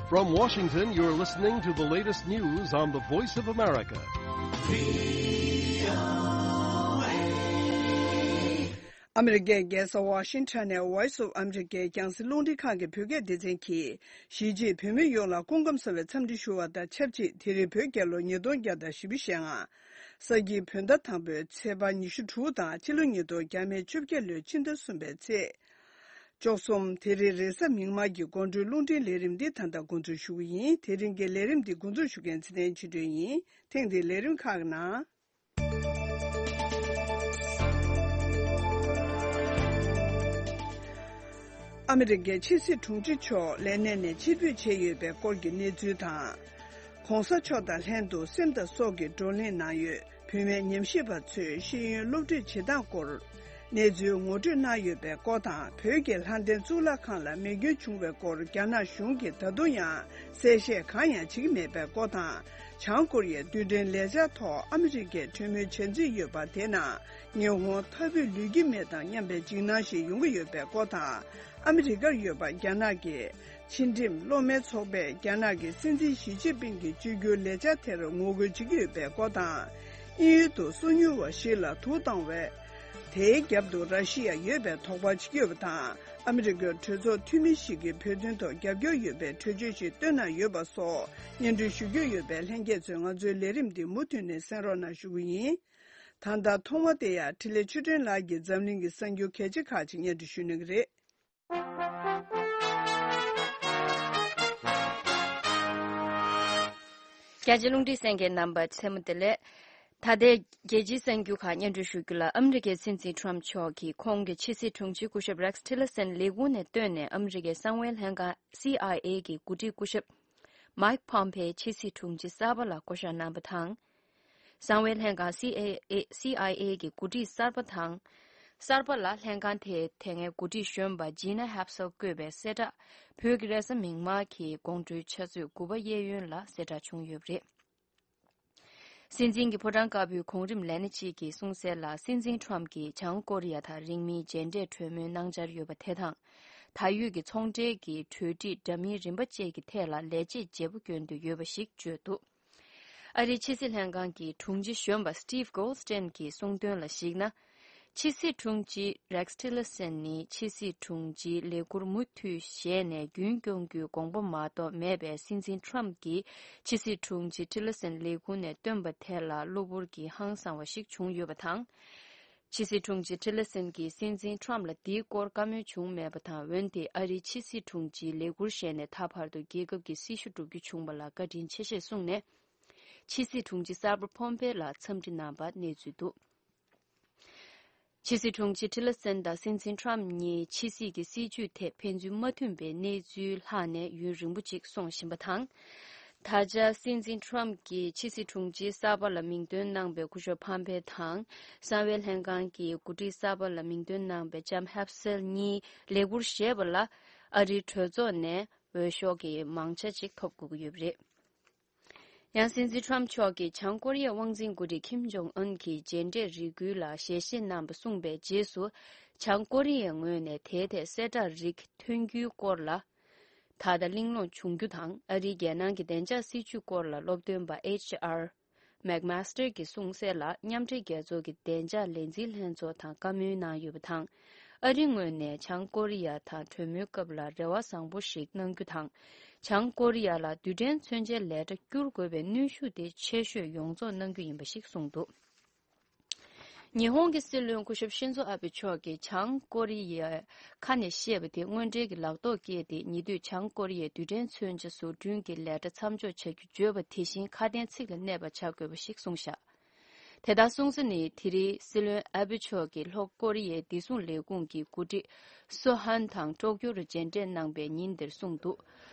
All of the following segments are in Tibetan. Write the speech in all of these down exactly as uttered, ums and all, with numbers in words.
From Washington, you're listening to the latest news on the Voice of America. ཨ་མི་རི་ཀའི་རྒྱལ་ས་ཝ་ཤིང་ཊོན་ནས་Voice of America་རྒྱང་སྲིང་རླུང་འཕྲིན་ཁང་གི་བོད་སྐད་སྡེ་ཚན་གྱིས། གཞིས་བྱེས་བོད་མི་ཡོངས་ལ་སྐུ་ཁམས་བཟང་བའི་འཚམས་འདྲི་ཞུ་བ་དང་ཆབས་ཅིག་དེ་རིང་བོད་རྒྱལ་ལོ་ཉིས་སྟོང་བརྒྱ་དང་བཞི་བཅུ་ཞེ་ལྔ། ས་ཁྱིའི་བོད་ཟླ་དང་པོའི་ཚེས་པ་ཉི་ཤུ་དྲུག་དང་། ཕྱི་ལོ་ཉིས་སྟོང་བརྒྱ་མེད་བཅོ་བརྒྱད་ལོའི་ཕྱི་ཟླ་གསུམ་པའི་ཚེས་བཅུ་གསུམ། དེ་རིང་རེས་གཟའ་མིག་དམར་གྱི་དགོང་དྲོའི་རླུང་འཕྲིན་ལས་རིམ་འདི་ད་ལྟ་འགོ་འཛུགས་ཞུ་གི་ཡིན། དེ་རིང་གི་ལས་རིམ་འདི་འགོ་འཛུགས་ཞུ་མཁན་ཚེ་བརྟན་ཆོས་སྒྲོན་ཡིན། ཐེངས་འདིའི་ལས་རིམ་ཁག་གི་ནང་། ཨ་མི་རི་ཀའི་ཕྱི་སྲིད་དྲུང་ཆེ་མཆོག་ལས་གནས་ནས་ཕྱིར་འབུད་བྱས་ཡོད་པའི་སྐོར་གྱི་གནས་ཚུལ་དང་། ྋགོང་ས་མཆོག་དང་ལྷན་དུ་སེམས་དང་སྲོག་གི་བགྲོ་གླེང་གནང་ཡོད་བུད་མེད་ཉམས་ཞིབ་པ་ཚོས་ཤེས་ཡོན་སློབ་ཁྲིད་བྱེད་སྟངས་སྐོར་གནས་ཚུལ་ངོ་སྤྲོད་གནང་ཡོད་པའི་སྐོར་དང་། བོད་ཀྱི་ལྷ་ལྡན་གཙུག་ལག་ཁང་ལ་མེ་སྐྱོན་བྱུང་བའི་སྐོར་རྒྱ་ནག་གཞུང་གིས་ད་དུང་ཡང་གསལ་བཤད་གང་ཡང་བྱེད་ཀྱི་མེད་པའི་སྐོར་དང་། བྱང་ཀོ་རི་ཡའི་རྡུལ་ཕྲན་ལས་འཆར་ཐོག་ཨ་མི་རི་ཀས་གྲོས་མོལ་བྱ་རྩིས་ཡོད་པ་དེ་ནང་ཉི་ཧོང་མཐའ་དབུས་ལུས་ཀྱི་མེད་དམ་སྙམ་པའི་འཇིགས་སྣང་ཞིག་ཡོང་གི་ཡོད་པའི་སྐོར་དང་། ཨ་མི་རི་ཀར་ཡོད་པ་རྒྱ་ནག་གི་ཕྱི་འགྲིམ་སློབ་མའི་ཚོགས་པས་རྒྱ་ནག་གི་སྲིད་འཛིན་ཞི་ཅིན་ཕིང་གི་བཅོས་བསྒྱུར་ལས་འཆར་དེར་ངོ་རྒོལ་བྱེད་ཀྱི་ཡོད་པའི་སྐོར་དང་། དབྱིན་ཡུལ་དུ་སོ་ཉུལ་བ་ཞིག་ལ་དུག་བཏང་བས། དེའི་རྒྱབ་ཏུ་ར་ཤི་ཡ་ཡོད་པའི་དོགས་པ་བྱེད་ཀྱི་ཡོད་པ་དང་། ཨ་མི་རི་ཀའི་གྲོས་ཚོགས་འཐུས་མི་ཞིག་གིས་བོད་དོན་ཐོག་རྒྱབ་སྐྱོར་ཡོད་པའི་གྲོས་ཆོད་ཞིག་བཏོན་གནང་ཡོད་པ་སོགས་སྙན་སྒྲོན་ཞུ་རྒྱུ་ཡོད་པས། ལྷན་རྒྱས་ཚོས་ང་ཚོའི་ལས་རིམ་འདི་མུ་མཐུད་ནས་གསན་རོགས་གནང་ཞུ་གི་ཡིན། ད་ལྟ་ཐོག་མ་དེ་ཡང་འཕྲིན་ལས་ཆོས་སྒྲོན་ལགས་ཀྱིས་འཛམ་གླིང་གི་གསར་འགྱུར་གལ་ཆེ་ཁག་ཅིག་སྙན་སྒྲོན་ཞུ་གནང་གི་རེད། རྒྱ་ཆེ་རླུང་འཕྲིན་གསན་མཁན་རྣམ་པ་མཚན་མོ་བདེ་ལེགས། ད་ལྟའི་རྒྱལ་སྤྱིའི་གསར་འགྱུར་ཁག་སྙན་སྒྲོན་ཞུ་རྒྱུ་ལ། ཨ་མི་རི་ཀའི་སྲིད་འཛིན་ཊམ་མཆོག་གིས་ཁོང་གི་ཕྱི་སྲིད་དྲུང་ཆེ་སྐུ་ཞབས་རེག་སི་ཊི་ལར་སན་ལས་ཁུངས་ནས་བཏོན་ནས། ཨ་མི་རི་ཀའི་གསང་བའི་ལྷན་ཁང་སི་ཨའི་ཨེ་གི་འགོ་ཁྲིད་སྐུ་ཞབས་མའིག་ཕོམ་པེ་ཕྱི་སྲིད་དྲུང་ཆེ་གསར་པ་ལ་བསྐོ་གཞག་གནང་བ་དང་། གསང་བའི་ལྷན་ཁང་སི་ཨའི་ཨེ་སི་ཨའི་ཨེ་གི་འགོ་ཁྲིད་གསར་པ་དང་། གསར་པ་ལ་ལྷན་ཁང་དེའི་དེ་སྔའི་འགོ་ཁྲིད་གཞོན་པ་ཇི་ན་ཧེབ་སལ་བསྐོས་པའི་གསལ་བསྒྲགས་བོད་ཀྱི་རེས་གཟའ་མིག་དམར་གྱི་དགོང་དྲོའི་ཆུ་ཚོད་དགུ་པ་གཡས་གཡོན་ལ་གསལ་བསྒྲགས་བྱུང་ཡོད་པ་རེད། སྲིད་འཛིན་གྱི་ཕོ་བྲང་དཀར་པོའི་གོང་རིམ་ལས་སྣེ་གཅིག་གིས་གསུངས་གསལ་ལ། སྲིད་འཛིན་ཊམ་གྱིས་བྱང་ཀོ་རི་ཡ་དང་རིང་མིན་མཇལ་འཕྲད་གྲོས་མོལ་གནང་འཆར་ཡོད་པ་དེ་དང་། ད་ཡོད་ཀྱི་ཚོང་འབྲེལ་གྱི་གྲོས་འགྲིག་འདྲ་མིན་རིམ་པ་བཅས་ཀྱི་ཐད་ལ་ལས་བྱེད་བརྗེ་པོ་སྐྱོན་དུ་ཡོད་པ་ཞིག་བརྗོད་འདུག་ཨ་རིའི་ཕྱི་སྲིད་ལྷན་ཁང་གི་དྲུང་ཆེ་གཞོན་པ་སི་ཊིབ་གྷོལ་སི་ཊེན་གྱིས་གསུངས་དོན་ལ་གཞིགས་ན། ཕྱི་སྲིད་དྲུང་ཆེ་རེག་སི་ཊི་ལར་སན་ནི་ཕྱི་སྲིད་དྲུང་ཆེའི་ལས་འཁུར་མུ་མཐུད་བཞེས་ནས་རྒྱུན་སྐྱོང་རྒྱུའི་དགོངས་པ་མ་གཏོགས་མེད་པས། སྲིད་འཛིན་ཊམ་གྱིས་ཕྱི་སྲིད་དྲུང་ཆེ་ཊི་ལར་སན་ལས་ཁུངས་ནས་བཏོན་པ་དེ་ལ་གློ་བུར་གྱི་ཧང་སང་བ་ཞིག་བྱུང་ཡོད་པ་དང་། ཕྱི་སྲིད་དྲུང་ཆེ་ཊི་ལར་སན་གྱིས་སྲིད་འཛིན་ཊམ་ལ་འདིའི་སྐོར་བཀའ་མོལ་བྱུང་མེད་པ་དང་། འོན་ཏེ་ཨ་རིའི་ཕྱི་སྲིད་དྲུང་ཆེའི་ལས་འཁུར་བཞེས་ནས་ད་བར་དུ་རྒྱལ་ཁབ་ཀྱི་སྲི་ཞུ་བསྒྲུབ་རྒྱུ་བྱུང་བ་ལ་བཀའ་དྲིན་ཆེ་ཞེས་གསུངས་ནས། ཕྱི་སྲིད་དྲུང་ཆེ་གསར་པ་ཕོམ་པེ་ལ་འཚམས་འདྲི་གནང་བ་གནས་ཚུལ་འདུག་ཕྱི་སྲིད་དྲུང་ཆེ་ཊི་ལར་སན་དང་སྲིད་འཛིན་ཊམ་གཉིས་ཕྱི་སྲིད་ཀྱི་སྲིད་ཇུས་ཐད་ཕན་ཚུན་མ་མཐུན་པའི་གནས་ཚུལ་ལྷག་ནས་ཡུན་རིང་པོ་ཅིག་སོང་བཞིན་པ་དང་། ད་ཆ་སྲིད་འཛིན་ཊམ་གྱིས་ཕྱི་སྲིད་དྲུང་ཆེ་གསར་པ་ལ་མིང་འདོན་གནང་པའི་སྐུ་ཞབས་ཕོམ་པེ་དང་། གསང་བའི་ལྷན་ཁང་གི་འགོ་ཁྲིད་གསར་པ་ལ་མིང་འདོན་གནང་པའི་ལྕམ་ཧེབ་སེལ་གཉིས་ལས་འཁུར་བཞེས་པ་ལ་ཨ་རིའི་གྲོས་ཚོགས་ནས་འོས་ཤོག་གི་མང་ཆ་ཅིག་ཐོབ་དགོས་ཀྱི་ཡོད་པ་རེད། ཡང་སྲིད་འཛིན་ཊམ་མཆོག་གིས་བྱང་ཀོ་རི་ཡའི་དབང་འཛིན་འགོ་ཁྲིད་ཁིམ་ཇོང་ཨུན་གྱི་མཇལ་འཕྲད་རེ་སྐུལ་ལ་ཞལ་བཞེས་གནང་བ་གསུངས་པའི་རྗེས་སུ། བྱང་ཀོ་རི་ཡའི་ངོས་ནས་དེའི་ཐད་གསལ་བསྒྲགས་རིགས་ཐོན་རྒྱུའི་སྐོར་ལ་ད་ལྟ་གླེང་སློང་བྱུང་རྒྱུ་དང་། ཨ་རིའི་རྒྱལ་ནང་གི་བདེ་འཇགས་སྲིད་ཇུས་སྐོར་ལ་སློབ་སྟོན་པ་ཨེཆ་ཨར་མེག་མཱ་སི་ཊར་གྱིས་གསུངས་གསལ་ལ། མཉམ་འབྲེལ་རྒྱལ་ཚོགས་ཀྱི་བདེ་འཇགས་ལས་འཛིན་ལྷན་ཚོགས་དང་བཀའ་མོལ་གནང་ཡོད་པ་དང་། ཨ་རི་ངོས་ནས་བྱང་ཀོ་རི་ཡ་དང་གྲོས་མོལ་སྐབས་ལ་རེ་བ་བཟང་པོ་ཞིག་གནང་རྒྱུ་དང་། བྱང་ཀོ་རི་ཡ་ལ་རྡུལ་ཕྲན་མཚོན་ཆའི་ལས་གྲྭ་བསྐྱུར་དགོས་པའི་གནོན་ཤུགས་དེ་ཆེ་ཤོས་ཡོངས་རྫོགས་གནང་རྒྱུ་ཡིན་པ་ཞིག་གསུངས་འདུག་ཉི་ཧོང་གི་སྲིད་བློན་སྐུ་ཞབས་ཤིན་ཛོ་ཨ་བྷེ་མཆོག་གིས་བྱང་ཀོ་རི་ཡའི་ཁ་ནས་བཤད་པ་དེ་དངོས་འབྲེལ་གྱི་ལག་ཐོག་བཀལ་ཏེ། ཉེ་དུས་བྱང་ཀོ་རི་ཡའི་རྡུལ་ཕྲན་མཚོན་ཆ་བཟོ་སྐྲུན་གྱི་ལས་གྲྭ་མཚམས་འཇོག་བྱ་རྒྱུ་བརྗོད་པ་དེ་བཞིན་ཁ་དན་ཚིག་ལ་གནས་པ་བྱ་དགོས་པ་ཞིག་གསུངས་བཞག་དེ་ལྟར་གསུངས་ས་ནི། དེ་རིང་སྲིད་བློན་ཨ་བྷེ་མཆོག་གིས་ལྷོ་ཀོ་རི་ཡའི་བདེ་སྲུང་ལས་ཁུངས་ཀྱི་འགོ་ཁྲིད་སོ་ཧན་དང་ཀྲོ་ཀྱོ་རུ་མཇལ་འཕྲད་གནང་པའི་ཉིན་དེར་གསུངས་འདུག་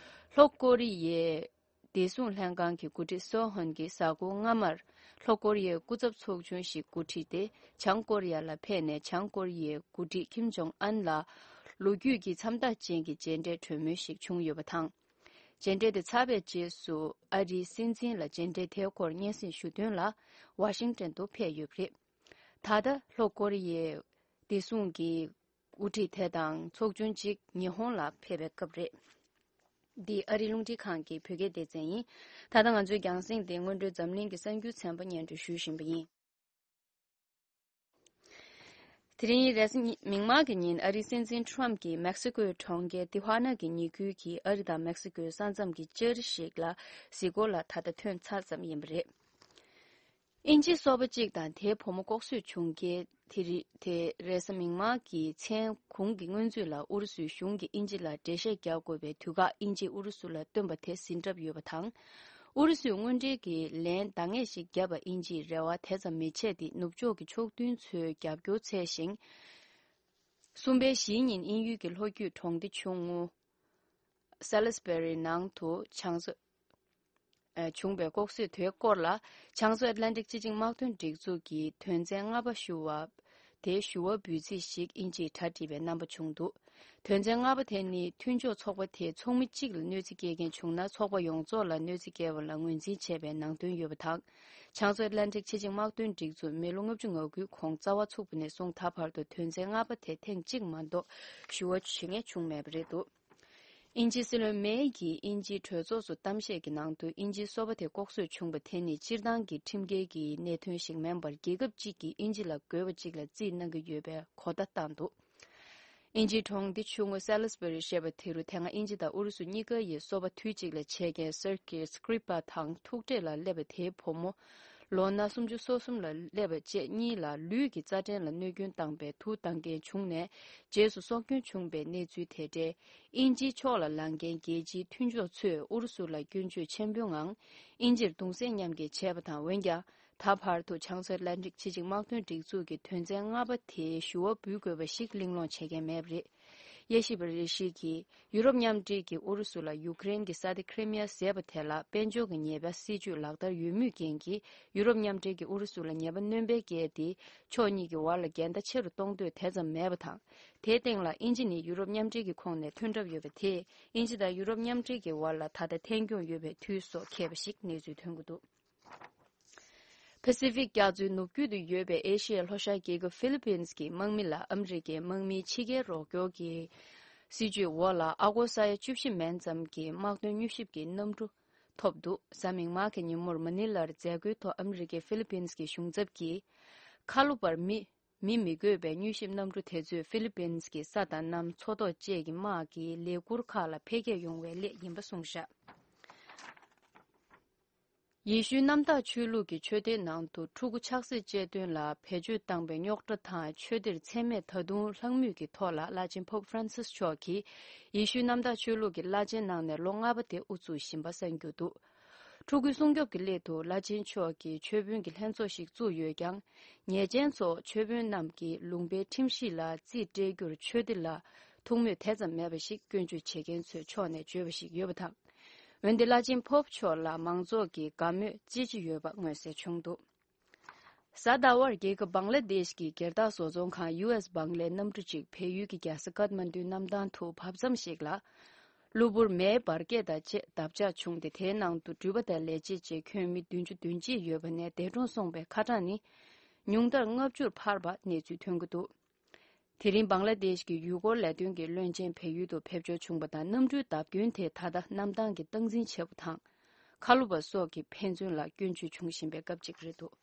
ལྷོ་ཀོ་རི་ཡའི་བདེ་སྲུང་ལྷན་ཁང་གི་འགོ་ཁྲིད་སོ་ཧན་གྱིས་གཟའ་འཁོར་སྔ་མར་ལྷོ་ཀོ་རི་ཡའི་སྐུ་ཚབ་ཚོགས་ཆུང་ཞིག་གོ་སྒྲིག་སྟེ། བྱང་ཀོ་རི་ཡ་ལ་ཕེབས་ནས། བྱང་ཀོ་རི་ཡའི་འགོ་ཁྲིད་ཁིམ་ཇོང་ཨན་ལ་ལོ་རྒྱུས་ཀྱི་མཚམས་རྟགས་ཅན་གྱི་མཇལ་འཕྲད་གྲོས་མོལ་ཞིག་བྱུང་ཡོད་པ་དང་། མཇལ་འཕྲད་དེ་ཚར་བའི་རྗེས་སུ། ཨ་རིའི་སྲིད་འཛིན་ལ་མཇལ་འཕྲད་དེའི་སྐོར་སྙན་སེང་ཞུ་དོན་ལ་ཝ་ཤིང་ཊོན་དུ་ཕེབས་ཡོད་པ་རེད། ད་ལྟ་ལྷོ་ཀོ་རི་ཡའི་བདེ་སྲུང་གི་དབུ་ཁྲིད་དེ་དང་ཚོགས་ཆུང་གཅིག་ཉི་ཧོང་ལ་ཕེབས་པའི་སྐབས་རེད། འདི་ཨ་རིའི་རླུང་འཕྲིན་ཁང་གི་བོད་སྐད་སྡེ་ཚན་ཡིན། ད་ལྟ་ང་ཚོའི་རྒྱང་སྲིང་འདི་སྔོན་འགྲོའི་འཛམ་གླིང་གི་གསར་འགྱུར་ཚན་པ་སྙན་སྒྲོན་ཞུ་བཞིན་པ་ཡིན། དེ་རིང་རེས་གཟའ་ཉི་མིག་དམར་གྱི་ཉིན་ཨ་རིའི་སྲིད་འཛིན་ཊམ་གྱིས་མེག་སི་ཀོའི་གྲོང་ཁྱེར་ཏི་ཧུ་ཨ་ན་གྱི་ཉེ་ཁུལ་གྱི་ཨ་རི་དང་མེག་སི་ཀོའི་ས་མཚམས་ཀྱི་ལྕགས་རི་ཞིག་ལ་གཟིགས་སྐོར་ལ་ད་ལྟ་ཐོན་ཚར་ཙམ་ཡིན་པ་རེད། དབྱིན་ཇིའི་སོ་པ་གཅིག་དང་དེའི་བུ་མོ་ལྐོག་གསོད་བྱུང་རྐྱེན་དེ་རིགས་དེ་རེས་གཟའ་མིག་དམར་གྱི་མཚན་གུང་གི་སྔོན་ཚུད་ལ་ཨུ་རུ་སུའི་གཞུང་གིས་དབྱིན་ཇི་ལ་འགྲེལ་བཤད་རྒྱག་དགོས་པའི་དུས་བཀག་དབྱིན་ཇིས་ཨུ་རུ་སུ་ལ་བཏོན་པ་དེ་ཟིན་གྲབས་ཡོད་པ་དང་། ཨུ་རུ་སུས་དངོས་འབྲེལ་གྱི་ལན་འདང་ངེས་ཤིག་བརྒྱབ་པ་དབྱིན་ཇིས་རེ་བ་དེ་ཙམ་མི་བྱེད་དེ་ནུབ་ཕྱོགས་ཀྱི་ཕྱོགས་མཐུན་ཚོས་རྒྱབ་སྐྱོར་འཚོལ་ཞིང་། གསུམ་པའི་གཞིས་ཉིན་དབྱིན་ཡུལ་གྱི་ལྷོ་རྒྱུད་གྲོང་སྡེ་ཆུང་ངུ་སེ་ལི་སི་བེ་རི་ནང་དུ་ཆང་བཟོ་ཨ་བྱུང་བའི་ལྐོག་གསོད་དེའི་སྐོར་ལ། ཆང་བཟོ་ཨེཊ་ལན་ཊིག་སྤྱི་ཆིངས་དམག་དོན་སྒྲིག་འཛུགས་ཀྱིས་དོན་ཚན་ལྔ་པ་ཞུ་བ་དེ་ཞུ་བ་འབུལ་རྩིས་ཤིག་དབྱིན་ཇིས་གྲ་སྒྲིག་པའི་རྣམ་པ་བྱུང་འདུག་དོན་ཚན་ལྔ་པ་དེ་ནི་མཐུན་ཕྱོགས་ཚོགས་པ་དེས་ཚོགས་མི་གཅིག་ལ་གནོད་འཚེ་སྐྱེལ་མཁན་བྱུང་ན་ཚོགས་པ་ཡོངས་རྫོགས་ལ་གནོད་འཚེ་སྐྱེལ་བ་ལ་ངོས་འཛིན་བྱས་པའི་ནང་དོན་ཡོད་པ་དང་། ཆང་བཟོ་ཨེཊ་ལན་ཊིག་སྤྱི་ཆིངས་དམག་དོན་སྒྲིག་འཛུགས་མི་ལོ་ལྔ་བཅུ་ང་དགུའི་གོང་རྩ་བ་ཚུགས་པ་ནས་བཟུང་ད་བར་དུ་དོན་ཚན་ལྔ་པ་དེ་ཐེངས་གཅིག་མ་གཏོགས་ཞུ་བ་བྱེད་མཁན་བྱུང་མེད་པ་རེད་འདུག་དབྱིན་ཇིའི་སྲིད་བློན་མེ་ཡི་གིས་དབྱིན་ཇིའི་གྲོས་ཚོགས་སུ་གཏམ་བཤད་ཀྱི་ནང་དུ་དབྱིན་ཇིའི་སོ་པ་དེ་ལྐོག་གསོད་བྱུང་བ་དེ་ནི་སྤྱིར་བཏང་གི་ཁྲིམས་འགལ་གྱི་གནད་དོན་ཞིག་མིན་པར་རྒྱལ་ཁབ་ཅིག་གིས་དབྱིན་ཇི་ལ་དགོས་པ་ཅིག་ལ་རྩིས་གནང་གི་ཡོད་པའི་གོ་བརྡ་བཏང་འདུག་དབྱིན་ཇིའི་གྲོང་སྡེ་ཆུང་ངུ་སེ་ལི་སི་བེ་རི་ཞེས་པ་དེ་རུ་དེ་སྔ་དབྱིན་ཇི་དང་ཨུ་རུ་སུ་གཉིས་ཀ་ཡི་སོ་པ་དུས་གཅིག་ལ་བྱེད་མཁན་སེར་ཀེ་སི་ཀི་རི་པ་དང་ཐུག་འཕྲད་ལ་སླེབས་པ་དེའི་བུ་མོ་ལོ་ན་སུམ་ཅུ་སོ་གསུམ་ལ་སླེབས་པ་བཅས་གཉིས་ལ་ལུས་ཀྱི་རྩ་ཕྲན་ལ་གནོད་སྐྱོན་བཏང་པའི་དུག་བཏང་མཁན་བྱུང་ནས་རྗེས་སུ་སྲོག་སྐྱོན་བྱུང་པའི་གནས་ཚུལ་དེ་འཕྲལ་དབྱིན་ཇིའི་ཕྱོགས་ལ་ལངས་མཁན་རྒྱལ་སྤྱིའི་མཐུན་ཕྱོགས་ཚོས་ཨུ་རུ་སུ་ལ་སྐྱོན་བརྗོད་ཆེན་པོའི་ངང་དབྱིན་ཇིར་གདུང་སེམས་མཉམ་སྐྱེད་བྱས་པ་དང་། འོན་ཀྱང་། ད་བར་དུ་བྱང་མཚོ་ཨེཊ་ལན་ཊིག་སྤྱི་ཆིངས་དམག་དོན་སྒྲིག་འཛུགས་ཀྱི་དོན་ཚན་ལྔ་པ་དེའི་ཞུ་བ་འབུལ་དགོས་པ་ཞིག་གླེང་སློང་བྱེད་མཁན་མེད་པ་རེད། དབྱེ་ཞིབ་པ་རེ་ཞིག་གིས་ཡུ་རོབ་མཉམ་འབྲེལ་གྱིས་ཨུ་རུ་སུ་ལ་ཡུ་ཀེ་རེན་གྱི་ས་དེ་ཁི་རི་མི་ཡ་ཟེར་བ་དེ་ལ་དཔལ་འབྱོར་གྱི་ཉེས་པའི་སྲིད་ཇུས་ལག་བསྟར་ཡོད་མུས་རྐྱེན་གྱིས་ཡུ་རོབ་མཉམ་འབྲེལ་གྱིས་ཨུ་རུ་སུ་ལ་ཉེས་པ་སྣོན་པ་བཀལ་ཏེ་ཕྱོགས་གཉིས་ཀྱི་བར་ལ་འགལ་ཟླ་ཆེ་རུ་གཏོང་འདོད་དེ་ཙམ་མེད་པ་དང་། དེའི་སྟེང་ལ་དབྱིན་ཇི་ནི་ཡུ་རོབ་མཉམ་འབྲེལ་གྱི་ཁོངས་ནས་ཐོན་གྲབས་ཡོད་པ་དེས་དབྱིན་ཇི་དང་ཡུ་རོབ་མཉམ་འབྲེལ་གྱི་བར་ལ་ད་ལྟ་ཐན་སྐྱོང་ཡོད་པའི་དུས་སོགས་འཁེལ་བ་ཞིག་གནས་ཚུལ་ཐོན་གྱི་འདུག་པེ་སི་ཕིག་རྒྱ་མཚོའི་ནུབ་རྒྱུད་དུ་ཡོད་པའི་ཨེ་ཤི་ཡའི་ལྷོ་ཤར་རྒྱལ་ཁབ་ཧྥི་ལི་པིན་གྱི་དམག་མི་ལ་ཨ་མི་རི་ཀའི་དམག་མིའི་ཕྱི་རྒྱལ་རོགས་སྐྱོར་གྱི་སྲིད་ཇུས་འོག་ལ་ཨ་སྒོར་ས་ཡ་བཅུ་བཞི་མན་ཙམ་གྱི་དམག་དོན་མྱུལ་ཞིབ་ཀྱི་གནམ་གྲུ་ཐོབ་འདུག་གཟའ་མིག་དམར་གྱི་ཉིན་མོར་མ་ནི་ལར་མཛད་སྒོའི་ཐོག་ཨ་མི་རི་ཀའི་ཧྥི་ལི་པིན་གྱི་གཞུང་ཚབ་ཀྱིས་ཁ་ལོ་བར་མི་མི་མི་དགོས་པའི་མྱུལ་ཞིབ་གནམ་གྲུ་དེ་ཚོས་ཧྥི་ལི་པིན་གྱི་ས་དང་གནམ་མཚོ་ཐོག་བཅས་ཀྱི་དམག་གི་ལས་ཁུར་ཁག་ལ་འཕེལ་རྒྱས་ཡོང་བའི་སླད་ཡིན་པ་གསུངས་བཞག་ཡེ་ཤུའི་གནམ་བདག་ཆོས་ལུགས་ཀྱི་ཆོས་སྡེའི་ནང་དུ་ཕྲུ་གུ་ཆགས་སྲེད་བཅས་དོན་ལ་བེད་སྤྱོད་བཏང་བའི་རྙོག་དྲ་དང་ཆོས་སྡེར་མཚན་སྨད་ད་དུང་ལྷག་མུས་ཀྱི་ཐོག་ལ་བླ་ཆེན་Pope Francis་མཆོག་གིས་ཡེ་ཤུའི་གནམ་བདག་ཆོས་ལུགས་ཀྱི་བླ་ཆེན་གནང་ནས་ལོ་ལྔ་པ་དེ་དབུ་བཙུགས་བཞིན་པ་གསན་རྒྱུ་འདུག་ཕྲུ་གུའི་སྲུང་སྐྱོབ་ཀྱི་སླད་དུ་བླ་ཆེན་མཆོག་གིས་ཆོས་དཔོན་གྱི་ལྷན་ཚོགས་ཤིག་བཙུགས་ཡོད་ཀྱང་། ཉེས་ཅན་ཚོ་ཆོས་དཔོན་རྣམས་ཀྱིས་ལུང་པའི་ཁྲིམས་གཞི་ལ་རྩིས་སྤྲད་རྒྱུར་ཆོས་སྡེ་ལ་ཐུགས་མོས་དེ་ཙམ་མེད་པ་ཞིག་སྐྱོན་བརྗོད་བྱེད་མཁན་ཚོའི་ཕྱོགས་ནས་བརྗོད་པ་ཞིག་ཡོད་པ་དང་། འོན་ཏེ་བླ་ཆེན་Pope་མཆོག་ལ་མང་ཚོགས་ཀྱི་དགའ་མོས་ཅི་ཆེ་ཡོད་པ་མངོན་གསལ་བྱུང་འདུག་གཟའ་ཟླ་བར་རྒྱལ་ཁབ་བང་ལ་དེཤ་གི་སྒེར་བདག་བཟོ་ཚོང་ཁང་ཡུ་ཨེས་བང་ལའི་གནམ་གྲུ་གཅིག་བལ་ཡུལ་གྱི་རྒྱལ་ས་ཀཏ་མན་ཌུའི་གནམ་ཐང་དུ་བབས་མཚམས་ཤིག་ལ། གློ་བུར་མེའི་འབར་གས་དང་བཅས་འདབ་ཆགས་བྱུང་སྟེ། དེའི་ནང་དུ་འགྲུལ་པ་དང་ལས་བྱེད་བཅས་ཁྱོན་མི་བདུན་ཅུ་དོན་གཅིག་ཡོད་པ་ནས་འདས་གྲོངས་སོང་བའི་ཁ་གྲངས་ནི་ཉུང་མཐར་ལྔ་བཅུར་འཕར་བ་གནས་ཚུལ་ཐོན་གྱི་འདུག་དེ་རིང་བང་ལ་དེཤ་གི་ཡུལ་སྐོར་ལས་དོན་གྱི་བློན་ཆེན་བལ་ཡུལ་དུ་ཕེབས་འབྱོར་བྱུང་བ་དང་། གནམ་གྲུའི་བརྡབ་སྐྱོན་དེ་ད་ལྟ་གནམ་ཐང་གི་སྟངས་འཛིན་བྱེད་པ་དང་། མཁའ་སློབ་པ་སོགས་ཀྱི་ཕན་ཚུན་ལ་སྐྱོན་བརྗོད་བྱུང་བཞིན་པའི་སྐབས་ཅིག་རེད་འདུག་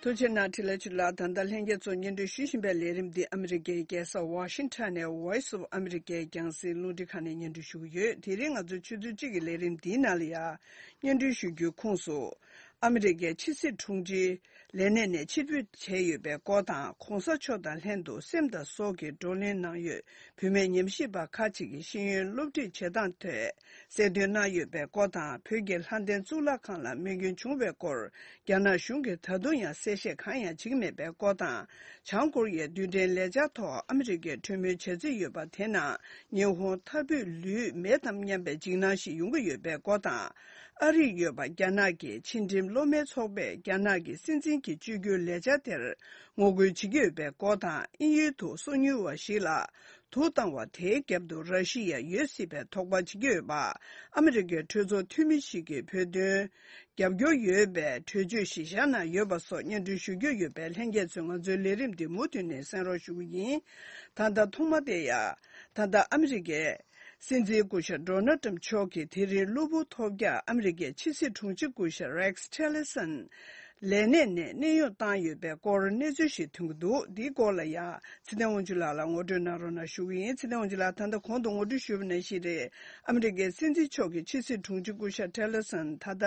ཐུགས་རྗེ་གནང་འཕྲིན་ལས་ཆོས་ལགས། ད་ལྟ་ལྷན་རྒྱས་ཚོ་སྙན་སྒྲོན་ཞུ་བཞིན་པའི་ལས་རིམ་འདི་ཨ་མི་རི་ཀའི་རྒྱལ་ས་ཝ་ཤིང་ཊོན་ནས་Voice of America་རྒྱང་སྲིང་རླུང་འཕྲིན་ཁང་ནས་སྙན་སྒྲོན་ཞུ་གི་ཡོད། དེ་རིང་ང་ཚོའི་ཆུ་ཚོད་གཅིག་གི་ལས་རིམ་འདིའི་ནང་ལ་ཡང་སྙན་སྒྲོན་ཞུ་རྒྱུའི་ཁོངས་སུ། ཨ་མི་རི་ཀའི་ཕྱི་སྲིད་དྲུང་ཆེ་ལས་གནས་ནས་ཕྱིར་འབུད་བྱས་ཡོད་པའི་སྐོར་དང་། གོང་ས་མཆོག་དང་ལྷན་དུ་སེམས་དང་སྲོག་གི་བགྲོ་གླེང་གནང་ཡོད་བུད་མེད་ཉམས་ཞིབ་པ་ཁག་ཅིག་གི་ཤེས་ཡོན་སློབ་ཁྲིད་བྱེད་སྟངས་ཐད་གསལ་སྟོན་གནང་ཡོད་པའི་སྐོར་དང་། བོད་ཀྱི་ལྷ་ལྡན་གཙུག་ལག་ཁང་ལ་མེ་སྐྱོན་བྱུང་བའི་སྐོར་རྒྱ་ནག་གཞུང་གིས་ད་དུང་ཡང་གསལ་བཤད་གང་ཡང་བྱེད་ཀྱི་མེད་པའི་སྐོར་དང་། བྱང་ཀོ་རི་ཡའི་རྡུལ་ཕྲན་ལས་འཆར་ཐོག་ཨ་མི་རི་ཀས་གྲོས་མོལ་བྱ་རྩིས་ཡོད་པ་དེ་ནང་ཉི་ཧོང་མཐའ་དབུས་ལུས་མེད་དམ་སྙམ་པའི་འཇིགས་སྣང་ཞིག་ཡོང་གི་ཡོད་པའི་སྐོར་དང་། ཨ་རིར་ཡོད་པ་རྒྱ་ནག་གི་ཕྱི་འགྲིམ་སློབ་མའི་ཚོགས་པས་རྒྱ་ནག་གི་སྲིད་འཛིན་གྱི་བཅོས་བསྒྱུར་ལས་འཆར་དེར་ངོ་རྒོལ་བྱེད་ཀྱི་ཡོད་པའི་སྐོར་དང་། དབྱིན་ཡུལ་དུ་སོ་ཉུལ་བ་ཞིག་ལ་དུག་བཏང་བ་དེའི་རྒྱབ་ཏུ་ར་ཤི་ཡ་ཡོད་སྲིད་པའི་དོགས་པ་བྱེད་ཀྱི་ཡོད་པ། ཨ་མི་རི་ཀའི་གྲོས་ཚོགས་འཐུས་མི་ཞིག་གིས་བོད་དོན་རྒྱབ་སྐྱོར་ཡོད་པའི་གྲོས་ཆོད་གཞི་བཞག་གནང་ཡོད་པ་སོགས་སྙན་སྒྲོན་ཞུ་རྒྱུ་ཡོད་པས། ལྷན་རྒྱས་ཚོས་ང་ཚོའི་ལས་རིམ་འདི་མུ་མཐུད་ནས་གསན་རོགས་ཞུ་གི་ཡིན། ད་ལྟ་ཐོག་མ་དེ་ཡ། ད་ལྟ་ཨ་མི་རི་ཀའི་སྲིད་འཛིན་སྐུ་ཞབས་ཌོ་ནལ་ཊམ་མཆོག་གིས་དེ་རིང་གློ་བུར་ཐོལ་རྒྱག་ཨ་མི་རི་ཀའི་ཕྱི་སྲིད་དྲུང་ཆེ་སྐུ་ཞབས་རེག་ཊི་ལེ་སོན་ལས་གནས་ནས་གནས་དབྱུང་བཏང་ཡོད་པའི་སྐོར་གནས་ཚུལ་ཞིག་ཐོན་གྱི་འདུག་འདིའི་སྐོར་ལ་ཡང་ཚེ་བརྟན་དབང་ཕྱུག་ལགས་ལ་ངོ་སྤྲོད་གནང་རོགས་གནང་ཞུ་གི་ཡིན། ཚེ་བརྟན་དབང་ཕྱུག་ལགས། ད་ལྟ་གོང་དུ་ངོ་སྤྲོད་ཞུས་པ་ནང་བཞིན་རེད། ཨ་མི་རི་ཀའི་སྲིད་འཛིན་མཆོག་གི་ཕྱི་སྲིད་དྲུང་ཆེ་སྐུ་ཞབས་ཊི་ལེ་སོན་ད་ལྟ་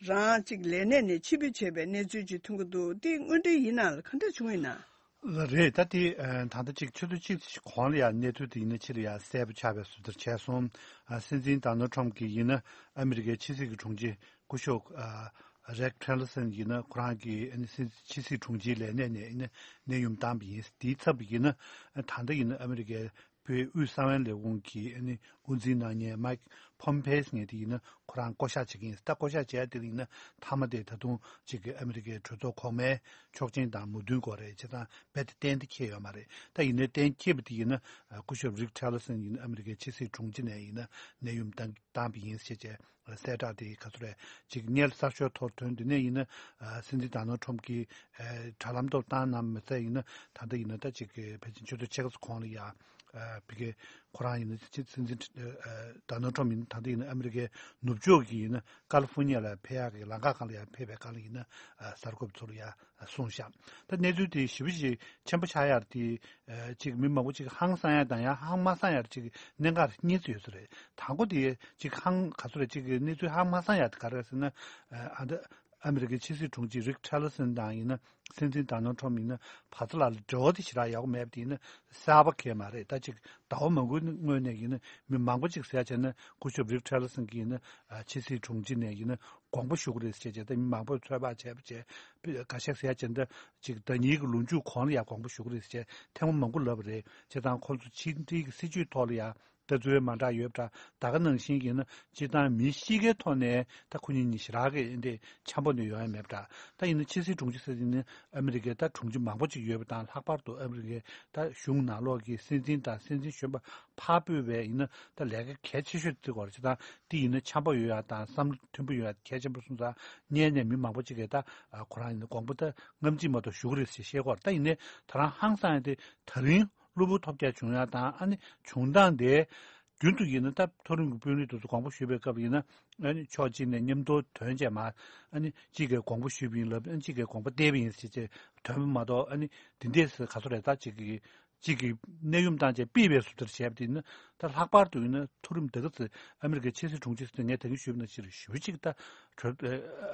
རང་གཅིག་ལས་གནས་ནས་ཕྱིར་འབུད་བྱས་པའི་གནས་ཚུལ་ཅིག་ཐོན་གྱི་འདུག་འདི་དངོས་འབྲེལ་ཡིན་ནམ། ག་འདྲ་བྱུང་ཡིན་ན། རེད། ད་དེ་ད་ལྟ་གཅིག་ཆུ་ཚོད་གཅིག་གོང་ལ་ཡང་གནས་ཚུལ་དེ་ཡིན་ན་ཕྱི་ལ་ཡང་གསལ་པོ་ཆགས་པའི་བཟོ་ལྟར་བྱས་སོང་། སྲིད་འཛིན་ཌོ་ནལ་ཊམ་གྱིས་ཡིན་ན་ཨ་མི་རི་ཀའི་ཕྱི་སྲིད་ཀྱི་དྲུང་ཆེ་སྐུ་ཞབས་རེག་ཊི་ལེ་སོན་ཡིན་ན་ཁོ་རང་གི་ཕྱི་སྲིད་དྲུང་ཆེའི་ལས་གནས་ནས་ཡིན་ན་གནས་དབྱུང་བཏང་བ་ཡིན། དེའི་ཚབ་ཡིན་ན་ད་ལྟ་ཡིན་ན་ཨ་མི་རི་ཀའི་བོད་དབུས་གསང་བའི་ལས་ཁུངས་ཀྱི་ཨ་ནི་དབུ་འཛིན་གནང་མཁན་མའིག་ཕོམ་ཕེ་ཟེར་མཁན་དེ་ཡིན་ན་ཁོ་རང་བསྐོ་གཞག་བྱེད་ཀྱི་ཡིན། ད་བསྐོ་གཞག་བྱས་དེ་ཡིན་ན་མཐའ་མ་དེ་ད་དུང་གཅིག་གི་ཨ་མི་རི་ཀའི་གྲོས་ཚོགས་གོང་མའི་ཆོག་མཆན་དང་མོས་མཐུན་དགོས་རེད། བྱས་ཙང་རྦད་དེ་གཏན་དུ་འཁེལ་ཡོད་མ་རེད། ད་ཡིན་ནའི་གཏན་འཁེལ་བ་དེ་ཡིན་ན་སྐུ་ཞབས་རིག་ཊེ་ལར་སོན་ཡིན་ན་ཨ་མི་རི་ཀའི་ཕྱི་སྲིད་དྲུང་ཆེ་ནས་ཡིན་ན་གནས་དབྱུང་བཏང་བཏང་བ་ཡིན་ཞེས་བྱས་གསལ་བསྒྲགས་དེ་ག་ཚོད་རེད་ཅིག་སྔོན་ལ་གསར་ཤོག་ཐོག་ཐོན། དེ་ནས་ཡིན་ན་སྲིད་འཛིན་ཌོ་ནལ་ཊམ་གྱིས་དྲ་ལམ་ཐོག་བཏང་གནང་མ་ཚད་ཡིན་ན་ད་ལྟ་ཡིན་ན་ད་ཅིག་ཕལ་ཆེར་ཆུ་ཚོད་ཕྱེད་ཀ་ཙམ་གོང་ལ་ཡ། ཕ་གི་ཁོ་རང་ཡིན་ན་སྲིད་འཛིན་ཌོ་ནལ་ཊམ་ཡིན་ན་ད་ལྟ་ཡིན་ན་ཨ་མི་རི་ཀའི་ནུབ་ཕྱོགས་ཀྱི་ཡིན་ན་ཀ་ལི་ཧྥོ་ནི་ཡ་ལ་ཕེབས་ཡག་གི་ལམ་ཁ་སྒང་ལ་ཡ་ཕེབས་པའི་སྒང་ལ་ཡིན་ན་གསར་འགོད་པ་ཚོ་ལ་ཡ་གསུངས་ཤག་ད་གནས་ཚུལ་དེ་ཞེ་པོ་ཅིག་ཆེན་པོ་ཆགས་ཡག་དེ་ཅིག་མི་མང་པོ་ཅིག་ཧང་སང་ཡག་དང་ཡང་ཧང་མ་སང་ཡག་ཅིག་གནད་འགག་གཉིས་ཙམ་ཡོད་ས་རེད། དང་པོ་དེ་ཅིག་ཧང་ག་ཚོད་རེད་ཅིག་གནས་ཚུལ་ཧང་མ་སང་ཡག་དེ་ག་རེ་རེད་ཟེར་ན་ཨ་ད། ཨ་མི་རི་ཀའི་ཕྱི་སྲིད་དྲུང་ཆེ་རིག་ཊེ་ལར་སོན་དང་ཡིན་ན་སྲིད་འཛིན་ཌོ་ནལ་ཊམ་ཡིན་ན་བར་ཐག་ལ་འབྲེལ་བ་དེ་ཞེ་དྲག་ཡག་པོ་མེད་པ་དེ་ཡིན་ན་གསར་པ་གང་ཡང་མ་རེད། ད་ཅིག་ཟླ་བ་མང་པོའི་སྔོན་ནས་ཡིན་ན་མི་མང་པོ་ཅིག་ཟེར་བྱས་ན་སྐུ་ཞབས་རིག་ཊེ་ལར་སོན་གྱིས་ཡིན་ན་ཕྱི་སྲིད་དྲུང་ཆེ་ནས་ཡིན་ན་དགོངས་པ་ཞུ་གི་རེད་ཟེར་བྱས་ད་མི་མང་པོས་ཚོད་དཔག་བྱས་པ་བྱས་འགའ་ཤས་ཟེར་བྱས་ད་ཅིག་ཟླ་ཉིན་གྱི་ལོ་མཇུག་གོང་ལ་ཡང་དགོངས་པ་ཞུ་གི་རེད་ཟེར་བྱས་ཐེངས་མ་མང་པོ་ལབ་པ་རེད། བྱས་ཙང་ཁོང་ཚོ་ཕྱི་འབྲེལ་གྱི་སྲིད་ཇུས་ཐོག་ལ་ཡང་། ལྟ་ཚུལ་མ་འདྲ་ཡོད་པ་འདྲ། ད་ག་ནང་བཞིན་ཡིན་ན་སྤྱིར་བཏང་མི་གཤིས་ཀའི་ཐོག་ནས་ད་ཁོ་གཉིས་གཉིས་ཞེ་དྲག་གི་འདི་འཆམ་པོ་ནི་ཡོང་ཡ་མེད་པ་འདྲ། ད་ཡིན་ན་ཕྱི་སྲིད་དྲུང་ཆེ་ཟེར་ཡིན་ན་ཨ་མི་རི་ཀའི་ད་དྲུང་ཆེ་མང་པོ་ཅིག་ཡོད་པ་དང་ལྷག་པར་དུ་ཨ་མི་རི་ཀའི་ད་གཞུང་ནང་ལོགས་ཀྱི་སྲིད་འཛིན་དང་སྲིད་འཛིན་གཞོན་པ་ཕར་སྤོས་པའི་ཡིན་ན་ད་ལས་ཀ་གལ་ཆེ་ཤོས་བརྩི་དགོས་རེད། ཅི་ད་འདི་ཡིན་ན་འཆམ་པོ་ཡོད་ཡ་དང་བསམ་བློ་མཐུན་པོ་ཡོད་ཡ་གལ་ཆེན་པོ་སོང་ཙང་སྔོན་ནས་མི་མང་པོ་ཅིག་གིས་ད་ཁོ་རང་ཡིན་ན་དགོངས་པ་ད་སྔ་ཕྱི་མ་གཏོགས་ཞུ་གི་རེད་ཅེས་བཤད་ཀྱི་ཡོད་རེད། ད་ཡིན་ནའི་ད་རང་ཧང་སང་ཡ་དེ་ད་རིང་། གློ་བུར་ཐོལ་རྒྱག་བྱུང་ཡ་དང་ཨ་ནི་བྱུང་སྟངས་དེ་རྒྱུན་དུ་ཡིན་ན་ད་མཐོ་རིམ་གྱི་དཔོན་རིགས་དེ་ཚོ་དགོངས་པ་ཞུས་པའི་སྐབས་ཡིན་ན་ཨ་ནི་ཕྱོགས་གཅིག་ནས་མཉམ་དུ་ཐོན་བྱས་མ་ཨ་ནི་གཅིག་གིས་དགོངས་པ་ཞུས་པ་ཡིན་ལབ་ཨ་ནི་གཅིག་གིས་དགོངས་པ་བཏབ་པ་ཡིན་ཟེར་བྱས་ཐོན་པ་མ་གཏོགས་ཨ་ནི་དེ་འདྲས་སུ་ག་ཚོད་རེད། ད་གཅིག་གིས་གཅིག་གིས་གནས་དབྱུང་བཏང་བྱས་ཕུད་པའི་བཟོ་ལྟར་བྱས་པ་དེ་ཡིན་ན་ད་ལྷག་པར་དུ་ཡིན་ན་མཐོ་རིམ་དེ་ག་ཚོད་ཨ་མི་རི་ཀའི་ཕྱི་སྲིད་དྲུང་ཆེ་ཟེར་དུས་ངས་ད་གིན་ཞུས་པ་ནང་བཞིན་ཞེ་པོ་ཅིག་ད་གྲོས་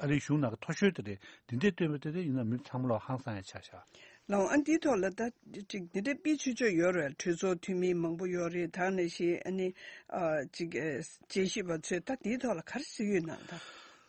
ཨ་རིའི་གཞུང་ནང་གི་མཐོ་ཤོས་དེ་རེད། དེ་འདྲས་སྟོན་པ་དེ་འདྲས་ཡིན་ན་མི་ཚང་མ་ལ་ཧང་སང་ཡ་ཆགས་ཤག་ལགས་འོང་། ཨ་འདིའི་ཐོག་ལ་ད་ཅིག་འདི་འདྲའི་དཔེ་ཆུང་ཆུང་ཡོད་རེད། གྲོས་ཚོགས་འཐུས་མི་མང་པོ་ཡོད་རེད། ད་ནང་བཞིན་ཨ་ནི་ཨ་ཅིག་ཨ་དཔྱད་ཞིབ་པ་ཚོས་ད་འདིའི་ཐོག་ལ་ག་རེ་ཟེར་ཡོད་ན། ད་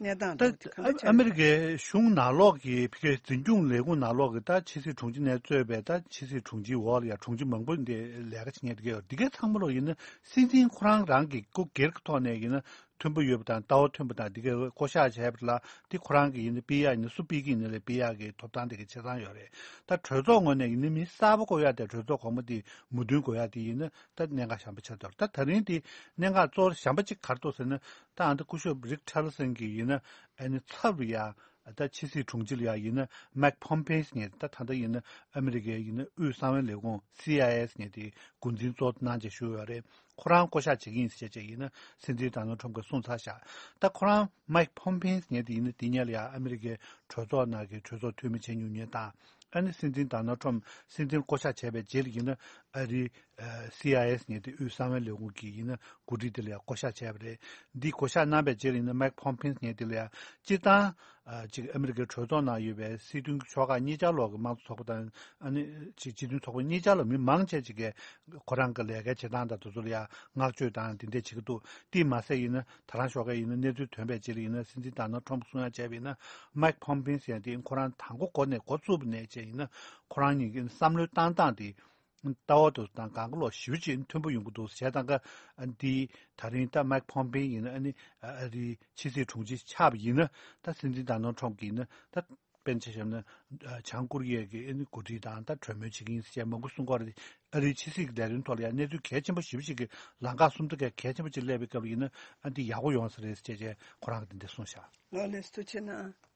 གནས་སྟངས་ད་དང་དེ་ག་འདྲ་ཨ་ཆགས་ཨ་མི་རི་ཀའི་གཞུང་ནང་ལོགས་ཀྱི་ཕ་གིའི་འཛིན་སྐྱོང་ལས་ཁུངས་ནང་ལོགས་ཀྱི་ད་ཕྱི་སྲིད་དྲུང་ཆེ་ནས་གཙོས་པའི་ད་ཕྱི་སྲིད་དྲུང་ཆེའི་འོག་ལ་ཡང་དྲུང་ཆེ་མང་པོ་འདི་ལས་ཀ་བྱེད་མཁན་དེ་ག་ཡོད། འདི་གའི་ཚང་མ་ལོག་ཡིན་ན་སྲིད་འཛིན་ཁོ་རང་རང་གི་སྐུ་སྒེར་གྱི་ཐོག་ནས་ཡིན་ན། མཐུན་པོ་ཡོད་པ་དང་ལྟ་བ་མཐུན་པ་དང་འདི་གའི་བསྐོ་བཞག་བྱས་པ་ལ་འདི་ཁོ་རང་གི་ཡིན་ན་ཕུད་ཡག་ཡིན་ན་སུ་ཕུད་ཀྱི་ཡིན་ན་ལས་ཕུད་ཡག་གི་ཐོབ་ཐང་དེ་གའི་ཆ་ཚང་ཡོད་རེད། ད་གྲོས་ཚོགས་ངོས་ནས་ཡིན་ན་མི་གསར་པ་བསྐོ་ཡག་དེ་གྲོས་ཚོགས་གོང་མ་དེ་མོས་མཐུན་དགོས་ཡག་དེ་ཡིན་ན་ད་གནད་འགག་གཞན་པ་ཆགས་འདུག་ད་ད་རིང་དེ་གནད་འགག་གཙོ་བོ་གཞན་པ་གཅིག་ག་རེ་འདུག་ཟེར་ན་ད་ཨ་ད་སྐུ་ཞབས་རིག་ཊེ་ལར་སོན་གྱི་ཡིན་ན་ཨ་ནི་ཚབ་ལ་ཡ། ད་ཕྱི་སྲིད་དྲུང་ཆེ་ལ་ཡང་ཡིན་ན་མེག་ཕོམ་ཕེས་ངེས་ད་ད་ལྟ་ཡིན་ན་ཨ་མི་རི་ཀའི་ཡིན་ན་དབུས་གསང་བའི་ལས་ཁུངས་སི་ཨའི་ཨེས་ངེས་དེ་འགོ་འཛིན་གཙོ་བོ་གནང་བྱས་བཞུགས་ཡོད་རེད། ཁོ་རང་བསྐོ་བཞག་བྱེད་ཀྱི་ཡིན་ཟེར་བྱས་ཡིན་ན་སྲིད་འཛིན་ཌོ་ནལ་ཊམ་གྱིས་གསུངས་ཚར་བཞག་ད་ཁོ་རང་མེག་ཕོམ་ཕེས་ངེས་དེ་ཡིན་ན་དེ་སྔོན་ལ་ཡང་ཨ་མི་རི་ཀའི་གྲོས་ཚོགས་ནང་གི་གྲོས་ཚོགས་འཐུས་མི་བྱས་མྱོང་མྱོང་དང་ཨ་ནི་སྲིད་འཛིན་ཌོ་ནལ་ཊམ་སྲིད་འཛིན་བསྐོ་བཞག་བྱས་པའི་རྗེས་ལ་ཡིན་ན་ཨ་རིའི། སི་ཨའི་ཨེས་ངེས་དེ་དབུས་གསང་བའི་ལས་ཁུངས་ཀྱི་ཡིན་ན་འགོ་ཁྲིད་དེ་ལ་ཡང་བསྐོ་བཞག་བྱས་པ་རེད། འདི་བསྐོ་བཞག་གནང་བའི་རྗེས་ལ་ཡིན་ན་མེག་ཕོམ་ཕེས་ངེས་དེ་ལ་ཡང་སྤྱིར་བཏང་ཅིག་ཨ་མི་རི་ཀའི་གྲོས་ཚོགས་ནང་ཡོད་པའི་སྲིད་དོན་གྱི་ཕྱོགས་ཁག་གཉིས་ཆར་ལོག་གི་དམངས་གཙོ་ཚོགས་པ་དང་ཨ་ནི་ཅིག་སྤྱི་མཐུན་ཚོགས་པ་གཉིས་ཆར་ལོག་མི་མང་ཆེ་ཅིག་གིས་ཁོ་རང་གི་ལས་ཀའི་བྱེད་སྟངས་དང་དེ་ཚོ་ལ་ཡང་བསྔགས་བརྗོད་དང་དེ་འདྲས་བྱེད་ཀྱི་འདུག་དེས་མ་ཟད་ཡིན་ན་ད་རང་ཞོགས་ཀས་ཡིན་ན་གནས་ཚུལ་ཐོན་པའི་རྗེས་ལ་ཡིན་ན་སྲིད་འཛིན་ཌོ་ནལ་ཊམ་གསུང་ཡ་བྱས་པ་ཡིན་ན་མེག་ཕོམ་ཕེས་ཡང་དེ་ཁོ་རང་དང་པོ་འགོ་ནས་འགོ་བཙུགས་པ་ནས་བྱས་ཡིན་ན་ཁོ་རང་གཉིས་ཀྱི་བསམ་བློའི་བཏང་སྟངས་དེ། ལྟ་བ་དང་གང་ག་ལོག་ཞེ་པོ་ཅིག་མཐུན་པོ་ཡོང་གི་འདུག་ཟེར། ད་ག་འདི་ད་རིང་ད་མེག་ཕོམ་པེ་ཡིན་ན་ཨ་ནི་ཨ་རིའི་ཕྱི་སྲིད་དྲུང་ཆེ་ཆགས་པ་ཡིན་ན། ད་སྲིད་འཛིན་ཌོ་ནལ་ཊམ་གྱིས་ན་ད་དཔེར་ན་ཆ་བཞག་ན་བྱང་ཀོ་རི་ཡ་གི་ཨ་ནི་འགོ་ཁྲིད་དང་ད་གྲོས་མོལ་བྱེད་ཀྱི་ཡིན་ཟེར་མང་པོ་གསུང་གི་ཡོད་རེད། ཨ་རིའི་ཕྱི་སྲིད་ཀྱི་ལས་དོན་ཐོག་ལ་ཡང་གནས་ཚུལ་གལ་ཆེན་པོ་ཞེ་པོ་ཅིག་གི་ལམ་ཁ་གསུམ་ཐག་གལ་ཆེན་པོ་ཅིག་སླེབས་པའི་སྐབས་ཡིན་ན་ཨ་འདི་ཡག་པོ་ཡོང་ས་རེད་ཟེར་བྱས་ཁོ་རང་གིས་འདི་འདྲ་གསུངས་བཞག། ལགས་ལགས་སོ། ཐུགས་རྗེ་ཆེ་གནང་།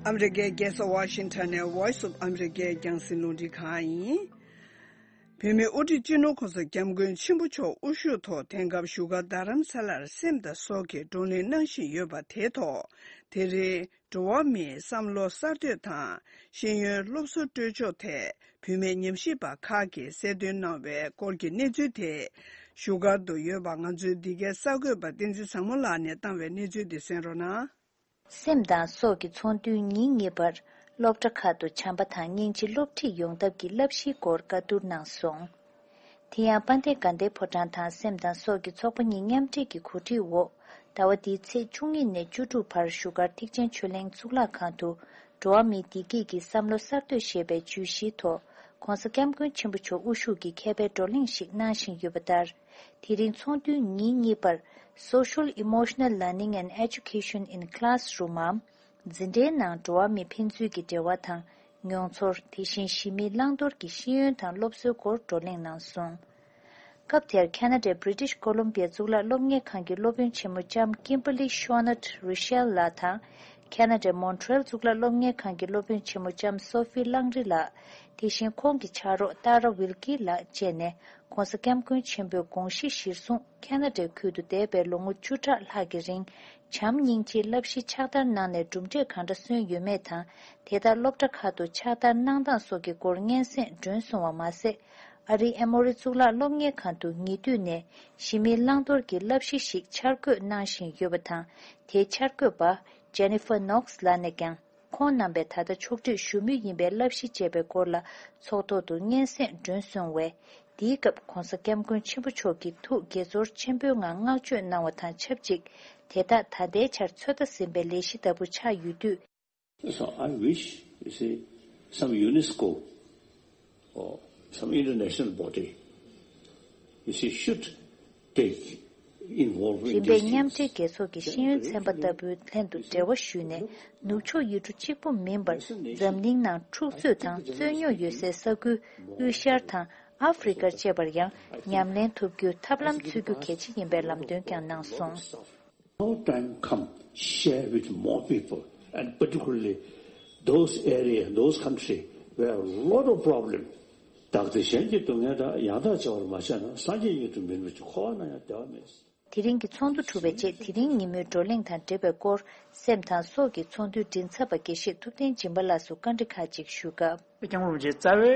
ཨ་མི་རི་ཀའི་རྒྱལ་ས་ཝ་ཤིང་ཊོན་ནས་Voice of America རྒྱང་སྲིང་རླུང་འཕྲིན་ཁང་ཡིན། བོད་མིའི་དབུ་ཁྲིད་སྤྱི་ནོར་ྋགོང་ས་ྋསྐྱབས་མགོན་ཆེན་པོ་མཆོག་དབུ་བཞུགས་ཐོག་དེང་སྐབས་བཞུགས་སྒར་རྡ་རམ་ས་ལར་སེམས་དང་སྲོག་གིས་བགྲོ་གླེང་གནང་བཞིན་ཡོད་པ་དེའི་ཐོག་དེ་རིང་འགྲོ་བ་མིའི་བསམ་བློ་གསར་གཏོད་དང་ཤེས་ཡོན་སློབ་གསོ་སྤྲོད་ཕྱོགས་ཐད་བུད་མེད་ཉམས་ཞིབ་པ་ཁག་གིས་གསལ་སྟོན་གནང་བའི་སྐོར་གྱི་གནས་ཚུལ་དེ། བཞུགས་སྒར་དུ་ཡོད་པ་ང་ཚོའི་འདི་གའི་གསར་འགོད་པ་བསྟན་འཛིན་བཟང་མོ་ལགས་ནས་བཏང་བའི་གནས་ཚུལ་འདི་གསན་རོགས་གནང་། སེམས་དང་སྲོག་གི་ཚོགས་འདུའི་ཉིན་གཉིས་པར་སློབ་གྲྭ་ཁག་ཏུ་བྱམས་པ་དང་སྙིང་རྗེ་སློབ་ཁྲིད་ཡོང་ཐབས་ཀྱི་བསླབ་གཞིའི་སྐོར་བཀའ་བསྡུར་གནང་སོང་། དེ་ཡང་དཔལ་ལྡན་དགའ་ལྡན་ཕོ་བྲང་དང་སེམས་དང་སྲོག་གི་ཚོགས་པ་གཉིས་མཉམ་འབྲེལ་གྱི་གོ་སྒྲིག་འོག་ཟླ་བ་འདིའི་ཚེས་བཅུ་གཉིས་ནས་བཅུ་དྲུག་བར་བཞུགས་སྒར་ཐེག་ཆེན་ཆོས་གླིང་གཙུག་ལག་ཁང་དུ་འགྲོ་བ་མིའི་བདེ་སྐྱིད་ཀྱི་བསམ་བློ་གསར་གཏོད་ཞེས་པའི་བརྗོད་གཞིའི་ཐོག་ྋགོང་ས་ྋསྐྱབས་མགོན་ཆེན་པོ་མཆོག་དབུ་བཞུགས་ཀྱིས་མཁས་པའི་བགྲོ་གླེང་ཞིག་གནང་བཞིན་ཡོད་པ་ལྟར། དེ་རིང་ཚོགས་འདུའི་ཉིན་གཉིས་པར་Social Emotional Learning and Education in Classroom འམ། འཛིན་གྲྭའི་ནང་འགྲོ་བ་མི་ཕན་ཚུན་གྱི་འབྲེལ་བ་དང་མྱོང་ཚོར། དེ་བཞིན་གཞི་མིའི་བླང་དོར་གྱི་ཤེས་ཡོན་དང་སློབ་གསོའི་སྐོར་བགྲོ་གླེང་གནང་སོང་། སྐབས་དེར་ཁ་ན་ཌའི་British Columbia གཙུག་ལག་སློབ་གཉེར་ཁང་གི་སློབ་དཔོན་ཆེན་མོ་ལྕམ་Kimberly Schonert Ruschel ལགས་དང་། ཁ་ན་ཌའི་Montreal གཙུག་ལག་སློབ་གཉེར་ཁང་གི་སློབ་དཔོན་ཆེན་མོ་ལྕམ་Sophie Langry ལགས། དེ་བཞིན་ཁོང་གི་ཕྱག་རོགས་Tara Wilkie ལགས་བཅས་ནས་ྋགོང་ས་ྋསྐྱབས་མགོན་ཆེན་པོའི་དགོངས་གཞི་གཞིར་བཟུང་ཁ་ན་ཌའི་ཁུལ་དུ་འདས་པའི་ལོ་ངོ་བཅུ་ཕྲག་ལྷག་གི་རིང་བྱམས་སྙིང་རྗེའི་བསླབ་གཞི་ཕྱག་བསྟར་གནང་ནས་གྲུབ་འབྲས་གང་འདྲ་སོན་ཡོད་མེད་དང་། དེ་ལྟར་སློབ་གྲྭ་ཁག་ཏུ་ཕྱག་བསྟར་གནང་སྟངས་སོགས་ཀྱི་སྐོར་སྙན་སེང་སྒྲོན་སོང་བ་མ་ཟད། ཨ་རིའི་ཨེ་མོ་རི་གཙུག་ལག་སློབ་གཉེར་ཁང་དུ་ཉེ་དུས་ནས་གཞི་མིའི་བླང་དོར་གྱི་བསླབ་གཞི་ཞིག་འཆར་འགོད་གནང་བཞིན་ཡོད་པ་དང་། དེའི་འཆར་འགོད་པ་Jennifer Knox ལགས་ནས་ཀྱང་། ཁོང་རྣམ་པས་ད་ལྟ་ཕྱོགས་སྒྲིག་ཞུ་མུས་ཡིན་པའི་བསླབ་གཞི་ཅེས་པའི་སྐོར་ལ་ཚོགས་ཐོག་ཏུ་སྙན་སེང་སྒྲོན་སོང་བས། འདིའི་སྐབས་ྋགོང་ས་ྋསྐྱབས་མགོན་ཆེན་པོ་མཆོག་གིས་ཐུགས་དགྱེས་ཚོར་ཆེན་པོའི་ངང་བསྔགས་བརྗོད་གནང་བ་དང་ཆབས་ཅིག་དེ་དག་ད་ལྟའི་ཆར་ཚོད་ལྟ་ཟིན་པའི་ལས་གཞི་ལྟ་བུ་ཆགས་ཡོད་དུས། So I wish, you see, some UNESCO or some international body, you see, should take involve in རིམ་པས་these མཉམ་འབྲེལ་things. རྒྱལ་ཚོགས་ཀྱི་ཤེས་ཡོན་ཚན་པ་ལྟ་བུའི་ལྷན་དུ་འབྲེལ་བ་ཞུས་ནས། ནུབ་ཕྱོགས་ཡུལ་གྲུ་གཅིག་པུ་མིན་པར་འཛམ་གླིང་ནང་འཁྲུག་རྩོད་དང་རྩོད་རྙོག་ཡོད་སའི་ས་ཁུལ་དབུས་ཤར་དང་ཨ་ཧྥེ་རི་ཀར་བཅས་པར་ཡང་ཉམས་ལེན་ཐུབ་རྒྱུའི་ཐབས་ལམ་འཚོལ་རྒྱུ་གལ་ཆེ་ཡིན་པའི་ལམ་སྟོན་ཀྱང་གནང་སོང་། Our time come, share with more people, and particularly those areas, those countries where a lot of problem. བདག་དེ་གཞན་གྱི་སྡུག་བསྔལ་དག་ཡང་དག་བྱ་བར་མ་བྱས་ན་སངས་རྒྱས་ཉིད་དུ་མིན་པ་ཅིག་འཁོར་བ་ན་ཡང་བདེ་བ་མེད། དེ་རིང་གི་ཚོགས་འདུ་གྲུབ་པའི་རྗེས་དེ་རིང་ཉིན་མོའི་བགྲོ་གླེང་དང་འབྲེལ་བའི་སྐོར་སེམས་དང་སྲོག་གི་ཚོགས་འདུའི་མགྲིན་ཚབ་པ་དགེ་བཤེས་ཐུབ་བསྟན་སྦྱིན་པ་ལགས་སུ་བཀའ་འདྲི་ཁག་ཅིག་ཞུས་སྐབས། སྐྱབས་མགོན་རིན་པོ་ཆེའི་རྩ་བའི་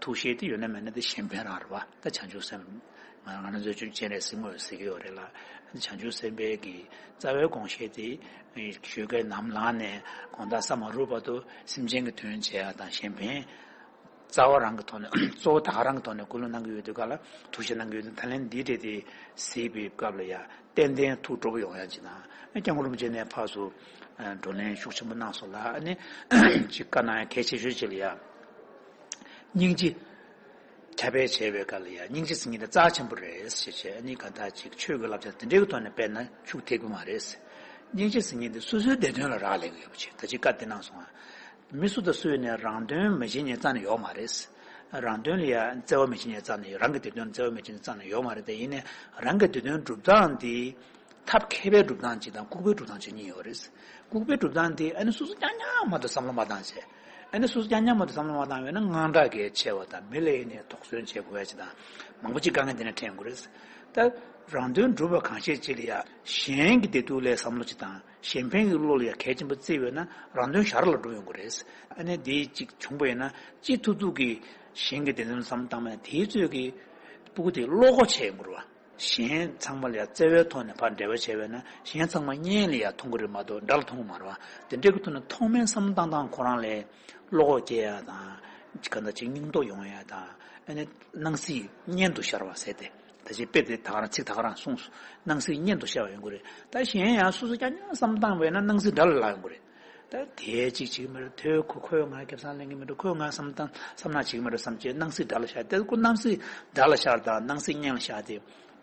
ཐུགས་བཞེད་དེ་ཡོད་ན་མེད་ན་དེ་གཞན་ཕན་རང་རེད་བ། ད་བྱང་ཆུབ་སེམས། ང་རང་ཚོའི་ཆོས་སྤྱན་རས་གཟིགས་དངོས་ཟེར་གྱི་ཡོད་རེད་ལ། བྱང་ཆུབ་སེམས་དཔའི་གི་རྩ་བའི་དགོངས་བཞེད་དེ་ཞུ་སྐབས་ནམ་ལངས་ནས་དགོང་དག་ས་མ་རུབ་བར་དུ་སེམས་ཅན་གྱི་དོན་བྱེད་ཡ་དང་གཞན་ཕན། རྩ་བ་རང་གི་ཐོག་ནས་གཙོ་བོ་ད་ག་རང་གི་ཐོག་ནས་སྐུལ་སློང་གནང་གི་ཡོད་དུས་ག་ལ་ཐུགས་བཞེད་གནང་གི་ཡོད་དུས། ད་ལན་འདི་འདྲ་དེ་གཟིགས་པའི་སྐབས་ལ་ཡ་ཏན་ཏན་ཐུགས་སྤྲོ་པོ་ཡོང་ཡ་ཅིག་དང་། སྐྱབས་མགོན་རིན་པོ་ཆེ་ནས་ཕར་ཚུར་བགྲོ་གླེང་ཤུགས་ཆེན་པོ་གནང་སོང་ལ། ཨ་ནི་ཅིག་བཀའ་གནང་ཡ་གལ་ཆེ་ཤོས་ཅིག་ལ་ཡ་སྙིང་རྗེ། ཁྱབ་སྤེལ་བྱས་པའི་སྐབས་ལ་ཡ་སྙིང་རྗེ་ཟེར་མཁན་དེ་རྩ་ཆེན་པོ་རེད་ཟེར་བྱས། ཨ་ནི་གང་ལྟར་ཅིག་ཆོས་ཀྱི་བསླབ་བྱ་དེ་འདྲའི་གི་ཐོག་ནས་སྤེལ་ན་ཤུགས་ཐེབས་ཀྱི་མ་རེད། སྙིང་རྗེ་ཟེར་མཁན་དེ་སོ་སོའི་བདེ་དོན་ལ་རག་ལས་ཀྱི་ཡོད་པ་ཅིག་ད་ཅིག་བཀའ་དེ་གནང་སོང་ང་། མི་སུ་དང་སུ་ཡིན་ནའི་རང་དོན་མི་བྱེད་མཁན་རྩ་ནས་ཡོད་མ་རེད། རང་དོན་ལ་ཡ་བརྩེ་བ་མི་བྱེད་མཁན་རྩ་ནས་ཡོད། རང་གི་བདེ་དོན་བརྩེ་བ་མི་བྱེད་མཁན་རྩ་ནས་ཡོད་མ་རེད་དེ། ཡིན་ནའི་རང་གི་བདེ་དོན་སྒྲུབ་སྟངས་འདི་ཐབས་མཁས་པའི་སྒྲུབ་སྟངས་གཅིག་དང་ལྐུགས་པའི་སྒྲུབ་སྟངས་གཅིག་གཉིས་ཡོད་རེད། ལྐུགས་པའི་སྒྲུབ་སྟངས་འདི་ཨ་ནི་སོ་སོ་རྐྱང་རྐྱང་མ་གཏོགས་བསམ་བློ་མ་བཏང་བྱས། ཨ་ནི་སོ་སོ་རྐྱང་རྐྱང་མ་གཏོགས་བསམ་བློ་མ་བཏང་བས་ན་དངངས་སྐྲག་གལ་ཆེ་བ་དང་། མི་ལ་ཡིན་ནའི་དོགས་ཟོན་བྱེད་དགོས་ཡ་གཅིག་དང་མང་པོ་གཅིག་དཀའ་ངལ་འདི་ནས་འཕྲད་དགོས་རེད། ད་རང་དོན་སྒྲུབ་པ་གང་ཤེས་གཅིག་ལ་ཡ་གཞན་གྱི་བདེ་སྡུག་ལ་བསམ་བློ་གཅིག་དང་། གཞན་ཕན་གྱི་བློ་ལ་ཡ་གལ་ཆེན་པོ་བརྩིས་པས་ན་རང་དོན་ཞར་ལ་འགྲུབ་ཡོང་གི་རེད། ཨ་ནི་དེ་གཅིག་བྱུང་པ་ཡིན་ན་ཅི་ཐུབ་ཐུབ་ཀྱིས་གཞན་གྱི་བདེ་དོན་བསམ་བློ་བཏང་བ་ན་དེའི་ཚོད་ཀྱིས་སྤུ་གུ་དེ་བློ་ཁོག་ཆེ་ཡོང་གི་རེད་བ། གཞན་ཚང་མ་ལ་ཡང་བརྩེ་བའི་ཐོག་ནས་ཕར་འབྲེལ་བ་བྱས་པས་ན་གཞན་ཚང་མ་གཉེན་ལ་ཡང་མཐོང་གི་རེད་མ་གཏོགས་དགྲ་ལ་མཐོང་གི་མ་རེད་བ། དེ་འདྲའི་གི་ཐོག་ནས་ཐོག་མའི་བསམ་བློ་བཏང་སྟངས་ཁོ་རང་ལ་བློ་ཁོག་སྐྱེ་ཡ་དང་། གང་ལྟར་ཅིག་སྙིང་སྟོབས་ཡོང་ཡ་དང་། ཨ་ནི་སྣང་སྲིད་གཉེན་དུ་ཤར་བ་ཟེར་ཏེ། ད་ཅིག་དཔེ་དེ་ད་ག་རང་ཚིག་ད་ག་རང་གསུངས་སོང་། སྣང་སྲིད་གཉེན་དུ་ཤར་བ་ཡོང་གི་རེད། ད་གཞན་ཡང་སོ་སོ་རྐྱང་རྐྱང་བསམ་བཏང་བས་ན་སྣང་སྲིད་དགྲ་ལ་ལྷག་ཡོང་གི་རེད། ད་དེ་གཅིག་བྱེད་ཀྱི་མ་རེད། དེ་ཁོ་ཁོས་ང་ཁེ་བཟང་ལེན་གྱི་མ་རེད། ཁོས་ང་བསམ་བཏང་བསམ་ན་བྱེད་ཀྱི་མ་རེད་བསམ་བྱས་སྣང་སྲིད་དགྲ་ལ་ཤར། དེ་ཁོ་སྣང་སྲིད་དགྲ་ལ་ཤར་དང་སྣང་སྲིད་གཉེན་ལ་ཤར་ཏེ།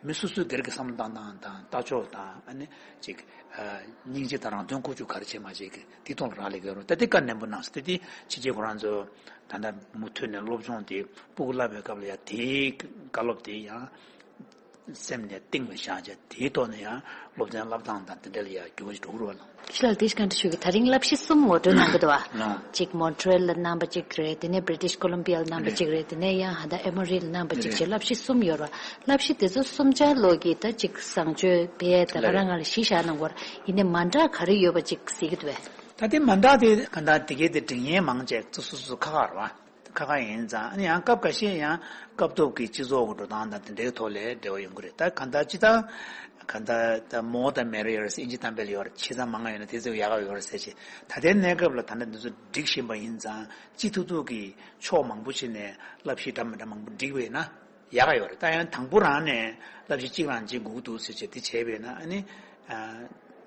མི་སོ་སོའི་སྒེར་གྱི་བསམ་བློ་བཏང་སྟངས་དང་ལྟ་ཕྱོགས་དང་། ཨ་ནི་ཅིག་ཨ། སྙིང་རྗེ་དང་རང་དོན་ཁུར་ཆོག་ག་རེ་བྱེད་མ་བྱེད་ཀྱི་དེ་ཐོག་ལ་རག་ལས་ཀྱི་ཡོད་རེད། ད་དེ་བཀའ་ནན་པོ་གནང་སོང་། དེ་དེ་ཕྱི་རྒྱལ་ཁོ་རང་ཚོ་ད་ལྟ་མུ་མཐུད་ནས་སློབ་སྦྱོང་དེ་སྤུ་གུ་བསླབ་པའི་སྐབས་ལ་ཡང་དེའི་བཀའ་སློབ་དེ་ཡང་སེམས་ནས་གཏིང་ལ་བཞག་བྱས་དེའི་ཐོག་ནས་ཡང་སློབ་ཚན་བསླབ་སྟངས་དང་དེ་འདྲ་ལ་ཡང་འགྱུར་བ་ཞིག་འགྲོ་གི་རེད་བ་ལ། ཁྱེད་ལ་དེ་ཞིག་ག་འདྲ་ཞུ་གི། ད་རིང་བསླབ་གཞི་གསུམ་ངོ་སྤྲོད་གནང་གི་འདུག་བ། ལགས། གཅིག་མོན་ཊི་རེལ་ལ་གནང་བ་གཅིག་རེད། དེ་ནས་བྷི་རི་ཊིཤ་ཀོ་ལོམ་བི་ཡ་ལ་གནང་བ་རེད། གཅིག་རེད། དེ་ནས་ཡང་ཧ་ད་ཨེ་མོ་རི་ལ་གནང་བ་གཅིག་རེད། རེད། བསླབ་གཞི་གསུམ་ཡོད་རེད་བ། བསླབ་གཞི་དེ་ཚོ་གསུམ་ཆར་ལོག་གི་ད་གཅིག་བཟང་སྤྱོད་བེད་ད་ག་རང་ང་ལ་གཞི་བཞག་གནང་བར་ཡིན་ནའི་མ་འདྲ་ག་རེ་ཡོད་པ་གཅིག་གཟིགས་ཀྱི་འདུག་བས། ད་དེ་མ་འདྲ་དེ་ག་འདྲ་དེ་གའི་དེ་འབྲི་མཁན་མང་ཆེ་ཚོ་སོ་སོ་ཁ་ཁ་རེད་བ། ཁ་ཁ་ཡིན་ཙང་ཨ་ནི་ཡང་སྐབས་འགའ་ཤས་ཡང་སྐབས་ཐོག་གི་སྤྱི་ཚོགས་ཀྱི་འགྲོ་སྟངས་དང་དེ་འདྲའི་ཐོག་ལས་འབྲེལ་བ་ཡོང་གི་རེད། ད་ག་འདྲ་སྤྱི་བཏང་ག་འདྲ་ད་more the merrier ཨིན་ཇི་གཏམ་དཔེ་ལ་ཡོད་རེད། ཆེ་ཙམ་མང་ང་ཡོད་ན་དེ་ཚོ་ཡག་ག་ཡོད་རེད་ཟེར་བྱས། ད་ལྟའི་གནས་སྐབས་ལ་ད་ལྟ་འདི་ཚོ་སྒྲིག་བཞིན་པ་ཡིན་ཙང་སྤྱི་ཐུབ་ཐུབ་ཀྱི་ཕྱོགས་མང་པོ་ཞིག་ནས་བསླབ་གཞི་འདྲ་མི་འདྲ་མང་པོ་སྒྲིག་པ་ཡིན་ན་ཡག་ག་ཡོད་རེད། ད་ཡང་དང་པོ་རང་ནས་བསླབ་གཞི་གཅིག་རང་གཅིག་དགོས་ཀྱི་འདུག་ཟེར་བྱས་དེ་བྱས་པས་ན་ཨ་ནི།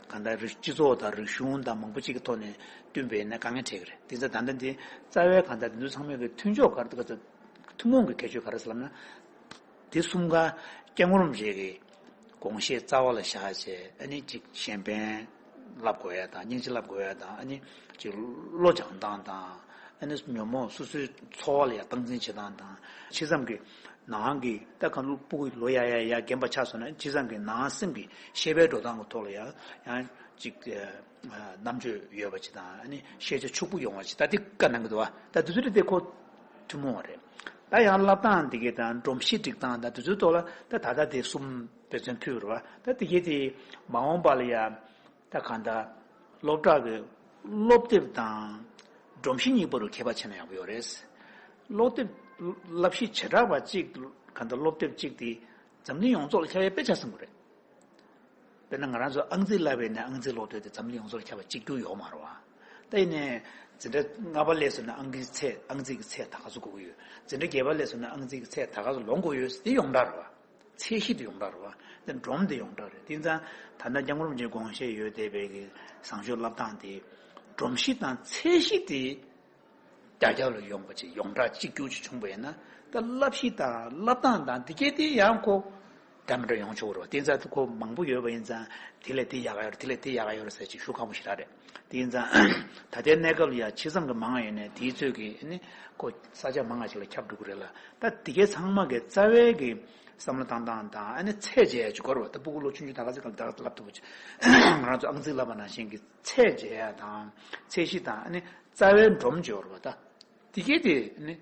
གང་ལྟར་རིག་སྤྱི་ཚོགས་དང་རིག་གཞུང་དང་མང་པོ་གཅིག་གི་ཐོག་ནས་བསྟུན་པས་ན་དཀའ་ངལ་འཕྲད་ཀྱི་རེད། དེ་ཚོ་ད་ལྟ་འདི་རྩ་བའི་གང་ལྟར་འདི་ཚོ་ཚང་མའི་གི་མཐུན་ཕྱོགས་ག་རེ་འདུག་ག་ཐུན་མོང་གི་ཁྱད་ཆོས་ག་རེ་ཟེར་ལབ་ན། དེ་གསུམ་ཀ་སྐྱབས་མགོན་རིན་པོ་ཆེ་གི་དགོངས་བཞེད་རྩ་བ་ལ་བཞག་བྱས་ཨ་ནི་གཅིག་གཞན་ཕན་བསླབ་དགོས་ཡ་དང་སྙིང་རྗེ་བསླབ་དགོས་ཡ་དང་ཨ་ནི་གཅིག་བློ་སྦྱང་སྟངས་དང་ཨ་ནི་ཉོན་མོངས་སོ་སོའི་འཚོ་བ་ལ་ཡ་སྟངས་འཛིན་བྱེད་སྟངས་དང་ཕྱི་མཚམས་ཀྱི་ནང་གི་ད་གང་ལུགས་སྤུ་གུ་ལོ་ཡ་ཡ་ཡ་རྒན་པ་ཆགས་སོང་ན་ཕྱི་མཚམས་ཀྱི་ནང་སེམས་ཀྱི་ཤེས་པའི་འགྲོ་སྟངས་ཀྱི་ཐོག་ལ་ཡ་ཡང་གཅིག་རྣམ་དཔྱོད་ཡོད་པ་ཅིག་དང་ཨ་ནི་ཤེས་བྱ་ཕྱུག་པོ་ཡོང་བ་ཅིག་ད་དེ་བཀའ་གནང་གི་འདུག་བ། ད་དེ་ཚོ་དེ་ཁོ་ཐུན་མོང་བ་རེད། ད་ཡང་བསླབ་སྟངས་འདི་གའི་དང་སྒྲོམ་གཞི་སྒྲིག་སྟངས་དང་དེ་ཚོའི་ཐོག་ལ་ད་ད་ལྟ་དེ་གསུམ་དཔེ་མཚོན་ཕུལ་བ་རེད་བ། ད་དེ་གའི་དེ་མ་འོངས་པ་ལ་ཡ་ད་གང་ལྟར་སློབ་གྲྭ་གི་སློབ་དེབ་དང་སྒྲོམ་གཞི་གཉིས་པོ་རུ་ཁྱད་པར་ཕྱེ་ན་ཡག་པོ་ཡོད་རེད། སློབ་དེབ་བསླབ་གཞི་བྱེ་བྲག་པ་གཅིག་གང་ལྟར་སློབ་དེབ་གཅིག་དེ་འཛམ་གླིང་ཡོངས་རྫོགས་ལ་ཁྱབ་ཡ་དཔེ་ཆ་ཟིན་པོ་རེད། དཔེར་ན་ང་རང་ཚོ་ཨང་རྩིས་བསླབ་པའི་ནས་ཨང་རྩིས་སློབ་དེབ་དེ་འཛམ་གླིང་ཡོངས་རྫོགས་ལ་ཁྱབ་པ་གཅིག་གྱུར་ཡོད་མ་རེད་བ། ད་ཡིན་ནའི་འཛིན་གྲྭ་ལྔ་པ་སླེབས་སོང་ན་ཨང་ཀིའི་ཚད་ཨང་རྩིས་ཀྱི་ཚད་ད་ག་ཚོད་དགོས་ཀྱི་ཡོད། འཛིན་གྲྭ་བརྒྱད་པ་སླེབས་སོང་ན་ཨང་རྩིས་ཀྱི་ཚད་ད་ག་ཚོད་ལོན་དགོས་ཡོད་དེ་ཡོངས་གྲགས་རེད་བ། ཚད་གཞི་དེ་ཡོངས་གྲགས་རེད་བ། དེ་སྒྲོམ་དེ་ཡོངས་གྲགས་རེད། དེ་ཙང་ད་ལྟ་སྐྱབས་མགོན་རིན་པོ་ཆེའི་དགོངས་བཞེད་ཡོད་བསྡད་པའི་གི་བཟང་སྤྱོད་བསླབ་སྟངས་དེ་སྒྲོམ་གཞི་དང་ཚད་གཞི་དེ་རྒྱ་རྒྱ་ལ་ཡོང་པ་ཅིག་ཡོངས་གྲགས་གཅིག་གྱུར་ཅིག་བྱུང་པ་ཡིན་ན་ད་བསླབ་གཞི་དང་བསླབ་སྟངས་དང་དེ་གས་དེ་ཡང་ཁོ་འདྲ་མི་འདྲ་ཡོང་ཆོག་རེད་བ། དེ་ཙང་ཁོ་མང་པོ་ཡོད་པ་ཡིན་ཙང་དེ་ལས་དེ་ཡག་ག་ཡོད་རེད། དེ་ལས་དེ་ཡག་ག་ཡོད་རེད་ཟེར་ཅིག་ཞུ་ཁག་པོ་ཞིག་རེད། དེ་ཡིན་ཙང་ད་ལྟའི་གནས་སྐབས་ལ་ཡ་ཕྱི་མཚམས་ཀྱི་མང་བ་ཡོད་ནས་དེའི་ཚོད་ཀྱིས་ནི་ཁོ་ས་ཆ་མང་བ་ཞིག་ལ་ཁྱབ་འགྲོ་གི་རེད་ལ། ད་དེ་གས་ཚང་མ་གི་རྩ་བའི་གི་བསམ་བློ་བཏང་སྟངས་དང་ཨ་ནི་ཚད་འཇལ་ཡ་ཅིག་དགོས་རེད་བ། ད་སྤུ་གུ་ལོ་ཆུང་ཆུང་ད་ག་ཚོད་ག་ལ་ད་ག་ཚོད་བསླབ་ཐུབ་པ་ཅིག་ང་རང་ཚོ་ཨང་རྩིས་བསླབ་པ་ནང་བཞིན་གི་ཚད་འཇལ་ཡ་དང་ཚད་གཞི་དང་ཨ་ནི་རྩ་བའི་སྒྲོམ་འཇལ་བ་རེད་བ། ད་དེ་གས་དེ་ནི་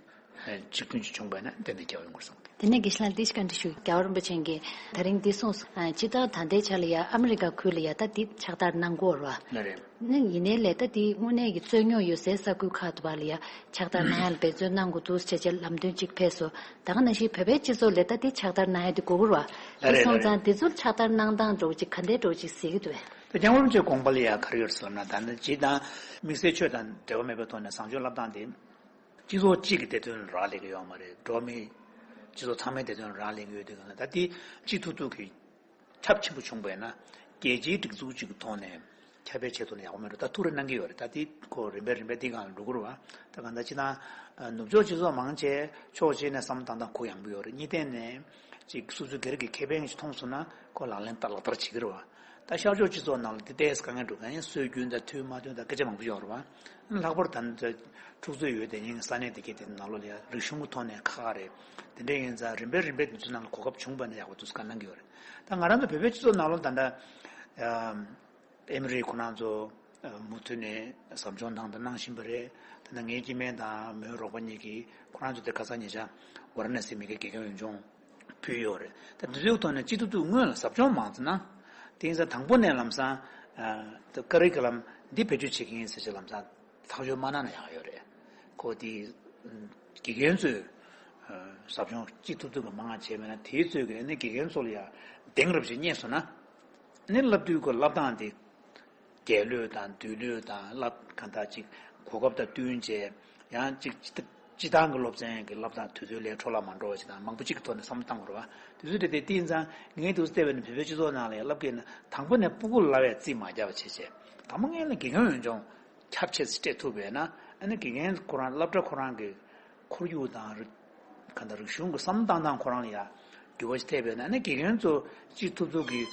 གཅིག་མཐུན་ཅིག་བྱུང་པ་ན་ཏན་ཏན་རྒྱལ་བ་ཡོང་དགོས་བསམ་གི། དེ་ནས་དགེ་བཤེས་ལགས་དེ་ཞིག་བཀའ་འདྲི་ཞུ། རྒྱལ་བ་རིན་པོ་ཆེ་གིས་ད་རིང་འདི་གསུངས་སོང་། ཨ། སྤྱིར་བཏང་ད་ལྟའི་ཆ་ལ་ཡ་ཨ་མི་རི་ཀ་ཁུལ་ལ་ཡ་ད་འདི་ཕྱག་བསྟར་གནང་དགོས་རེད་བ། ལགས་རེད། ནི་ཡིན་ནའི་ལས་ད་འདི་དངོས་གནས་ཀྱི་རྩོད་རྙོག་ཡོད་སའི་ས་ཁུལ་ཁག་ཏུ་བ་ལ་ཡ་ཕྱག་བསྟར་གནང་ཡ་ལ་འབད་བརྩོན་གནང་དགོས་འདུག་བྱས་བྱས་ལམ་སྟོན་གཅིག་ཕེབས་སོང་། ད་ག་ནང་བཞིན་བོད་པའི་སྤྱི་ཚོགས་ལ་ད་འདི་ཕྱག་བསྟར་གནང་ཡ་དེ་དགོས་ཀྱི་རེད་བ། ལགས་རེད། དེ་སོང་ཙང་དེ་ཚོར་ཕྱག་བསྟར་གནང་སྟངས་འདྲ་བོ་ཅིག་ག་འདྲའི་འདྲ་བོ་ཅིག་གཟིགས་ཀྱི་འདུག་བས། ད་སྐྱབས་མགོན་རིན་པོ་ཆེའི་དགོངས་པ་ལ་ཡ་ག་རེ་ཡོད་ཟེར་ལབ་ན། ད་ནི་སྤྱིར་བཏང་དམིགས་བསལ་ཆོས་དང་འབྲེལ་བ་མེད་པའི་ཐོག་ནས་བཟང་སྤྱོད་བསླབ་སྟངས་དེ། སྤྱི་ཚོགས་གཅིག་གི་བདེ་དོན་ལ་རག་ལས་ཀྱི་ཡོད་མ་རེད། འགྲོ་བ་མི་སྤྱི་ཚོགས་ཚང་མའི་བདེ་དོན་ལ་རག་ལས་ཀྱི་ཡོད་དུས་གང་ལ་ད་དེ་གཅིག་ཐུབ་ཐུབ་ཀྱི་ཁྱབ་ཆེན་པོ་བྱུང་བས་ན་རྒྱལ་སྤྱིའི་སྒྲིག་འཛུགས་གཅིག་གི་ཐོག་ནས་ཁྱབ་སྤེལ་བྱེད་ཐུབ་ན་ཡག་པོ་མེད་འགྲོ། ད་ཐུགས་རེ་གནང་གི་ཡོད་རེད། ད་དེ་ཁོ་རིམ་པས་རིམ་པས་དེ་སྒང་ལ་འགྲོ་གི་རེད་བ། ད་གང་ལྟར་སྤྱིར་བཏང་ནུབ་ཕྱོགས་སྤྱི་ཚོགས་མང་ཆེ་ཕྱོགས་གཅིག་ནས་བསམ་བློ་བཏང་སྟངས་ཁོ་ཡངས་པོ་ཡོད་རེད། གཉིས་ཐད་ནས་ཅིག་སོ་སོའི་སྒེར་གྱི་ཁེ་ཕན་ཞིག་མཐོང་སོང་ན་ཁོ་ལག་ལེན་ལག་བསྟར་བྱེད་ཀྱི་རེད་བ། ད་ཤར་ཕྱོགས་སྤྱི་ཚོགས་ནང་ལ་དེ་ཏོག་ཙམ་དཀའ་ངལ་འགྲོ་གི་ཡིན། སྲོལ་རྒྱུན་དང་མཐུན་མ་མཐུན་དང་སྐད་ཆ་མང་པོ་ཡོད་རེད་བ། ལྷག་པར་ད་ལྟ་འཁྲུག་རྩོད་ཡོད་དེ་ཡིན་ས་གནས་དེ་གའི་དེ་ནང་ལོགས་ལ་ཡང་རིག་གཞུང་གི་ཐོག་ནས་ཁག་ཁག་རེད། དེ་འདྲ་ཡིན་ཙང་རིམ་པས་རིམ་པས་དེ་ཚོའི་ནང་ལ་གོ་སྐབས་བྱུང་བ་ན་ཡག་པོ་འདུག་བཀའ་གནང་གི་ཡོད་རེད། ད་ང་རང་ཚོ་བོད་པའི་སྤྱི་ཚོགས་ནང་ལོགས་ད་ལྟ་ཨ་ཨེ་མི་རི་ཁོ་རང་ཚོ་མུ་མཐུད་ནས་ཟབ་སྦྱོང་དང་དུ་གནང་བཞིན་པ་རེད། ད་ལྟ་ངའི་སྐྱེ་དམན་དང་མོའི་རོགས་པ་གཉིས་ཀྱིས་ཁོ་རང་ཚོ་དེ་ཁ་སང་ཉེ་ཆར་ཝ་ར་ཎ་སི་མི་རིགས་དགེ་རྒན་འོས་སྦྱོང་ཕུལ་ཡོད་རེད། ད་འདི་ཚོའི་ཐོག་ནས་སྤྱི་ཐུབ་ཐུབ་སྔོན་ལ་ཟབ་སྦྱོང་མང་ཙམ་གནང་། དེ་ཡིན་ཙང་དང་པོ་ནས་ལམ་སང་ཨ་ད་ཀ་རི་ཀུ་ལམ་འདི་བེད་སྤྱོད་བྱེད་ཀྱི་ཡིན་ཟེར་བྱས་ལམ་སང་ཐག་གཅོད་མ་གནང་ན་ཡག་ཡོད་རེད། ཁོ་དེ་དགེ་རྒན་ཚོས་ ཟབ་སྦྱོང་ཅི་ཐུབ་ཐུབ་ཀྱི་མང་བ་བྱས་པས་ན། དེའི་ཚོད་ཀྱིས་ཨ་ནི་དགེ་རྒན་ཚོ་ལ་ཡང་གདེང་རབ་ཅིག་རྙེད་སོང་ན། ཨ་ནི་བསླབ་དུས་ཀྱི་བསླབ་སྟངས་དེ་རྒྱལ་སློབ་དང་དུས་སློབ་དང་བསླབ་གང་ལྟར་ཅིག་གོ་སྐབས་དང་བསྟུན་བྱས། ཡང་ཅིག་སྤྱི་སྤྱི་བཏང་གི་སློབ་ཚན་གྱི་བསླབ་སྟངས་དུས་ཚོད་ལས་འཕྲོ་བརླག་མ་འགྲོ་བ་ཞིག་དང་། མང་པོ་གཅིག་གི་ཐོག་ནས་བསམ་བློ་བཏང་དགོས་རེད་བ། དུས་ཚོད་དེ་དེ་དེ་ཡིན་ཙང་། ངས་འདུག་སེ་བལྟས་པ་ཡིན་ན་བོད་པའི་སྤྱི་ཚོགས་ནང་ལ་ཡང་བསླབ་དགོས་ན། དང་པོ་ནས་སྤུ་གུ་ལ་བས་རྩིས་མ་རྒྱག་པ་བྱས་བྱས། དང་པོ་ངས་ལ་དགེ་རྒན་འོས་སྦྱོང་ཁྱབ་ཆེ་ཙམ་སྤྲད་ཐུབ་པས་ན། ཨ་ནི་དགེ་རྒན་ཁོ་རང་སློབ་གྲྭ་ཁོ་རང་གི་ཁོར་ཡུག་དང་རི། གང་ལྟར་རིག་གཞུང་གི་བསམ་བློ་བཏང་སྟངས་ཁོ་རང་ལ་ཡང་འགྱུར་བ་ཞིག་ཐེབས་པས་ན། ཨ་ནི་དགེ་རྒན་ཚོ་ཅི་ཐུབ་ཐུབ་ཀྱིས་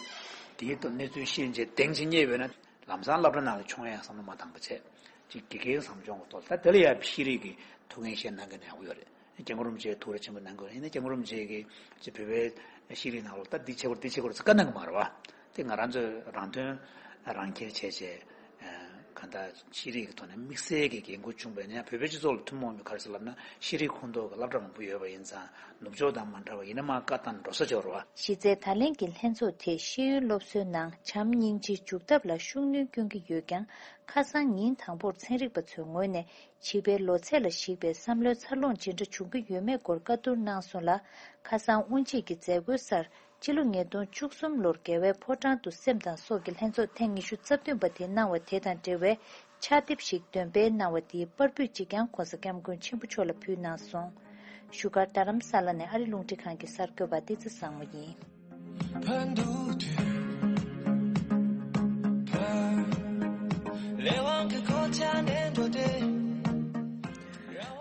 དེའི་ཐོག་གནས་ཚུལ་ཤེས་བྱས་གདེང་ཅིག་རྙེད་པས་ན། ལམ་སང་སློབ་གྲྭ་ནང་ལ་མཆོང་ཡ་བསམ་བློ་མ་བཏང་པ་བྱས། ཅིག་དགེ་རྒན་ཟབ་སྦྱོང་གི་ཐོག་ད་དེ་ལ་ཡང་ཤེས་རིག་གི་ཐུགས་འགན་བཞེས་གནང་མཁན་ཡག་པོ་ཡོད་རེད། སྐྱབས་མགོན་རིན་པོ་ཆེས་ཐུགས་རེ་ཆེན་པོ་གནང་གི་ཡོད་རེད། ཡིན་ན་སྐྱབས་མགོན་རིན་པོ་ཆེ་གིས་ཅིག་བོད་པའི་ཤེས་རིག་ནང་ལོགས་ད་འདི་བྱེད་དགོས་རེད། འདི་བྱེད་དགོས་རེད་ཟེར་བཀའ་གནང་གི་མ་རེད་བ། དེ་ང་རང་ཚོས་རང་དོན་རང་འཁྱེར་བྱས་བྱས། གང་ལྟར་ཤེས་རིག་གི་ཐོག་ནས་དམིགས་བསལ་གྱི་འགན་ཁུར་བྱུང་བས་ན། ཡང་བོད་པའི་སྤྱི་ཚོགས་ལ་ཐུན་མོང་མི་ག་རེ་ཟེར་ལབ་ན། ཤེས་རིག་ཁོངས་གཏོགས་ཀྱི་སློབ་གྲྭ་མང་པོ་ཡོད་པ་ཡིན་ཙང་། ནུབ་ཕྱོགས་དང་མ་འདྲ་བ་ཡིན་ན་མར་བཀའ་བཏང་འགྲོ་ས་ཅིག་ཡོད་རེད་བ། གཞི་རྩའི་ད་ལན་གྱི་ལྷན་ཚོགས་དེས་ཤེས་ཡོན་སློབ་གསོའི་ནང་བྱམས་སྙིང་རྗེའི་འཇུག་ཐབས་ལ་ཤུགས་སྣོན་སྐྱོན་གྱི་ཡོད་ཀྱང་། ཁ་སང་ཉིན་དང་པོར་ཚན་རིག་པ་ཚོའི་ངོས་ནས་བྱིས་པའི་ལོ་ཚད་ལ་གཞིགས་པའི་བསམ་བློའི་འཚར་ལོངས་ཇི་འདྲ་བྱུང་གི་ཡོད་མེད་སྐོར་བཀའ་བསྡུར་གནང་སོང་ལ། ཁ་སང་དབུ་འབྱེད་ཀྱི་མཛད་སྒོའི་སར། ཕྱི་ལོ་ཉིས་སྟོང་བཅུ་གསུམ་ལོར་རྒྱལ་བའི་ཕོ་བྲང་དུ་སེམས་དང་སྲོག་གི་ལྷན་ཚོགས་ཐེངས་ཉི་ཤུ་རྩ་བདུན་པ་དེ་གནང་བ་དེ་དང་འབྲེལ་བའི་ཕྱག་དེབ་ཞིག་འདོན་སྤེལ་གནང་བ་དེའི་པར་འབུལ་ཅིག་ཀྱང་༧གོང་ས་༧སྐྱབས་མགོན་ཆེན་པོ་མཆོག་ལ་ཕུལ་གནང་སོང་། བཞུགས་སྒར་རྡ་རམ་ས་ལ་ནས་ཨ་རི་རླུང་འཕྲིན་ཁང་གི་གསར་འགོད་པ་བསྟན་འཛིན་བཟང་མོ་ཡིན།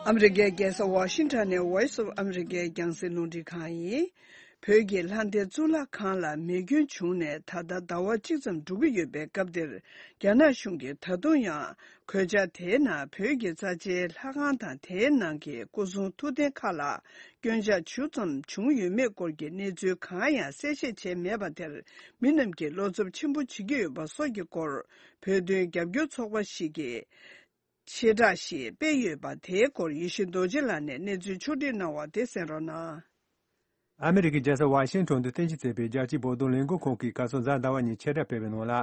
ཨ་མི་རི་ཀའི་རྒྱལ་ས་ཝ་ཤིང་ཊོན་ནས་Voice of America རྒྱང་སྲིང་རླུང་འཕྲིན་ཁང་ཡིན། བོད་ཀྱི་ལྷ་ལྡན་གཙུག་ལག་ཁང་ལ་མེ་སྐྱོན་བྱུང་ནས་ད་ལྟ་ཟླ་བ་གཅིག་ཙམ་འགྲོ་གི་ཡོད་པའི་སྐབས་འདིར། རྒྱ་ནག་གཞུང་གིས་ད་དུང་ཡང་གོད་ཆག་དེའི་ནང་བོད་ཀྱི་རྩ་ཆེའི་ལྷ་ཁང་དང་དེའི་ནང་གི་སྐུ་གསུང་ཐུགས་རྟེན་ཁག་ལ་སྐྱོན་ཆག་ཇི་ཙམ་བྱུང་ཡོད་མེད་སྐོར་གྱི་གནས་ཚུལ་གང་ཡང་གསལ་བཤད་བྱས་མེད་པ་དེར། མི་རྣམས་ཀྱིས་བློ་འཚབ་ཆེན་པོ་བྱེད་ཀྱི་ཡོད་པ་སོགས་ཀྱི་སྐོར། བོད་དོན་རྒྱབ་སྐྱོར་ཚོགས་པ་ཞིག་གིས་ཆེད་བསྒྲགས་ཤིག་སྤེལ་ཡོད་པ་དེའི་སྐོར་ཡེ་ཤེས་རྡོ་རྗེ་ལགས་ནས་གནས་ཚུལ་ཕྱོགས་སྒྲིག་གནང་བ་དེ་གསན་རོགས་གནང་། ཨ་མི་རི་ཀའི་རྒྱལ་ས་ཝ་ཤིང་ཊོན་དུ་རྟེན་གཞི་བྱས་པའི་རྒྱལ་སྤྱིའི་བོད་དོན་ལས་འགུལ་ཁང་གིས་ག་སོ་གཟའ་ཟླ་བ་ཉིན་ཆེད་བསྒྲགས་སྤེལ་བའི་ནང་ལ།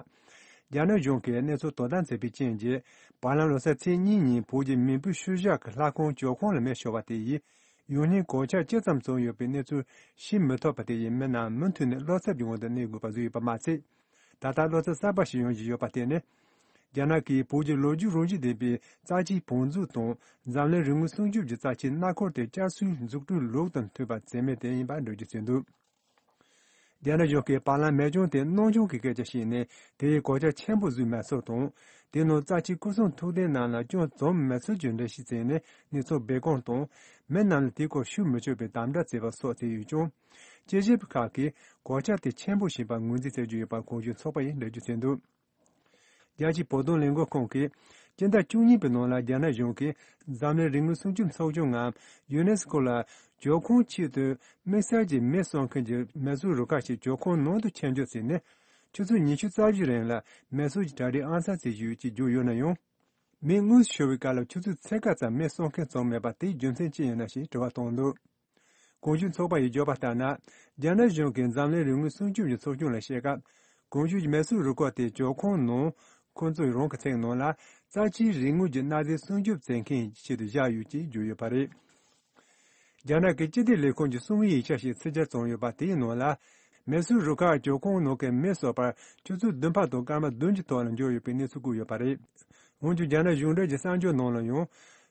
རྒྱ་ནག་གཞུང་གིས་གནས་ཚུལ་དོ་དམ་བྱས་པའི་རྐྱེན་གྱིས། བར་ལམ་ལོ་གསར་ཚེས་གཉིས་ཉིན་བོད་ཀྱི་མི་བུ་ཤུལ་བཞག་གི་ལྷ་ཁང་ཇོ་ཁང་ལ་མེ་ཤོར་བ་དེ་ཡིས། ཡང་སྙིང་གོད་ཆག་ཅི་ཙམ་བྱུང་ཡོད་པའི་གནས་ཚུལ་ཤེས་མི་ཐུབ་པ་དེ་ཡིས་མི་རྣམས་མུ་མཐུད་ནས་བློ་འཚབ་ཀྱི་ངང་དུ་གནས་དགོས་པ་བཟོས་ཡོད་པ་མ་ཚད། ད་ལྟ་བློ་འཚབ་གསར་པ་ཞིག་ཡོང་བཞིན་ཡོད་པ་དེ་ནི། རྒྱ་ནག་གིས་བོད་ཀྱི་ལོ་རྒྱུས་རང་བཞིན་ལྡན་པའི་རྩ་ཆེའི་བང་མཛོད་དང་འཛམ་གླིང་རིག་དངོས་སྲུང་སྐྱོབ་ཀྱི་རྩ་ཆེའི་གནའ་འཁོར་དེ་བསྐྱར་གསོའི་འཛུགས་སྐྲུན་ལུགས་དང་མཐུན་པ་བྱས་མེད་དེ་ཡིན་པར་འགྲེལ་བརྗོད་བྱས་འདུག་རྒྱ་ནག་གཞུང་གིས་བར་ལམ་མེ་སྐྱོན་དེ་གནོད་སྐྱོན་གྱི་སྐད་ཆ་བཤད་ནས། དེའི་གོད་ཆག་ཆེན་པོ་བཟོས་མེད་ཚུལ་དང་། དེའི་ནང་རྩ་ཆེའི་སྐུ་གསུང་ཐུགས་རྟེན་རྣམས་ལ་སྐྱོན་བྱུང་མེད་ཚུལ་གྱི་འགྲེལ་བཤད་བྱས་ནས། གནས་ཚུལ་སྦས་སྐུང་དང་། མི་རྣམས་ལ་དེའི་སྐོར་ཞུ་མི་ཆོག་པའི་དམ་བསྒྲགས་བྱས་པ་སོགས་བྱས་ཡོད་ཀྱང་། དཔྱད་ཞིབ་པ་ཁག་གིས་གོད་ཆག་དེ་ཆེན་པོ་ཞིག་ཡིན་པར་ངོས་འཛིན་བྱེད་ཀྱི་ཡོད་པ་གོང་ཞུས་ཚོགས་པ་ཡིས་འགྲེལ་བརྗོད་བྱས་འདུག་རྒྱལ་སྤྱིའི་བོད་དོན་ལས་འགུལ་ཁང་གིས། སྤྱི་ཟླ་བཅུ་གཉིས་པའི་ནང་ལ་རྒྱ་ནག་གཞུང་གིས། འཛམ་གླིང་རིག་དངོས་སྲུང་སྐྱོབ་ཚོགས་ཆུང་ངམ། ཡུ་ནེ་སི་ཀོ་ལ། ཇོ་ཁང་ཆེད་དུ། དམིགས་བསལ་གྱི་མེ་གསོད་མཁན་གྱི་མེ་གསོད་རུ་ཁག་ཞིག་ཇོ་ཁང་ནང་དུ་ཆེད་འཇུག་བྱས་ནས། ཆུ་ཚོད་ཉི་ཤུ་རྩ་བཞི་རིང་ལ་མེ་གསོད་ཀྱི་གྲ་སྒྲིག་ཨང་གསར་བྱེད་ཀྱི་ཡོད་ཅེས་བརྗོད་ཡོད་ན་ཡང་། མེ་དངོས་སུ་ཤོར་བའི་སྐབས་ལ་ཆུ་ཚོད་ཕྱེད་ཀ་ཙམ་མེ་གསོད་མཁན་བྱུང་མེད་པ་དེའི་རྒྱུ་མཚན་ཅི་ཡིན་ན་ཞེས་དྲི་བ་བཏང་འདུག་གོང་ཞུས་ཚོགས་པ་ཡིས་བརྗོད་པ་ལྟར་ན། རྒྱ་ནག་གཞུང་གིས་འཛམ་གླིང་རིག་དངོས་སྲུང་སྐྱོབ་ཀྱི་ཚོགས་ཆུང་ལ་བཤད་སྐབས། གོང་ཞུས་ཀྱི་མེ་གསོད་རུ་ཁག་དེ་ཇོ་ཁང་ནང་། ཁོང་ཚོའི་རང་གི་ཚིག་ནང་ལ། རྩ་ཆེའི་རིག་དངོས་ཀྱི་གནའ་རྫས་སྲུང་སྐྱོབ་བྱེད་མཁན་གྱི་ཆེད་དུ་བཞག་ཡོད་ཅེས་བརྗོད་ཡོད་པ་རེད། རྒྱ་ནག་གི་སྤྱི་བདེ་ལས་ཁུངས་ཀྱི་གསུང་བའི་ཡིག་ཆ་ཞིག་ཕྱིར་བསྒྱུར་བྱུང་ཡོད་པ་དེའི་ནང་ལ། མེ་གསོད་རུ་ཁག་ཇོ་ཁང་ནང་གི་མེ་གསོད་པར་ཆུ་ཚོད་བདུན་པ་དང་སྐར་མ་བདུན་གྱི་ཐོག་ལ་འབྱོར་ཡོད་པའི་གནས་ཚུལ་བཀོད་ཡོད་པ་རེད། འོན་ཀྱང་། རྒྱ་ནག་གཞུང་འབྲེལ་གྱི་གསར་འགྱུར་ནང་ལ་ཡང་།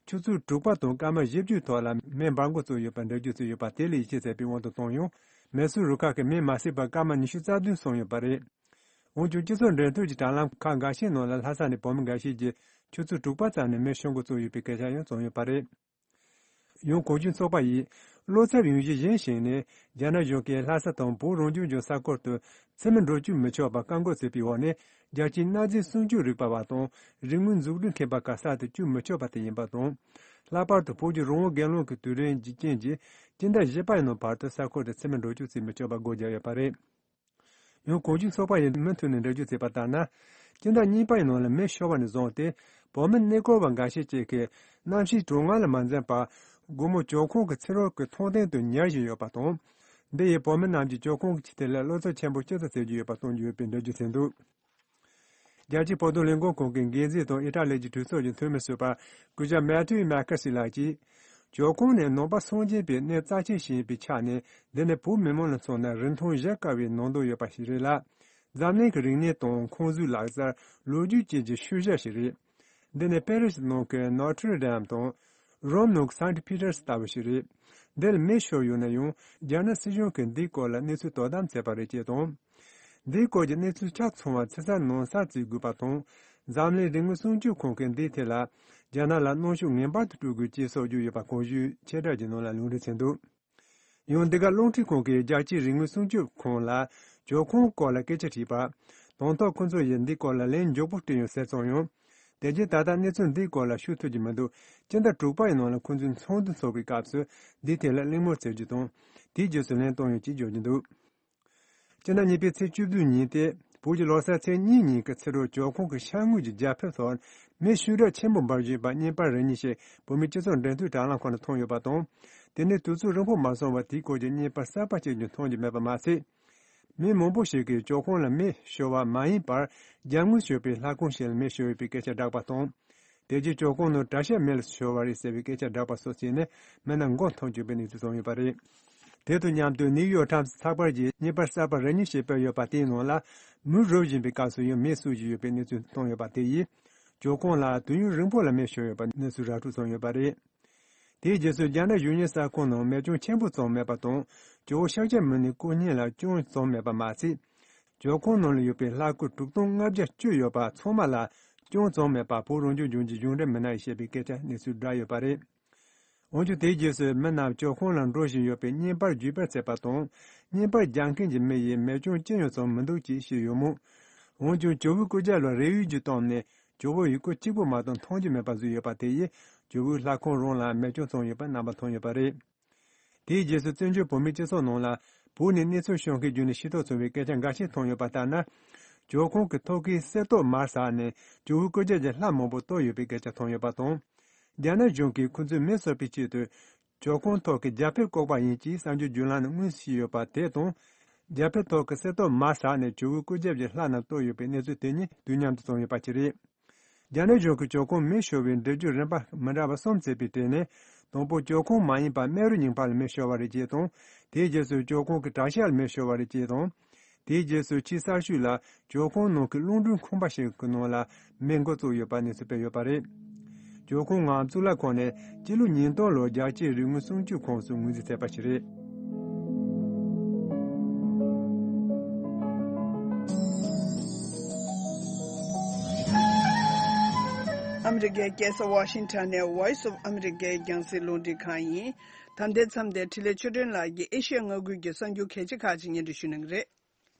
ཆུ་ཚོད་དྲུག་པ་དང་སྐར་མ་བཞི་བཅུའི་ཐོག་ལ་མེ་འབར་འགོ་བཙུགས་ཡོད་པར་འགྲེལ་བརྗོད་བྱས་ཡོད་པ་དེ་ལ་ཡིད་ཆེས་བྱས་པའི་དབང་དུ་བཏང་ཡང་། མེ་གསོད་རུ་ཁག་གིས་མེ་མ་བསད་པར་སྐར་མ་ཉི་ཤུ་རྩ་བདུན་སོང་ཡོད་པ་རེད། འོན་ཀྱང་། སྤྱི་ཚོགས་འབྲེལ་མཐུད་ཀྱི་དྲ་ལམ་ཁག་འགའ་ཤས་ནང་ལ། ལྷ་ས་ནས་བོད་མི་འགའ་ཤས་ཀྱིས་ཆུ་ཚོད་དྲུག་པ་ཙམ་ནས་མེ་ཤོར་འགོ་བཙུགས་ཡོད་པའི་སྐད་ཆ་ཡང་བྱུང་ཡོད་པ་རེད། ཡང་། གོང་ཞུས་ཚོགས་པ་ཡིས། བློ་འཚབ་ཡོང་གཞི་གཞིར་བཞག་ནས། རྒྱ་ནག་གཞུང་གིས་ལྷ་ས་དང་བོད་རང་སྐྱོང་ལྗོངས་ས་ཁུལ་དུ། འཚེ་མེད་འགྲོ་བསྐྱོད་མི་ཆོག་པར་བཀག་འགོག་བྱས་པའི་འོག་ནས། རྒྱལ་སྤྱིའི་གནའ་རྫས་སྲུང་སྐྱོབ་རིག་པ་བ་དང་། རིག་དངོས་འཛུགས་སྐྲུན་མཁས་པ་ཁག་གསར་དུ་བསྐྱོད་མི་ཆོག་པ་དེ་ཡིན་པ་དང་། ལྷག་པར་དུ། བོད་ཀྱི་རང་དབང་གྱེན་ལངས་ཀྱི་དུས་དྲན་གྱི་རྐྱེན་གྱིས། སྤྱི་ཟླ་བཞི་པ་ཡི་ནང་བར་དུ་ས་ཁུལ་དུ་འཚེ་མེད་འགྲོ་བསྐྱོད་བྱེད་མི་ཆོག་པར་སྒོ་བརྒྱབ་ཡོད་པ་རེད། ཡང་། གོང་ཞུས་ཚོགས་པ་ཡིས་མུ་མཐུད་ནས་འགྲེལ་བརྗོད་བྱས་པ་ལྟར་ན། སྤྱི་ཟླ་གཉིས་པ་ཡི་ནང་ལ་མེ་ཤོར་བ་ནས་བཟུང་སྟེ། བོད་མི་གནས་སྐོར་བ་འགའ་ཤས་ཅིག་གིས། གནམ་གཤིས་གྲང་ངར་ལ་མ་འཛེམས་པར། སྒོར་མོ་ཇོ་ཁང་གི་ཚི་རོལ་གྱི་མཐོང་ཐོས་དུ་ཉར་བཞིན་ཡོད་པ་དང་། འདི་ཡིས་བོད་མི་རྣམས་ཀྱིས་ཇོ་ཁང་གི་ཆེད་དུ་ལ་བློ་འཚབ་ཆེན་པོ་སྐྱེ་ས་བྱེད་ཀྱི་ཡོད་པ་གསུངས་ཡོད་པའི་འགྲེལ་བརྗོད་བྱས་འདུག་རྒྱལ་སྤྱིའི་བོད་དོན་ལས་འགུལ་ཁང་གི་འགན་འཛིན་དང་ཨི་ཊ་ལི་གྱི་གྲོས་ཚོགས་ཀྱི་འཐུས་མི་ཟུར་པ་སྐུ་ཞབས་མེ་ཐིའུ་མེ་ཁ་སི་ལགས་ཀྱིས། ཇོ་ཁོང་ནི་ནང་པ་སངས་རྒྱས་པའི་གནས་རྩ་ཆེན་ཞིག་ཡིན་པའི་ཆ་ནས། འདི་ནི་བོད་མི་མང་ལ་མཚོན་ན་རིན་ཐང་བཞག་དཀའ་བའི་ནང་དོན་ཡོད་པ་ཞིག་རེད་ལ། འཛམ་གླིང་གི་རིག་གནས་དང་ཁོང་ཚོའི་ལག་རྩལ། ལོ་རྒྱུས་བཅས་ཀྱི་ཤུལ་བཞག་ཞིག་རེད། འདི་ནི་པེ་རི་སི་ནང་གི་ནོ་ཐྲི་དཱམ་དང་། རོམ་ནང་གི་སན་ཊི་པི་ཏར་ལྟ་བུ་ཞིག་རེད། འདིར་མེ་ཤོར་ཡོད་ན་ཡང་། རྒྱ་ནག་སྲིད་གཞུང་གིས་འདིའི་སྐོར་ལ་གནས་ཚུལ་དོ་དམ་བྱས་པ་རེད་ཅེས་དང་། འདིའི་སྐོར་གྱི་གནས་ཚུལ་ཆ་ཚང་བ་ཕྱི་གསལ་ནང་གསལ་བྱེད་དགོས་པ་དང་། འཛམ་གླིང་རིག་དངོས་སྲུང་སྐྱོབ་ཁང་གིས་འདིའི་ཐད་ལ། རྒྱ་ནག་ལ་གནོན་ཤུགས་ངེས་པར་དུ་སྤྲོད་དགོས་ཅེས་སོགས་བརྗོད་ཡོད་པ་གོང་ཞུས་ཆེ་དྲག་གི་ནང་ལ་ལུང་འདྲེན་བྱས་འདུག། ཡང་འདི་ག་རླུང་འཕྲིན་ཁང་གིས་རྒྱལ་སྤྱིའི་རིག་དངོས་སྲུང་སྐྱོབ་ཁང་ལ་ཇོ་ཁོང་སྐོར་ལ་སྐད་ཆ་དྲིས་པར། དང་ཐོག་ཁོ་ཚོ་ཡིས་འདིའི་སྐོར་ལ་ལན་མགྱོགས་པོ་སྤྲད་ཡོང་ཟེར་སོང་ཡང་། དེ་རྗེས་ད་ལྟ་གནས་ཚུལ་འདིའི་སྐོར་ལ་ཞུ་ཐུབ་ཀྱི་མི་འདུག། སྤྱི་ཟླ་དྲུག་པ་ཡི་ནང་ལ་ཁོ་ཚོས་ཚོགས་འདུ་འཚོགས་པའི་སྐབས་སུ་འདིའི་ཐད་ལ་གླེང་མོལ་བྱེད་རྒྱུ་དང་། དེའི་རྗེས་སུ་ལན་གཏོང་ཡོང་ཅེས་བརྗོད་ཀྱི་འདུག། སྤྱི་ཟླ་གཉིས་པའི་ཚེས་བཅུ་བདུན་ཉིན་ཏེ། བོད་ཀྱི་ལོ་གསར་ཚེས་གཉིས་ཉིན་གྱི་ཕྱི་དྲོ་ཇོ་ཁོང་གི་ཤར་ངོས་ཀྱི་རྒྱ་ཕིབས་ཐོག་མེ་ཤུགས་དྲག་ཆེན་པོ་འབར་བཞིན་པ་བརྙན་པར་རེ་གཉིས་ཤིག་བོད་མིའི་སྤྱི་ཚོགས་འབྲེལ་མཐུད་དྲ་ལམ་ཁག་ནང་མཐོང་ཡོད་པ་དང་། དེ་ནས་དུས་ཚོད་རིང་པོ་མ་སོང་བར་དེའི་སྐོར་གྱི་བརྙན་པར་གསར་པ་གཅིག་ཀྱང་མཐོང་རྒྱུ་མེད་པ་མ་ཟད། མི་མང་པོ་ཞིག་གིས་ཇོ་ཁོང་ལ་མེ་ཤོར་བ་མ་ཡིན་པར། རྒྱབ་ངོས་ཡོད་པའི་ལྷ་ཁང་ཞིག་ལ་མེ་ཤོར་ཡོད་པའི་སྐད་ཆ་བསྒྲགས་པ་དང་། དེ་རྗེས་ཇོ་ཁོང་ནང་གྲྭ་ཤག་མེ་ལ་ཤོར་བ་རེད་ཟེར་བའི་སྐད་ཆ་བསྒྲགས་པ་སོགས་བྱས་ནས་མི་རྣམས་མགོ་འཐོམས་བཅུག་པའི་གནས་ཚུལ་བྱུང་ཡོད་པ་རེད། དེ་དང་མཉམ་དུ་ནིའུ་ཡོག་ཊའིམ་སི་ཚགས་པར་གྱིས་བརྙན་པར་གསར་པ་རེ་གཉིས་ཤིག་སྤེལ་ཡོད་པ་དེའི་ནང་ལ། མུན་རུབ་བཞིན་པའི་སྐབས་སུ་ཡང་མེ་གསོད་བཞིན་ཡོད་པའི་གནས་ཚུལ་བཏོན་ཡོད་པ་དེ་ཡིས། ཇོ་ཁོང་ལ་དུས་ཡུན་རིང་པོ་ལ་མེ་ཤོར་ཡོད་པའི་གནས་ཚུལ་ར་སྤྲོད་བྱུང་ཡོད་པ་རེད། དེའི་རྗེས་སུ་རྒྱ་ནག་གཞུང་གཉེར་ས་ཁོངས་ནང་མེ་སྐྱོན་ཆེན་པོ་ཙམ་མེད་པ་དང་། ཇོ་བོ་ཤཱཀྱ་མུ་ནེའི་སྐུ་བརྙན་ལ་སྐྱོན་ཙམ་མེད་པ་མ་ཟད། ཇོ་ཁོང་ནང་ལ་ཡོད་པའི་ལྷ་སྐུ་དྲུག་སྟོང་ལྔ་བརྒྱ་བཅུ་ཡོད་པ་ཚང་མ་ལ་སྐྱོན་ཙམ་མེད་པ་བོད་རང་སྐྱོང་ལྗོངས་ཀྱི་གཞུང་འབྲེལ་མི་སྣ་ཡིས་བཤད་པའི་སྐད་ཆ་གནས་ཚུལ་བསྒྲགས་ཡོད་པ་རེད། འོན་ཀྱང་དེའི་རྗེས་སུ་མི་རྣམས་ཇོ་ཁོང་ལ་འགྲོ་བཞིན་ཡོད་པའི་བརྙན་པར་བརྒྱུད་སྤེལ་བྱས་པ་དང་། བརྙན་པར་རྒྱག་མཁན་གྱི་མི་ཡིས་མེ་སྐྱོན་ཅི་ཡང་ཙམ་མི་འདུག་ཅེས་བཤད་ཡོད་མོད། འོན་ཀྱང་ཇོ་བོའི་སྐུ་རྒྱབ་ལ་རས་ཡུག་ཅིག་བཏང་ནས་ཇོ་བོ་ཡི་སྐུ་གཅིག་པུ་མ་གཏོགས་མཐོང་རྒྱུ་མེད་པ་བཟོས་ཡོད་པ་དེ་ཡིས་ཇོ་བོའི་ལྷ་ཁང་རང་ལ་མེ་སྐྱོན་བྱུང་ཡོད་པའི་རྣམ་པ་ཐོན་ཡོད་པ་རེད། དེའི་རྗེས་སུ་བཙན་བྱོལ་བོད་མིའི་སྤྱི་ཚོགས་ནང་ལ་བོད་ནས་གནས་ཚུལ་ཤོད་མཁན་བརྒྱུད་ནས་ཤེས་རྟོགས་བྱུང་བའི་སྐད་ཆ་འགའ་ཤས་ཐོན་ཡོད་པ་ལྟར་ན། ཇོ་ཁོང་གི་ཐོག་ཁའི་གསེར་ཏོག་མར་ཟགས་ནས་ཇོ་བོའི་སྐུ་རྒྱབ་ཀྱི་ལྷ་མང་པོ་གཏོར་ཡོད་པའི་སྐད་ཆ་ཐོན་ཡོད་པ་དང་། རྒྱ་ནག་གཞུང་གིས་ཁོ་ཚོས་མེ་གསོད་པའི་ཆེད་དུ། ཇོ་ཁོང་ཐོག་གི་རྒྱ་ཕིབས་བཀོག་པ་ཡིན་ཅེས་གསར་འགྱུར་བརྒྱུད་ལམ་ནས་དངོས་སུ་ཤེས་ཡོད་པ་དེ་དང་། རྒྱ་ཕིབས་ཐོག་གི་གསེར་ཏོག་མར་ཟགས་ནས་ཇོ་བོའི་སྐུ་རྒྱབ་ཀྱི་ལྷ་རྣམས་གཏོར་ཡོད་པའི་གནས་ཚུལ་དེ་གཉིས་དུས་མཉམ་དུ་བྱུང་ཡོད་པ་ཅིག་རེད། རྒྱ་ནག་གཞུང་གིས་ཇོ་ཁོང་མེ་ཤོར་བའི་འགྲེལ་བརྗོད་རིམ་པ་མི་འདྲ་བ་གསུམ་བྱས་པའི་གྲས་ནས། དང་པོ་ཇོ་ཁོང་མ་ཡིན་པར་སྨན་རི་ཉིན་ཕག་ལ་མེ་ཤོར་བ་རེད་ཅེས་དང་། དེའི་རྗེས་སུ་ཇོ་ཁོང་གི་གྲྭ་ཤག་ལ་མེ་ཤོར་བ་རེད་ཅེས་དང་། དེའི་རྗེས་སུ་ཕྱིའི་གསར་ཤོག་ལ་ཇོ་ཁོང་ནང་གི་རླུང་འཕྲིན་ཁང་པ་ཞིག་གི་ནང་ལ་མེ་འགོ་བཙུགས་ཡོད་པ་གནས་ཚུལ་སྤེལ་ཡོད་པ་རེད། ཇོ་ཁོང་ངམ་གཙུག་ལག་ཁང་ནི་སྤྱི་ལོ་ཉིས་སྟོང་ལོར་རྒྱལ་སྤྱིའི་རིག་དངོས་སྲུང་སྐྱོབ་ཁོངས་སུ་ངོས་འཛིན་བྱས་པ་ཞིག་རེད། ཨ་མི་རི་ཀའི་རྒྱལ་ས་ཝ་ཤིང་ཊོན་ནས་Voice of America་རྒྱང་སྲིང་རླུང་འཕྲིན་ཁང་ཡིན། ད་ལྟའི་མཚམས་དེར་འཕྲིན་ལས་ཆོས་སྒྲོན་ལགས་ཀྱིས་ཨེ་ཤི་ཡ་མངའ་ཁུལ་གྱི་གསར་འགྱུར་གལ་ཆེ་ཁག་ཅིག་སྙན་སྒྲོན་ཞུ་གནང་གི་རེད།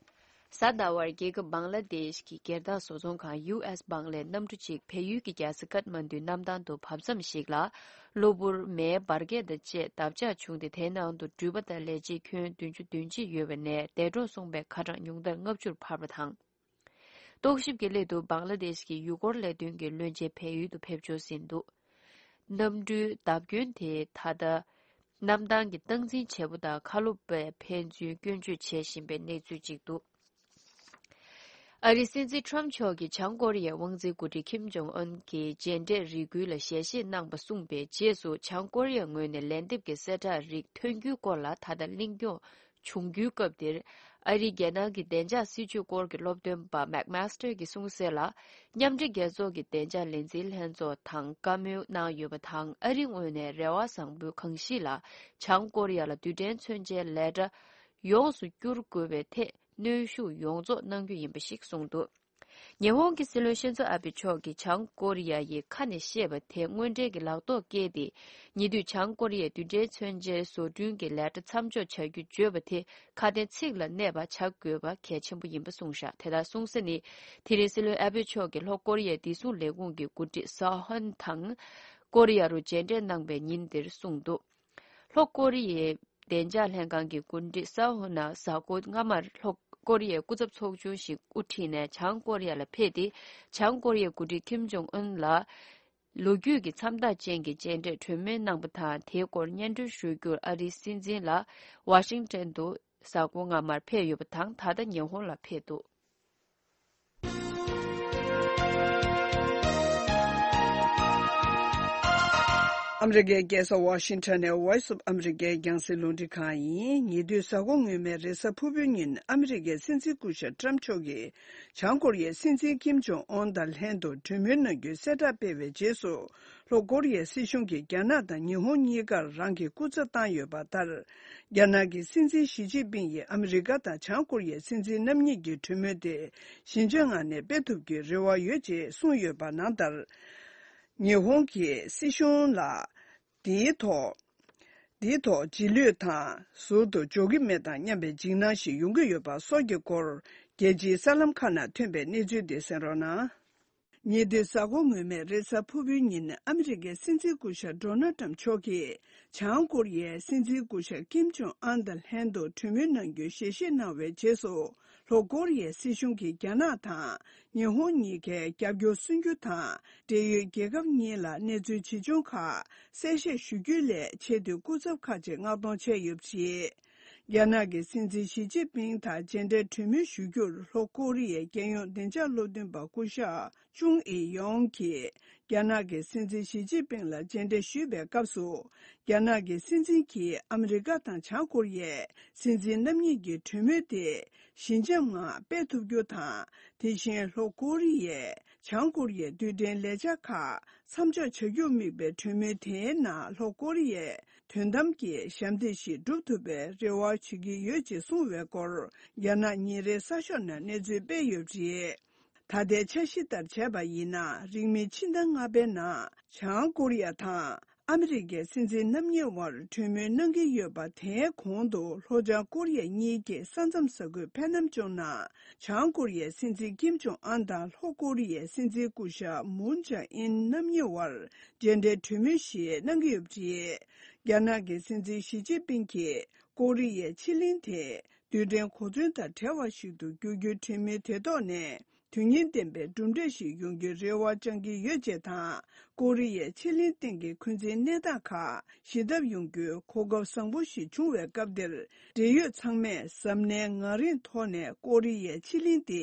གཟའ་ཟླ་བར་རྒྱལ་ཁབ་བང་ལ་དེཤ་གི་སྒེར་བདག་བཟོ་ཚོང་ཁང་ཡུ་ཨེས་བང་ལའི་གནམ་གྲུ་གཅིག་བལ་ཡུལ་གྱི་རྒྱལ་ས་ཀཏ་མན་ཌུའི་གནམ་ཐང་དུ་བབས་མཚམས་ཤིག་ལ། གློ་བུར་མེའི་འབར་གས་དང་བཅས་འདབ་ཆགས་བྱུང་སྟེ། དེའི་ནང་དུ་འགྲུལ་པ་དང་ལས་བྱེད་ཁྱོན་བདུན་ཅུ་དོན་གཅིག་ཡོད་པ་ནས་འདས་གྲོངས་སོང་བའི་ཁ་གྲངས་ཉུང་མཐར་ལྔ་བཅུར་འཕར་བ་དང་། རྟོག་ཞིབ་ཀྱི་སླད་དུ་བང་ལ་དེཤ་གི་ཡུལ་སྐོར་ལས་དོན་གྱི་བློན་ཆེན་བལ་ཡུལ་དུ་ཕེབས་འབྱོར་ཟིན་འདུག། གནམ་གྲུའི་བརྡབ་སྐྱོན་དེས་ད་ལྟ་གནམ་ཐང་གི་སྟངས་འཛིན་བྱེད་པོ་དང་ཁ་ལོ་པས་ཕན་ཚུན་སྐྱོན་བརྗོད་བྱེད་བཞིན་པའི་གནས་ཚུལ་ཅིག་འདུག། ཨ་རིའི་སྲིད་འཛིན་ཁྲོམ་མཆོག་གིས་བྱང་ཀོ་རི་ཡའི་དབང་འཛིན་འགོ་ཁྲིད་ཁིམ་ཇོང་ཨུན་གྱི་མཇལ་འཕྲད་རེ་སྐུལ་ལ་ཞལ་བཞེས་གནང་པ་གསུངས་པའི་རྗེས་སུ། བྱང་ཀོ་རི་ཡ་ངོས་ནས་ལན་འདེབས་ཀྱི་གསལ་བསྒྲགས་རིགས་ཐོན་རྒྱུའི་སྐོར་ལ་ད་ལྟ་གླེང་སྐྱོང་བྱུང་རྒྱུའི་སྐབས་འདིར། ཨ་རིའི་རྒྱལ་ནང་གི་བདེ་འཇགས་སྲིད་ཇུས་སྐོར་གྱི་སློབ་སྟོན་པ་མེག་མཱ་སི་ཊར་གྱིས་གསུངས་གསལ་ལ། མཉམ་འབྲེལ་རྒྱལ་ཚོགས་ཀྱི་བདེ་འཇགས་ལས་འཛིན་ལྷན་ཚོགས་དང་བཀའ་མོལ་གནང་ཡོད་པ་དང་། ཨ་རིའི་ངོས་ནས་རེ་བ་བཟང་པོའི་གང་ཞིག་ལ། བྱང་ཀོ་རི་ཡ་ལ་རྡུལ་ཕྲན་མཚོན་ཆའི་ལས་གྲྭ་ཡོངས་སུ་བསྒྱུར་དགོས་པའི་ཐད་གནོན་ཤུགས་ཡོངས་རྫོགས་གནང་རྒྱུ་ཡིན་པ་ཞིག་གསུངས་འདུག། ཉི་ཧོང་གི་སྲིད་བློན་ཤིན་ཛོ་ཨ་བྷེ་མཆོག་གིས་བྱང་ཀོ་རི་ཡ་ཡི་ཁ་ནས་བཤད་པ་དེ་དངོས་འབྲེལ་གྱི་ལག་ཐོག་བཀལ་ཏེ། ཉེ་དུས་བྱང་ཀོ་རི་ཡའི་རྡུལ་ཕྲན་མཚོན་ཆའི་བཟོ་སྐྲུན་གྱི་ལས་གྲྭ་མཚམས་འཇོག་བྱ་རྒྱུ་བརྗོད་པ་དེ་ཁ་དན་ཚིག་ལ་གནས་པ་བྱ་དགོས་པ་གལ་ཆེན་པོ་ཡིན་པ་གསུངས་བཞག། དེ་ལྟར་གསུངས་ས་ནི། དེ་རིང་སྲིད་བློན་ཨ་བྷེ་མཆོག་གིས་ལྷོ་ཀོ་རི་ཡའི་བདེ་སྲུང་ལས་ཁུངས་ཀྱི་འགོ་ཁྲིད་སཱོ་ཧོན་དང་ཀོ་རི་ཡ་རུ་མཇལ་འཕྲད་གནང་པའི་ཉིན་དེར་གསུངས་འདུག། ལྷོ་ཀོ་རི་ཡའི་བདེ་འཇགས་ལྷན་ཁང་གི་འགོ་ཁྲིད་སཱོ་ཧོན་ནི་གཟའ་འཁོར་སྔ་མར་ལྷོ་ཀོ་རི་ཡའི་སྐུ་ཚབ་ཚོགས་ཆུང་ཞིག་དབུ་ཁྲིད་ནས་བྱང་ཀོ་རི་ཡ་ལ་ཕེབས་ཏེ། བྱང་ཀོ་རི་ཡའི་འགོ་ཁྲིད་ཁིམ་ཇོང་ཨུན་ལ་ལོ་རྒྱུས་ཀྱི་མཚམས་རྟགས་ཅན་གྱི་མཇལ་འཕྲད་གྲོས་མོལ་གནང་པ་དང་། དེའི་སྐོར་སྙན་སྒྲོན་ཞུ་རྒྱུར་ཨ་རིའི་སྲིད་འཛིན་ལ་ཝ་ཤིང་ཊོན་དུ་གཟའ་འཁོར་སྔ་མར་ཕེབས་ཡོད་པ་དང་། ད་ལྟ་ཉི་ཧོང་ལ་ཕེབས་འདུག། ཨ་མི་རི་ཀའི་རྒྱལ་ས་ཝ་ཤིང་ཊོན་ནས་Voice of America་རྒྱང་སྲིང་རླུང་འཕྲིན་ཁང་ཡིན། ཉེ་དུས་གཟའ་འཁོར་སྔོན་མའི་རེས་གཟའ་ཕུར་བུའི་ཉིན་ཨ་མི་རི་ཀའི་སྲིད་འཛིན་སྐུ་ཞབས་ཊམ་མཆོག་གིས་བྱང་ཀོ་རི་ཡའི་སྲིད་འཛིན་ཀིམ་ཇོང་ཨོན་དང་ལྷན་དུ་གྲོས་མོལ་གནང་རྒྱུའི་གསལ་བསྒྲགས་སྤེལ་བའི་རྗེས་སུ། ལྷོ་ཀོ་རི་ཡའི་སྲིད་གཞུང་གིས་རྒྱ་ནག་དང་ཉི་ཧོང་གཉིས་ཀར་རང་གི་སྐུ་ཚབ་བཏང་ཡོད་པ་ལྟར། རྒྱ་ནག་གི་སྲིད་འཛིན་ཞི་ཅིན་ཕིང་ཡིས་ཨ་མི་རི་ཀ་དང་བྱང་ཀོ་རི་ཡའི་སྲིད་འཛིན་རྣམ་གཉིས་ཀྱི་གྲོས་མོལ་དེ་ཞི་འཇམ་ངང་ནས་སྤེལ་ཐུབ་རྒྱུའི་རེ་བ་ཡོད་ཅེས་གསུངས་ཡོད་པ་ནང་ལྟར། ཉི་ཧོང་གི་སྲིད་གཞུང་ལ་འདིའི་ཐོག་འདིའི་ཐོག་རྗེས་ལུས་དང་ཟུར་དུ་འཇོག་གི་མེད་དམ་སྙམ་པའི་འཇིགས་སྣང་ཞིག་ཡོང་གི་ཡོད་པ་སོགས་ཀྱི་སྐོར། རྒྱལ་སྤྱིའི་གསར་ལམ་ཁག་ནང་ཐོན་པའི་གནས་ཚུལ་དེ་གསན་རོགས་གནང་། ཉེ་དུས་གཟའ་འཁོར་སྔོན་མའི་རེས་གཟའ་ཕུར་བུའི་ཉིན་ཨ་མི་རི་ཀའི་སྲིད་འཛིན་སྐུ་ཞབས་ཌོ་ནལ་ཊམ་མཆོག་གིས་བྱང་ཀོ་རི་ཡའི་སྲིད་འཛིན་སྐུ་ཞབས་ཀིམ་ཇོང་ཨན་དང་ལྷན་དུ་གྲོས་མོལ་གནང་རྒྱུའི་ཞལ་བཞེས་གནང་བའི་རྗེས་སུ། ལྷོ་ཀོ་རི་ཡའི་སྲིད་གཞུང་གིས་རྒྱ་ནག་དང་ཉི་ཧོང་གཉིས་ཀའི་རྒྱབ་སྐྱོར་སུན་འགྱུར་དང་འབྲེལ་ཡོད་རྒྱལ་ཁབ་གཉིས་ལ་གནས་ཚུལ་ཇི་བྱུང་ཁག་གསལ་བཤད་ཞུ་རྒྱུའི་སླད་ཆེས་མཐོའི་སྐུ་ཚབ་ཁག་ཅིག་མངགས་གཏོང་བྱས་ཡོད་པ་རེད། རྒྱ་ནག་གི་སྲིད་འཛིན་ཞི་ཅིན་ཕིང་དང་མཇལ་འཕྲད་གྲོས་མོལ་ཞུ་རྒྱུར་ལྷོ་ཀོ་རི་ཡའི་རྒྱལ་ཡོངས་བདེ་འཇགས་བློ་མཐུན་པ་སྐུ་ཞབས་ཅུང་ཨི་ཡོང་གིས་རྒྱ་ནག་གི་སྲིད་འཛིན་ཞི་ཅིན་ཕིང་ལ་མཇལ་འཕྲད་ཞུས་པའི་སྐབས་སུ། རྒྱ་ནག་གི་སྲིད་འཛིན་གྱིས་ཨ་མི་རི་ཀ་དང་བྱང་ཀོ་རི་ཡའི་སྲིད་འཛིན་རྣམ་གཉིས་ཀྱི་གྲོས་མོལ་དེ་ཞི་འཇམ་ངང་སྤེལ་ཐུབ་རྒྱུ་དང་། དེ་བཞིན་ལྷོ་ཀོ་རི་ཡས་བྱང་ཀོ་རི་ཡའི་རྡུལ་ཕྲན་ལས་འཆར་ཁག་མཚམས་འཇོག་བྱ་རྒྱུར་དམིགས་པའི་གྲོས་མོལ་དེའི་ནང་ལྷོ་ཀོ་རི་ཡས་དོན་དམ་གྱི་ཞབས་འདེགས་ཤིག་བསྒྲུབ་ཐུབ་པའི་རེ་བ་བྱེད་ཀྱི་ཡོད་ཅེས་གསུངས་པའི་སྐོར། རྒྱ་ནག་ཉིན་རེའི་གསར་ཤོག་ནང་གནས་ཚུལ་སྤེལ་ཡོད་པ་རེད། ད་ལྟའི་འཆར་གཞི་ལྟར་བྱས་པ་ཡིན་ན། རིང་མིན་ཕྱི་ཟླ་ལྔ་པའི་ནང་བྱང་ཀོ་རི་ཡ་དང་ཨ་མི་རི་ཀའི་སྲིད་འཛིན་རྣམ་གཉིས་དབར་གྲོས་མོལ་གནང་གི་ཡོད་པ། དེའི་གོང་དུ་ལྷོ་བྱང་ཀོ་རི་ཡ་གཉིས་ཀྱི་ས་མཚམས་ས་ཁུལ་ཕན་ནམ་ཅུང་ནང་བྱང་ཀོ་རི་ཡའི་སྲིད་འཛིན་ཀིམ་ཇོང་ཨན་དང་ལྷོ་ཀོ་རི་ཡའི་སྲིད་འཛིན་སྐུ་ཞབས་མུན་ཇཱ་ཨིན་རྣམ་གཉིས་དབར་མཇལ་འཕྲད་གྲོས་མོལ་ཞིག་གནང་གི་ཡོད་པ་རེད། རྒྱ་ནག་གི་སྲིད་འཛིན་ཞི་ཅིན་ཕིང་གིས་ཀོ་རི་ཡའི་ཕྱེད་གླིང་དེ་རྡུལ་ཕྲན་གོ་མཚོན་དང་བྲལ་བ་ཞིག་ཏུ་འགྱུར་རྒྱུའི་གྲོས་མོལ་དེ་ཐོག་ནས། དོན་སྙིང་ལྡན་པའི་གྲུབ་འབྲས་ཤིག་ཡོང་རྒྱུའི་རེ་བ་བཅང་གི་ཡོད་ཅེས་དང་། ཀོ་རི་ཡའི་ཕྱེད་གླིང་སྟེང་གི་འཁོན་འཛིན་གནས་སྟངས་ཁག་ཞི་ཐབས་ཡོང་རྒྱུའི་གོ་སྐབས་བཟང་པོ་ཞིག་བྱུང་བའི་སྐབས་འདིར། འབྲེལ་ཡོད་ཚང་མས་གཟབ་ནན་ངང་རིང་ཐོག་ནས་ཀོ་རི་ཡའི་ཕྱེད་གླིང་དེ་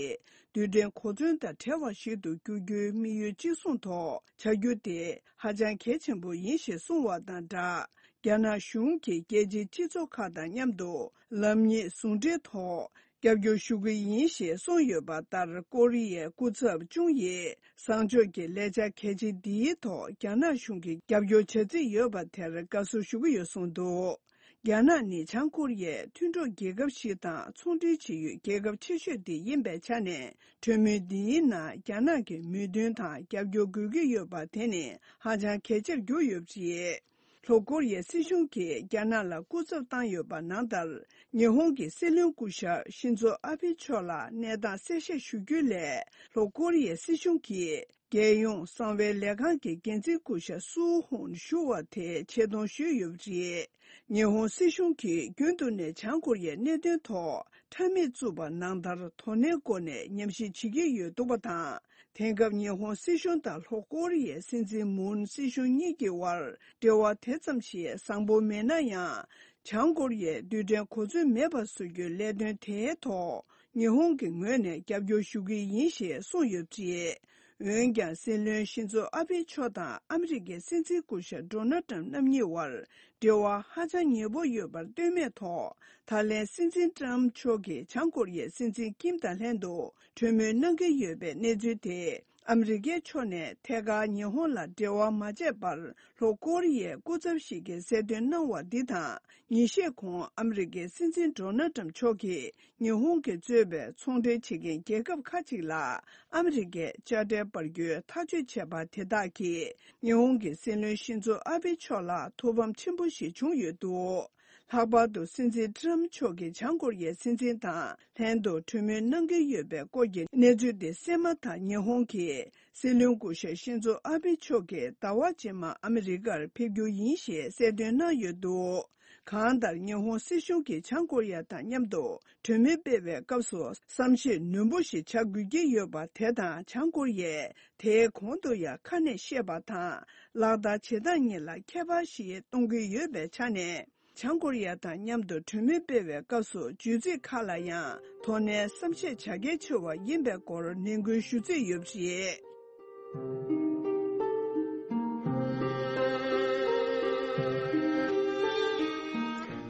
རྡུལ་ཕྲན་གོ་མཚོན་དང་བྲལ་བ་ཞིག་ཏུ་བསྒྱུར་རྒྱུའི་དམིགས་ཡུལ་གཅིག་མཚུངས་ཐོག་བྱ་རྒྱུ་དེ་ཧ་ཅང་གལ་ཆེན་པོ་ཡིན་ཞེས་གསུངས་བ་དང་སྦྲགས། རྒྱ་ནག་གཞུང་གིས་རྒྱལ་སྤྱིའི་སྤྱི་ཚོགས་ཁག་དང་མཉམ་དུ་ལམ་གཉིས་ཟུང་འབྲེལ་ཐོག་རྒྱབ་སྐྱོར་ཞུ་གི་ཡིན་ཞེས་གསུངས་ཡོད་པ་ལྟར། ཀོ་རི་ཡའི་སྐུ་ཚབ་ཅུང་ཡིས་བཟང་ཕྱོགས་ཀྱི་ལས་འཆར་གལ་ཆེ་འདིའི་ཐོག་རྒྱ་ནག་གཞུང་གིས་རྒྱབ་སྐྱོར་བྱ་རྩིས་ཡོད་པ་དེར་དགའ་བསུ་ཞུ་གི་ཡོད་གསུངས་འདུག་རྒྱ་ནག་ནི་བྱང་ཀོ་རི་ཡའི་མཐུན་གྲོགས་རྒྱལ་ཁབ་ཞིག་དང་ཚོང་འབྲེལ་བྱེད་ཡུལ་རྒྱལ་ཁབ་ཆེ་ཤོས་དེ་ཡིན་པའི་ཆ་ནས། གྲོས་མོལ་འདིའི་ནང་རྒྱ་ནག་གི་མོས་མཐུན་དང་རྒྱབ་སྐྱོར་དགོས་ཀྱི་ཡོད་པ་དེ་ནི་ཧ་ཅང་གལ་ཆེར་གྱུར་ཡོད་པ་རེད། ལྷོ་ཀོ་རི་ཡའི་སྲིད་གཞུང་གིས་རྒྱ་ནག་ལ་སྐུ་ཚབ་བཏང་ཡོད་པ་ནང་ལྟར། ཉི་ཧོང་གི་སྲིད་བློན་སྐུ་ཞབས་ཤིན་ཛོ་ཨ་བྷེ་མཆོག་ལ་གནས་སྟངས་གསལ་བཤད་ཞུ་རྒྱུའི་སླད། ལྷོ་ཀོ་རི་ཡའི་སྲིད་གཞུང་གིས་རྒྱལ་ཡོངས་གསང་བའི་ལས་ཁང་གི་འགན་འཛིན་སྐུ་ཞབས་སུའུ་ཧུང་ཞུ་བ་དེ་ཆེད་གཏོང་ཞུས་ཡོད་པ་རེད། ཉི་ཧོང་སྲིད་གཞུང་གིས་རྒྱུན་དུ་ནས་བྱང་ཀོ་རི་ཡའི་གནད་དོན་ཐོག་ཁྲ་མིག་བཙུགས་པ་ནང་ལྟར། དོ་ནན་སྒོ་ནས་ཉམས་ཞིབ་བྱེད་ཀྱི་ཡོད་འདུག་པ་དང་། དེང་སྐབས་ཉི་ཧོང་སྲིད་གཞུང་དང་ལྷོ་ཀོ་རི་ཡའི་སྲིད་འཛིན་མུན་སྲིད་གཞུང་གཉིས་ཀྱི་དབར་འབྲེལ་བ་དེ་ཙམ་ཞིག་བཟང་པོ་མེད་ན་ཡང་། བྱང་ཀོ་རི་ཡས་རྡུལ་ཕྲན་གོ་མཚོན་མེད་པ་བཟོ་རྒྱུའི་ལས་དོན་དེའི་ཐོག་ཉི་ཧོང་གི་ངོས་ནས་རྒྱབ་སྐྱོར་ཞུ་གི་ཡིན་ཞེས་གསུངས་ཡོད་པ་རེད། འོན་ཀྱང་། སྲིད་བློན་ཤིན་ཛོ་ཨ་བྷེ་མཆོག་དང་ཨ་མི་རི་ཀའི་སྲིད་འཛིན་སྐུ་ཞབས་ཌོ་ནལ་ཏྲམ་རྣམ་གཉིས་དབར་འབྲེལ་བ་ཧ་ཅང་ཉེ་པོ་ཡོད་པར་ལྟོས་མེད་ཐོག་ད་ལན་སྲིད་འཛིན་ཏྲམ་མཆོག་གིས་བྱང་ཀོ་རི་ཡའི་སྲིད་འཛིན་ཀིམ་དང་ལྷན་དུ་གྲོས་མོལ་གནང་གི་ཡོད་པའི་གནས་ཚུལ་དེས། ཨ་མི་རི་ཀའི་ཕྱོགས་ནས་ཐད་ཀར་ཉི་ཧོང་ལ་འབྲེལ་བ་མ་བྱས་པར། ལྷོ་ཀོ་རི་ཡའི་སྐུ་ཚབ་ཞིག་གིས་གསལ་སྟོན་གནང་བ་འདི་དང་། ཉིན་ཤས་གོང་ཨ་མི་རི་ཀའི་སྲིད་འཛིན་ཌོ་ནལ་ཏྲམ་མཆོག་གིས་ཉི་ཧོང་གིས་གཙོས་པའི་ཚོང་འབྲེལ་བྱེད་མཁན་རྒྱལ་ཁབ་ཁག་ཅིག་ལ་ཨ་མི་རི་ཀས་དཔྱ་ཁྲལ་སྤར་རྒྱུའི་ཐག་གཅོད་བྱས་པ་དེ་དག་གིས། ཉི་ཧོང་གི་སྲིད་བློན་ཤིན་ཛོ་ཨ་བྷེ་མཆོག་ལ་ཐུགས་ཕམ་ཆེན་པོ་ཞིག་བྱུང་ཡོད་འདུག་ལྷག་པར་དུ་སྲིད་འཛིན་ཏྲམ་མཆོག་གིས་བྱང་ཀོ་རི་ཡའི་སྲིད་འཛིན་དང་ལྷན་དུ་གྲོས་མོལ་གནང་གི་ཡོད་པའི་སྐོར་གྱི་གནས་ཚུལ་དེ་གསན་མ་ཐག་ཉི་ཧོང་གི་སྲིད་བློན་སྐུ་ཞབས་ཤིན་ཛོ་ཨ་བྷེ་མཆོག་གིས་ཟླ་བ་རྗེས་མར་ཨ་མི་རི་ཀར་ཕེབས་རྒྱུ་ཡིན་ཞེས་གསལ་སྟོན་གནང་ཡོད་འདུག་གང་ལྟར། ཉི་ཧོང་སྲིད་གཞུང་གིས་བྱང་ཀོ་རི་ཡ་དང་མཉམ་དུ་གྲོས་མོལ་སྤེལ་བའི་སྐབས་སུ་བསམ་ཤེས་ནན་པོ་ཞིག་བྱ་དགོས་ཀྱི་ཡོད་པ་དེ་དང་། བྱང་ཀོ་རི་ཡས་དེའི་གོང་དུ་ཡང་ཁ་ནས་བཤད་པ་དང་ལག་བསྟར་བྱེད་སྟངས་གཉིས་ལ་ཁྱད་པར་ཞིག་གཏོང་གི་ཡོད་པའི་ཆ་ནས། བྱང་ཀོ་རི་ཡ་དང་མཉམ་དུ་གྲོས་མོལ་སྤེལ་བའི་སྐབས་སུ་བརྗོད་ཚིག་ཁག་ལ་ཡང་དོ་ནན་བསམ་ཤེས་བྱ་གལ་ཆེ་བ་ཡིན་པའི་སྐོར་ནན་སྐུལ་ཞུ་རྩིས་ཡོད་པ་རེད།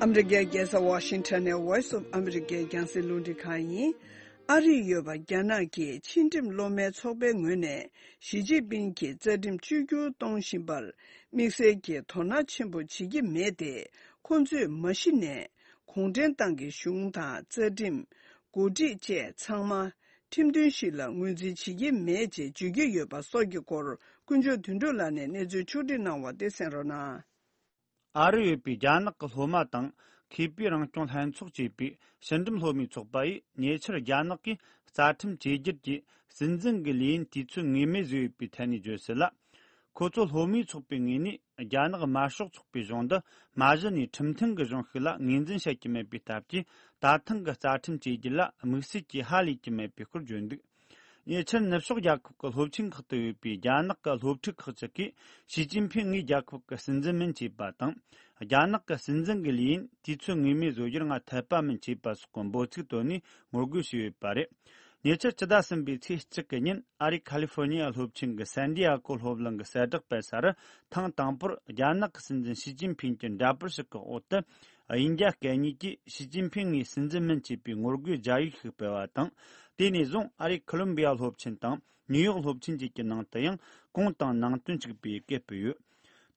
ཨ་མི་རི་ཀའི་རྒྱལ་ས་ཝ་ཤིང་ཊོན་ནས་Voice of America རྒྱང་སྲིང་རླུང་འཕྲིན་ཁང་ཡིན། ཨ་རིར་ཡོད་པ་རྒྱ་ནག་གི་ཕྱི་འགྲིམ་སློབ་མའི་ཚོགས་པའི་ངོས་ནས་ཞི་ཅིན་ཕིང་གི་རྩ་ཁྲིམས་བཅོས་བསྒྱུར་གཏོང་བཞིན་པར་དམིགས་བསལ་གྱི་དོ་སྣང་ཆེན་པོ་བྱེད་ཀྱི་མེད་དེ། ཁོང་ཚོས་མ་གཞི་ནས་གུང་ཁྲན་ཏང་གི་གཞུང་དང་རྩ་ཁྲིམས། འགོ་ཁྲིད་བཅས་ཚང་མ་ཁྲིམས་མཐུན་ཞིག་ལ་ངོས་འཛིན་བྱེད་ཀྱི་མེད་ཅེས་བརྗོད་ཀྱི་ཡོད་པ་སོགས་ཀྱི་སྐོར། དཀོན་མཆོག་དོན་གྲུབ་ལགས་ནས་གནས་ཚུལ་ཕྱོགས་སྒྲིག་གནང་བ་དེ་གསན་རོགས་གནང་། ཨ་རིར་ཡོད་པའི་རྒྱ་ནག་གི་སློབ་མ་དང་མཁས་པའི་རང་སྐྱོང་ལྷན་ཚོགས་ཅེས་པའི་ཕྱི་འགྲིམ་སློབ་མའི་ཚོགས་པ་ཡིས་ཉེ་ཆར་རྒྱ་ནག་གིས་རྩ་ཁྲིམས་བཅོས་བསྒྱུར་གྱིས་སྲིད་འཛིན་གྱི་ལས་ཡུན་དུས་ཚོད་ངེས་མེད་བཟོས་ཡོད་པའི་ཐད་ནས་བརྗོད་གསལ་ལ། ཁོ་ཚོ་སློབ་མའི་ཚོགས་པའི་ངོས་ནས་རྒྱ་ནག་དམར་ཤོག་ཚོགས་པའི་གཞུང་འདི་མ་གཞི་ནས་ཁྲིམས་མཐུན་གྱི་གཞུང་ཞིག་ལ་ངོས་འཛིན་བྱེད་ཀྱི་མེད་པའི་སྟབས་ཀྱིས། ད་ཐེངས་ཀྱི་རྩ་ཁྲིམས་བཅོས་བསྒྱུར་ལ་དམིགས་བསལ་གྱིས་ཧ་ལས་ཀྱི་མེད་པའི་སྐོར་བརྗོད་འདུག་ཉེ་ཆར་ནུབ་ཕྱོགས་རྒྱལ་ཁབ་ཀྱི་སློབ་ཆེན་ཁག་ཏུ་ཡོད་པའི་རྒྱ་ནག་གི་སློབ་ཕྲུག་ཁག་ཅིག་གིས་ཞི་ཅིན་ཕིང་ངའི་རྒྱལ་ཁབ་ཀྱི་སྲིད་འཛིན་མིན་ཅེས་པ་དང་། རྒྱ་ནག་གི་སྲིད་འཛིན་གྱི་ལས་ཡུན་དུས་ཚོད་ངེས་མེད་བཟོ་རྒྱུར་ང་འཐད་པ་མིན་ཅེས་པ་སོགས་ཀྱི་འབོད་ཚིག་བཏོན་ནས་ངོ་རྒོལ་བྱས་ཡོད་པ་རེད། ཉེ་ཆར་ཕྱི་ཟླ་གསུམ་པའི་ཚེས་གཅིག་གི་ཉིན་ཨ་རིའི་ཁ་ལི་ཧྥོར་ནི་ཡ་སློབ་ཆེན་གྱི་སན་ཏི་ཨ་གོ་སློབ་གླིང་གི་གསལ་བསྒྲགས་སྤེལ་སར། ཐེངས་དང་པོར་རྒྱ་ནག་གི་སྲིད་འཛིན་ཞི་ཅིན་ཕིང་གྱི་འདྲ་པར་ཞིག་གི་འོག་ཏུ། དབྱིན་རྒྱ་སྐད་གཉིས་ཀྱིས་ཞི་ཅིན་ཕིང་ངའི་སྲིད་འཛིན་མིན་ཅེས་པའི་ངོ་རྒོལ་རྒྱ་ཡིག་ཞིག་སྤེལ་བ་དང་། དེ་ནས་བཟུང་ཨ་རིའི་ཁོ་ལོམ་བི་ཡ་སློབ་ཆེན་དང་ནིའུ་ཡོག་སློབ་ཆེན་བཅས་ཀྱི་ནང་དུ་ཡང་གུང་དང་ནང་དོན་གཅིག་པའི་སྐད་སྤེལ་ཡོད།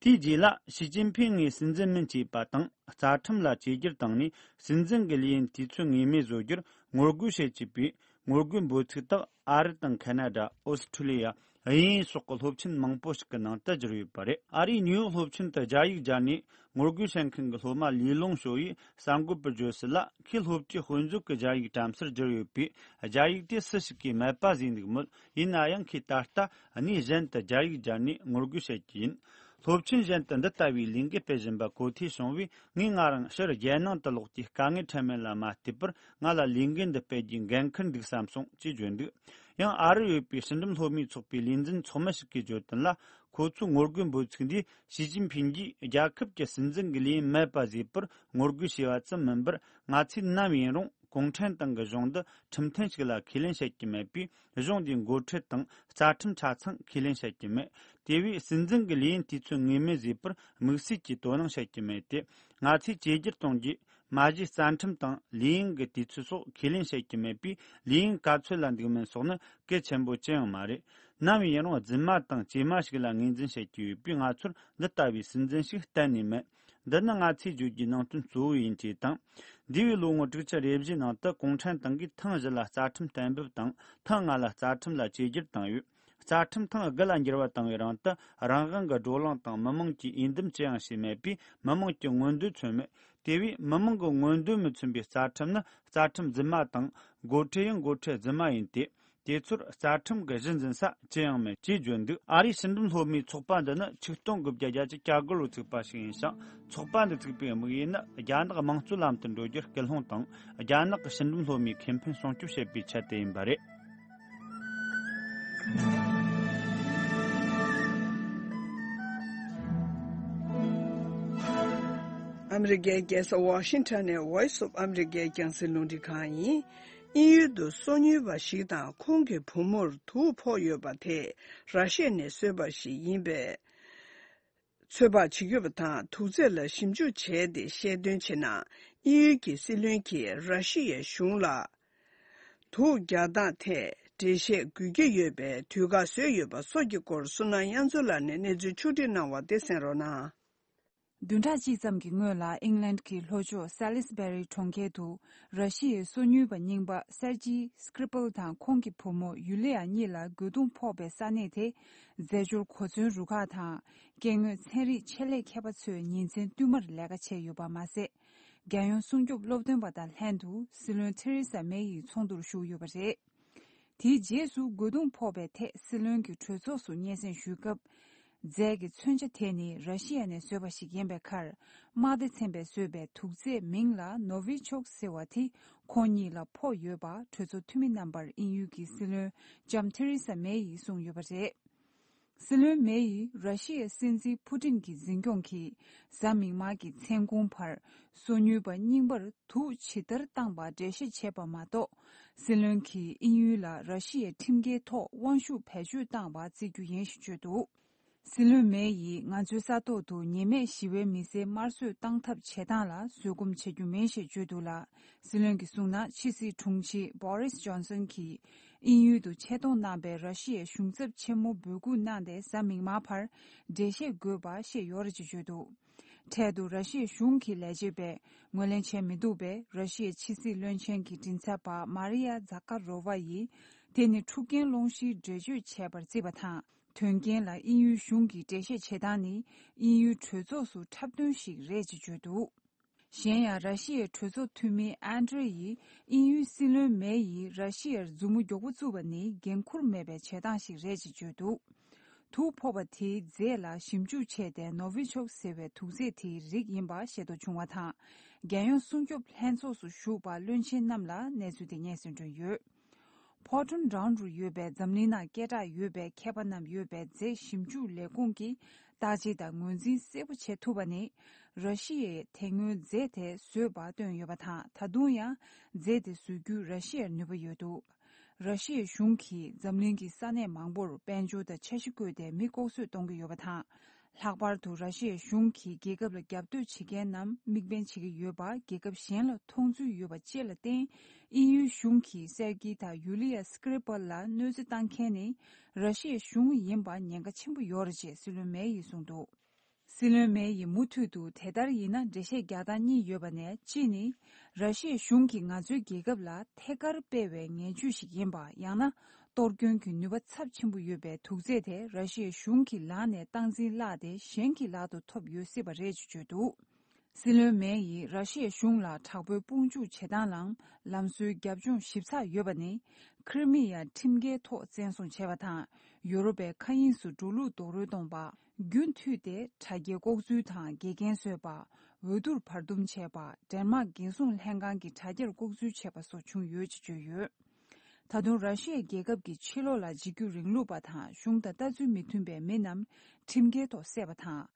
དེའི་རྗེས་ལ་ཞི་ཅིན་ཕིང་ངའི་སྲིད་འཛིན་མིན་ཅེས་པ་དང་རྩ་ཁྲིམས་ལ་བཅོས་བསྒྱུར་བཏང་ནས་སྲིད་འཛིན་གྱི་ལས་ཡུན་དུས་ཚོད་ངེས་མེད་བཟོ་རྒྱུར་ངོ་རྒོལ་བྱེད་ཅེས་པའི་ངོ་རྒོལ་འབོད་ཚིག་དག་ཨ་རི་དང་ཁ་ན་ཌ། ཨོ་སི་ཁྲུ་ལི་ཡ། དབྱིན་ཡུལ་སོགས་ཀྱི་སློབ་ཆེན་མང་པོ་ཞིག་གི་ནང་དུ་བསྒྱུར་ཡོད་པ་རེད། ཨ་རིའི་ནིའུ་ཡོག་སློབ་ཆེན་དུ་རྒྱ་ཡིག་སྦྱར་ནས་ངོ་རྒོལ་བྱེད་མཁན་གྱི་སློབ་མ་ལི་ལུང་ཞོ་ཡིས་གསར་འགོད་པར་བརྗོད་གསལ་ལ། ཁོས་སློབ་གྲྭའི་དཔེ་མཛོད་ཀྱི་རྒྱ་ཡིག་བྲམ་ཟེར་བསྒྱུར་ཡོད་པས། རྒྱ་ཡིག་དེ་སུ་ཞིག་གིས་མེད་པ་བཟོས་འདུག་མོད། ཡིན་ན་ཡང་ཁོས་ད་ལྟ་གནས་གཞན་དུ་རྒྱ་ཡིག་སྦྱར་ནས་ངོ་རྒོལ་བྱེད་ཀྱི་ཡིན། སློབ་ཆེན་གཞན་དུ་འདི་ལྟ་བུའི་ལས་འགུལ་སྤེལ་བཞིན་པ་གོ་ཐོས་བྱུང་བས། ངས་ང་རང་ཕྱིར་རྒྱལ་ནང་དུ་ལོག་རྒྱུའི་དཀའ་ངལ་འཕྲད་མིན་ལ་མ་ལྟོས་པར། ང་ལ་ལས་འགུལ་འདི་སྤེལ་རྒྱུའི་འགན་འཁུར་འདུག་བསམ་སོང་ཅེས་བརྗོད་འདུག་ཡང་ཨ་རིར་ཡོད་པའི་ཕྱི་འགྲིམ་སློབ་མའི་ཚོགས་པའི་ལས་འཛིན་ཚོགས་མི་ཞིག་གིས་བརྗོད་དོན་ལ། ཁོ་ཚོའི་ངོ་རྒོལ་འབོད་ཚིག་འདིས་ཞི་ཅིན་ཕིང་གིས་རྒྱལ་ཁབ་ཀྱི་སྲིད་འཛིན་གྱི་ལས་ཡུན་མེད་པ་བཟོས་པར་ངོ་རྒོལ་བྱས་པ་ཙམ་མིན་པར། ང་ཚོས་ནམ་ཡིན་རུང་གུང་ཁྲན་ཏང་གི་གཞུང་འདི་ཁྲིམས་མཐུན་ཞིག་ལ་ཁས་ལེན་བྱེད་ཀྱི་མེད་པས། གཞུང་འདིའི་འགོ་ཁྲིད་དང་རྩ་ཁྲིམས་ཆ་ཚང་ཁས་ལེན་བྱེད་ཀྱི་མེད། དེ་བས་སྲིད་འཛིན་གྱི་ལས་ཡུན་དུས་ཚོད་ངེས་མེད་བཟོས་པར་དམིགས་བསལ་གྱིས་དོ་སྣང་བྱེད་ཀྱི་མེད་དེ། ང་ཚོས་བཅོས་བསྒྱུར་གཏོང་རྒྱུའི་མ་གཞི་རྩ་ཁྲིམས་དང་ལས་ཡུན་གྱི་དུས་ཚོད་སོགས་ཁས་ལེན་བྱེད་ཀྱི་མེད་པས། ལས་ཡུན་ག་ཚོད་ལ་འདུག་མིན་སོགས་ནི་གལ་ཆེན་པོ་ཅི་ཡང་མ་རེད། ནམ་ཡིན་རུང་རྫུན་མ་དང་བཅོས་མ་ཞིག་ལ་ངོས་འཛིན་བྱེད་ཀྱི་ཡོད་པས། ང་ཚོར་འདི་ལྟ་བུའི་སྲིད་འཛིན་ཞིག་གཏན་ནས་མེད། འདི་ནི་ང་ཚོས་བརྗོད་རྒྱུའི་ནང་དོན་གཙོ་བོ་ཡིན་ཅེས་དང་། འདས་པའི་ལོ་ངོ་དྲུག་ཅུ་རེ་བཞིའི་ནང་དུ་གུང་ཁྲན་ཏང་གིས་ཐེངས་བཞི་ལ་རྩ་ཁྲིམས་གཏན་འབེབས་དང་། ཐེངས་ལྔ་ལ་རྩ་ཁྲིམས་ལ་བཅོས་བསྒྱུར་བཏང་ཡོད། རྩ་ཁྲིམས་ཐེངས་དགུ་ལ་འགྱུར་བ་བཏང་བའི་རིང་དུ། རང་དབང་གི་བགྲོ་གླེང་དང་མི་མང་གིས་འོས་འདེམས་ཅི་ཡང་བྱས་མེད་པས། མི་མང་གི་མངོན་འདོད་མཚོན་མེད། དེ་བས་མི་མང་གི་མངོན་འདོད་མི་མཚོན་པའི་རྩ་ཁྲིམས་ནི་རྩ་ཁྲིམས་རྫུན་མ་དང་། འགོ་ཁྲིད་ཡང་འགོ་ཁྲིད་རྫུན་མ་ཡིན་ཏེ། དེ་ཚོར་རྩ་ཁྲིམས་ཀྱི་གཞི་འཛིན་ས་ཅི་ཡང་མེད་ཅེས་བརྗོད་འདུག་ཨ་རིའི་ཕྱི་འགྲིམ་སློབ་མའི་ཚོགས་པ་འདི་ནི་ཆིག་སྟོང་དགུ་བརྒྱ་བརྒྱད་ཅུ་གྱ་དགུ་ལོར་བཙུགས་པ་ཞིག་ཡིན་ཞིང་། ཚོགས་པ་འདི་བཙུགས་པའི་དམིགས་ཡུལ་ནི་རྒྱ་ནག་དམངས་གཙོའི་ལམ་དུ་འགྲོ་རྒྱུར་སྐུལ་སློང་དང་། རྒྱ་ནག་གི་ཕྱི་འགྲིམ་སློབ་མའི་ཁེ་ཕན་སྲུང་སྐྱོབ་བྱེད་པའི་ཆེད་དུ་ཡིན་པ་རེད། ཨ་མི་རི་ཀའི་རྒྱལ་ས་ཝ་ཤིང་ཊོན་ནས་Voice of America རྒྱང་སྲིང་རླུང་འཕྲིན་ཁང་ཡིན། དབྱིན་ཡུལ་དུ་སོ་ཉུལ་བ་ཞིག་དང་ཁོང་གི་བུ་མོར་དུག་ཕོག་ཡོད་པ་དེ་ར་ཤི་ཡ་ནས་བཟོས་པ་ཞིག་ཡིན་པས། ཚོད་དཔག་བྱེད་ཀྱི་ཡོད་པ་དང་། དུག་རྫས་ལ་ཞིབ་འཇུག་བྱས་ཏེ་བཤད་དོན་བྱས་ན། དབྱིན་ཡུལ་གྱི་སྲིད་བློན་གྱིས་ར་ཤི་ཡའི་གཞུང་ལ་དུག་རྒྱག་སྟངས་ཐད་འགྲེལ་བཤད་དགོས་ཀྱི་ཡོད་པའི་དུས་བཀག་བཟོས་ཡོད་པ་སོགས་ཀྱི་སྐོར། བསོད་ནམས་དབྱངས་མཚོ་ལགས་ནས་གནས་ཚུལ་ཕྱོགས་སྒྲིག་གནང་བ་དེ་གསན་རོགས་གནང་། བདུན་ཕྲག་གཅིག་ཙམ་གྱི་སྔོན་ལ་ཨིང་ལན་གྱི་ལྷོ་ཕྱོགས་སཱ་ལི་སི་བྷེ་རི་གྲོང་ཁྱེར་དུ་ར་ཤི་ཡའི་སོ་ཉུལ་བ་རྙིང་པ་སེར་ཇི་སི་ཀི་རི་པལ་དང་ཁོང་གི་བུ་མོ་ཡུ་ལི་ཡ་གཉིས་ལ་རྒོལ་རྡུང་ཕོག་པའི་ས་གནས་དེ། རྫས་སྦྱོར་གོ་མཚོན་རུ་ཁག་དང་སྐྱེ་དངོས་ཚན་རིག་ཆེད་ལས་མཁས་པ་ཚོས་ཉིན་མཚན་བསྟུད་མར་ལས་ཀ་བྱས་ཡོད་པ་མ་ཟད། རྒྱལ་ཡོངས་སྲུང་སྐྱོབ་སློབ་སྟོན་པ་དང་ལྷན་དུ་སྲིད་བློན་ཐེ་རེ་ས་མེ་ཡི་ཚོགས་འདུར་ཞུགས་ཡོད་པ་རེད། དེའི་རྗེས་སུ་རྒོལ་རྡུང་ཕོག་པའི་ཐད་སྲིད་བློན་གྱི་གྲོས་ཚོགས་སུ་སྙན་སེང་ཞུས་སྐབས། རྫས་ཀྱི་མཚོན་ཆ་དེ་ནི་ར་ཤི་ཡ་ནས་བཟོས་པ་ཞིག་ཡིན་པའི་ཁར། དམག་སྡེ་ཚན་པས་བཟོས་པའི་དུག་རྫས་མིང་ལ་ནོ་ཝི་ཆོག་ཟེར་བ་དེ་ཁོང་གཉིས་ལ་ཕོག་ཡོད་པ་གྲོས་ཚོགས་འཐུས་མི་རྣམ་པར་དབྱིན་ཡུལ་གྱི་སྲིད་བློན་ལྕམ་ཐེ་རེ་ས་མེ་ཡིས་གསུངས་ཡོད་པ་རེད། སྲིད་བློན་མེ་ཡིས་ར་ཤི་ཡའི་སྲིད་འཛིན་ཕུ་ཏིན་གྱི་འཛིན་སྐྱོང་གིས་གཟའ་མིག་དམར་གྱི་མཚན་གུང་བར་སོ་ཉུལ་བ་རྙིང་པར་དུག་ཇི་ལྟར་བཏང་པ་འགྲེལ་བཤད་བྱས་པ་མ་གཏོགས། སྲིད་བློན་གྱིས་དབྱིན་ཡུལ་ལ་ར་ཤི་ཡའི་ཁྲིམས་འགལ་ཐོག་དབང་ཤུགས་བེད་སྤྱོད་བཏང་བ་བརྩི་རྒྱུ་ཡིན་ཞེས་བརྗོད་འདུག་སྲིད་བློན་མེ་ཡིས་ང་ཚོའི་ས་ཐོག་ཏུ་ཉེས་མེད་ཞི་བའི་མི་སེར་དམར་གསོད་བཏང་ཐབས་བྱེད་སྟངས་ལ་བཟོད་སྒོམ་བྱེད་རྒྱུ་མིན་ཞེས་བརྗོད་འདུག་ལ། སྲིད་བློན་གྱིས་གསུངས་ན། ཕྱི་སྲིད་དྲུང་ཆེ་བྷོ་རིས་ཇོན་སན་གྱིས་དབྱིན་ཡུལ་དུ་ཆེད་གཏོང་གནང་པའི་ར་ཤི་ཡའི་གཞུང་ཚབ་ཆེན་མོ་འབོད་སྐུལ་གནང་སྟེ་གཟའ་མིག་དམར་བར་འགྲེལ་བཤད་དགོས་པ་བཤད་ཡོད་རེད་ཅེས་བརྗོད་འདུག་འཕྲལ་དུ་ར་ཤི་ཡའི་གཞུང་གི་ལས་བྱེད་པས་ངོས་ལེན་བྱས་མི་འདུག་པས། ར་ཤི་ཡའི་ཕྱི་སྲིད་བློན་ཆེན་གྱི་མགྲིན་ཚབ་པ་མཱ་རི་ཡ་ཛ་ཀ་རོ་ཝ་ཡིས་དེ་ནི་འཁྲུག་རྐྱེན་སློང་གཞིའི་འགྲེལ་བརྗོད་བྱས་པར་བརྩིས་པ་དང་། དོན་རྐྱེན་ལ་དབྱིན་ཡུལ་གཞུང་གིས་འགྲེལ་བཤད་བྱེད་སྟངས་ནི་དབྱིན་ཡུལ་གྲོས་ཚོགས་སུ་འཁྲབ་སྟོན་ཞིག་རེད་ཅེས་བརྗོད་འདུག་གཞན་ཡང་། ར་ཤི་ཡའི་གྲོས་ཚོགས་འཐུས་མི་ཨན་ཌྲེ་ཡིས་དབྱིན་ཡུལ་སྲིད་བློན་མེ་ཡིས་ར་ཤི་ཡར་མཛུབ་མོ་མགྱོགས་པོ་བཙུགས་པ་ནི་འགན་འཁུར་མེད་པའི་བྱེད་སྟངས་ཤིག་རེད་ཅེས་བརྗོད་འདུག་དུག་ཕོག་པ་དེའི་རྫས་ལ་ཞིབ་འཇུག་བྱས་ཏེ། ནོ་ཝི་ཆོག་ཟེར་བའི་དུག་རྫས་དེའི་རིགས་ཡིན་པ་ཤེས་རྟོགས་བྱུང་བ་དང་། རྒྱལ་ཡོངས་སྲུང་སྐྱོབ་ལྷན་ཚོགས་སུ་ཞུགས་པ་བློན་ཆེན་རྣམས་ལ་གནས་ཚུལ་དེ་སྙན་སེང་བསྐྲུན་ཡོད། ཕོར་ཊོན་ཊའུན་རུ་ཡོད་པའི་འཛམ་གླིང་ནང་སྐད་གྲགས་ཡོད་པའི་མཁས་པ་རྣམས་ཡོད་པའི་རྫས་ཞིབ་འཇུག་ལས་ཁུངས་ཀྱིས་བརྟག་དཔྱད་དང་ངོས་འཛིན་གསལ་པོ་བྱེད་ཐུབ་པ་ནི། ར་ཤི་ཡས་དེ་སྔོན་རྫས་དེ་བཟོས་པ་བཏོན་ཡོད་པ་དང་། ད་དུང་ཡང་རྫས་དེ་བཟོ་རྒྱུར་ར་ཤི་ཡར་ནུས་པ་ཡོད་འདུག་ར་ཤི་ཡའི་གཞུང་གིས་འཛམ་གླིང་གི་ས་གནས་མང་པོར་དཔལ་འབྱོར་དང་འཆར་གཞི་བཀོད་དེ་མི་ལྐོག་གསོད་གཏོང་གི་ཡོད་པ་དང་། ལྷག་པར་དུ་ར་ཤི་ཡའི་གཞུང་གིས་རྒྱལ་ཁབ་ལ་རྒྱབ་གཏོད་བྱེད་མཁན་རྣམས་དམིགས་འབེན་བྱེད་ཀྱི་ཡོད་པ། རྒྱལ་ཁབ་གཞན་ལ་མཐོང་ཚུལ་ཡོད་པ་བཅས་ལ་བརྟེན། དབྱིན་ཡུལ་གཞུང་གིས་སེར་གྱི་དང་ཡུ་ལི་ཡ་སི་ཀི་རི་པལ་ལ་གནོད་འཚེ་བཏང་མཁན་ནི་ར་ཤི་ཡའི་གཞུང་ཡིན་པ་ཉེན་ཁ་ཆེན་པོ་ཡོད་རེད་ཅེས་སྲིད་བློན་མེ་ཡིས་གསུངས་འདུག་སྲིད་བློན་མེ་ཡིས་མུ་མཐུད་དུ་དེ་ལྟར་ཡིན་ན་འགྲེལ་བཤད་རྒྱག་སྟངས་གཉིས་ཡོད་པ་ནས། གཅིག་ནི། ར་ཤི་ཡའི་གཞུང་གིས་ང་ཚོའི་རྒྱལ་ཁབ་ལ་ཐད་ཀར་སྤེལ་བའི་ངན་ཇུས་ཤིག་ཡིན་པ། ཡང་ན། གཏོར་སྐྱོན་གྱི་ནུས་པ་ཚབས་ཆེན་པོ་ཡོད་པའི་དུག་རྫས་དེ་ར་ཤི་ཡའི་གཞུང་གི་ལག་ནས་སྟངས་འཛིན་བརླགས་ཏེ་གཞན་གྱི་ལག་ཏུ་ཐོབ་ཡོད་སྲིད་པ་རེད་ཅེས་བརྗོད་འདུག་སྲིད་བློན་མེ་ཡིས་ར་ཤི་ཡའི་གཞུང་ལ་དྲག་པོའི་དཔུང་འཇུག་བྱེད་སྟངས་ལམ་ལམ་སྲོལ་རྒྱབ་ལྗོངས་ཞིབ་ཚགས་ཡོད་པ་ནི། ཁི་རི་མི་ཡ་ཁྲིམས་འགལ་ཐོག་བཙན་བཟུང་བྱས་པ་དང་། ཡོ་རོབ་པའི་མཁའ་དབྱིངས་སུ་འགྲོ་ལུགས་རྡོག་རོལ་གཏོང་པ། རྒྱུན་མཐུད་དེ་དྲ་རྒྱའི་ལྐོག་འཛུལ་དང་། དགེ་རྒན་བཟོས་པ། འོས་བསྡུར་བར་འདུམ་བྱས་པ། ཌེན་མཱག་འགན་སྲུང་ལྷན་ཁང་གི་དྲ་རྒྱར་ལྐོག་འཛུལ་བྱས་པ་སོགས་བྱུང་ཡོད་ཅེས་བརྗོད་ཡོད། ད་དུང་ར་ཤི་ཡའི་རྒྱལ་ཁབ་ཀྱི་ཕྱི་ལོགས་ལ་འཇིགས་སྐུལ་རིང་ལུགས་པ་དང་གཞུང་དང་ལྟ་ཚུལ་མི་མཐུན་པའི་མི་རྣམས་ཁྲིམས་འགལ་ཐོག་བསད་པ་དང་།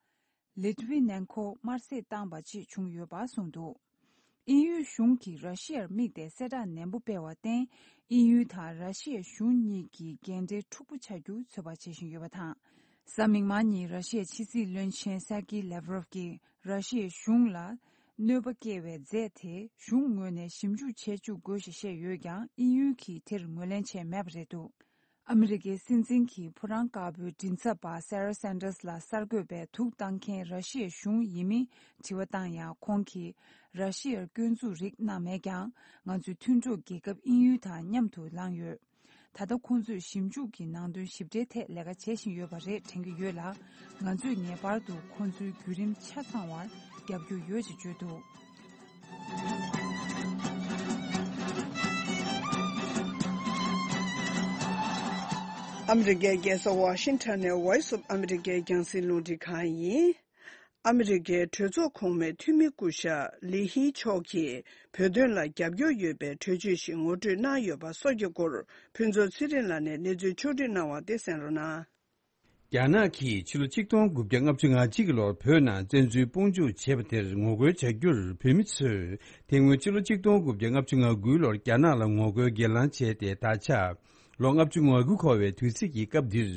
ལི་ཐུ་ཝི་ནན་ཁོ་དམར་གསོད་བཏང་བ་བཅས་བྱུང་ཡོད་པ་གསུངས་འདུག་དབྱིན་ཡུལ་གཞུང་གིས་ར་ཤི་ཡར་དམིགས་ཏེ་གསལ་བསྒྲགས་ནན་པོ་སྤེལ་བར་བརྟེན། དབྱིན་ཡུལ་དང་ར་ཤི་ཡའི་གཞུང་གཉིས་ཀྱི་འགན་འཁྲི་འཁྲུག་པོ་ཆགས་རྒྱུ་ཚོད་དཔག་བྱེད་བཞིན་ཡོད་པ་དང་། གཟའ་མིག་དམར་ཉིན་ར་ཤི་ཡའི་ཕྱི་སྲིད་བློན་ཆེན་སེར་ཀི་ལེབ་རོབ་ཀྱིས་ར་ཤི་ཡའི་གཞུང་ལ་གནོད་པ་སྐྱེལ་བའི་རྫས་དེ་གཞུང་ངོས་ནས་ཞིབ་འཇུག་བྱེད་བཅུག་དགོས་ཞེས་བཤད་ཡོད་ཀྱང་། དབྱིན་ཡུལ་གྱིས་དེར་ངོས་ལེན་བྱས་མེད་པ་རེད་འདུག་ཨ་མི་རི་ཀའི་སྲིད་འཛིན་གྱི་ཕོ་བྲང་དཀར་པོའི་མགྲིན་ཚབ་པ་སེ་ར་སན་ཏར་སི་ལ་གསར་འགོད་པས་དུག་བཏང་མཁན་ར་ཤི་ཡའི་གཞུང་ཡིན་མིན་དྲི་བ་བཏང་ཡང་། ཁོང་གིས་ར་ཤི་ཡར་སྐྱོན་འཛུགས་རིགས་གནང་མེད་ཀྱང་། ང་ཚོའི་མཐུན་གྲོགས་རྒྱལ་ཁབ་དབྱིན་ཡུལ་དང་མཉམ་དུ་ལངས་ཡོད། ད་ལྟ་ཁོང་ཚོས་ཞིབ་འཇུག་གི་ནང་དོན་ཞིབ་ཕྲའི་ཐད་ལས་ཀ་བྱེད་བཞིན་ཡོད་པ་རེད་དྲན་གྱི་ཡོད་ལ། ང་ཚོས་ངེས་པར་དུ་ཁོང་ཚོའི་བརྒྱུད་རིམ་ཆ་ཚང་བར་རྒྱབ་སྐྱོར་ཡོད་ཅེས་བརྗོད་འདུག་ཨ་མི་རི་ཀའི་རྒྱལ་ས་ཝ་ཤིང་ཊོན་ནས་Voice of America རྒྱང་སྲིང་རླུང་འཕྲིན་ཁང་ཡིན། ཨ་མི་རི་ཀའི་གྲོས་ཚོགས་གོང་མའི་འཐུས་མི་སྐུ་ཞབས་ལི་ཧི་མཆོག་གིས་བོད་དོན་ལ་རྒྱབ་སྐྱོར་ཡོད་པའི་གྲོས་ཆོད་ཞིག་ངོ་སྤྲོད་གནང་ཡོད་པ་སོགས་ཀྱི་སྐོར་ཕུན་ཚོགས་ཚེ་རིང་ལགས་ནས་གནས་ཚུལ་ཕྱོགས་སྒྲིག་གནང་བ་དེ་གསན་རོགས་གནང་། རྒྱ་ནག་གིས་ཕྱི་ལོ་ཆིག་སྟོང་དགུ་བརྒྱ་ལྔ་བཅུ་ང་གཅིག་ལོར་བོད་ནང་བཙན་འཛུལ་དཔུང་འཇུག་བྱས་པ་དེར་ངོ་རྒོལ་བྱ་རྒྱུར། བོད་མི་ཚོས་དེ་སྔོན་ཕྱི་ལོ་ཆིག་སྟོང་དགུ་བརྒྱ་ལྔ་བཅུ་ང་དགུ་ལོར་རྒྱ་ནག་ལ་ངོ་རྒོལ་སྒེར་ལངས་བྱས་ཏེ། ད་ཆ་ལོ་ལྔ་བཅུ་ང་དགུ་འཁོར་བའི་དུས་ཚིགས་ཀྱི་སྐབས་འདིར།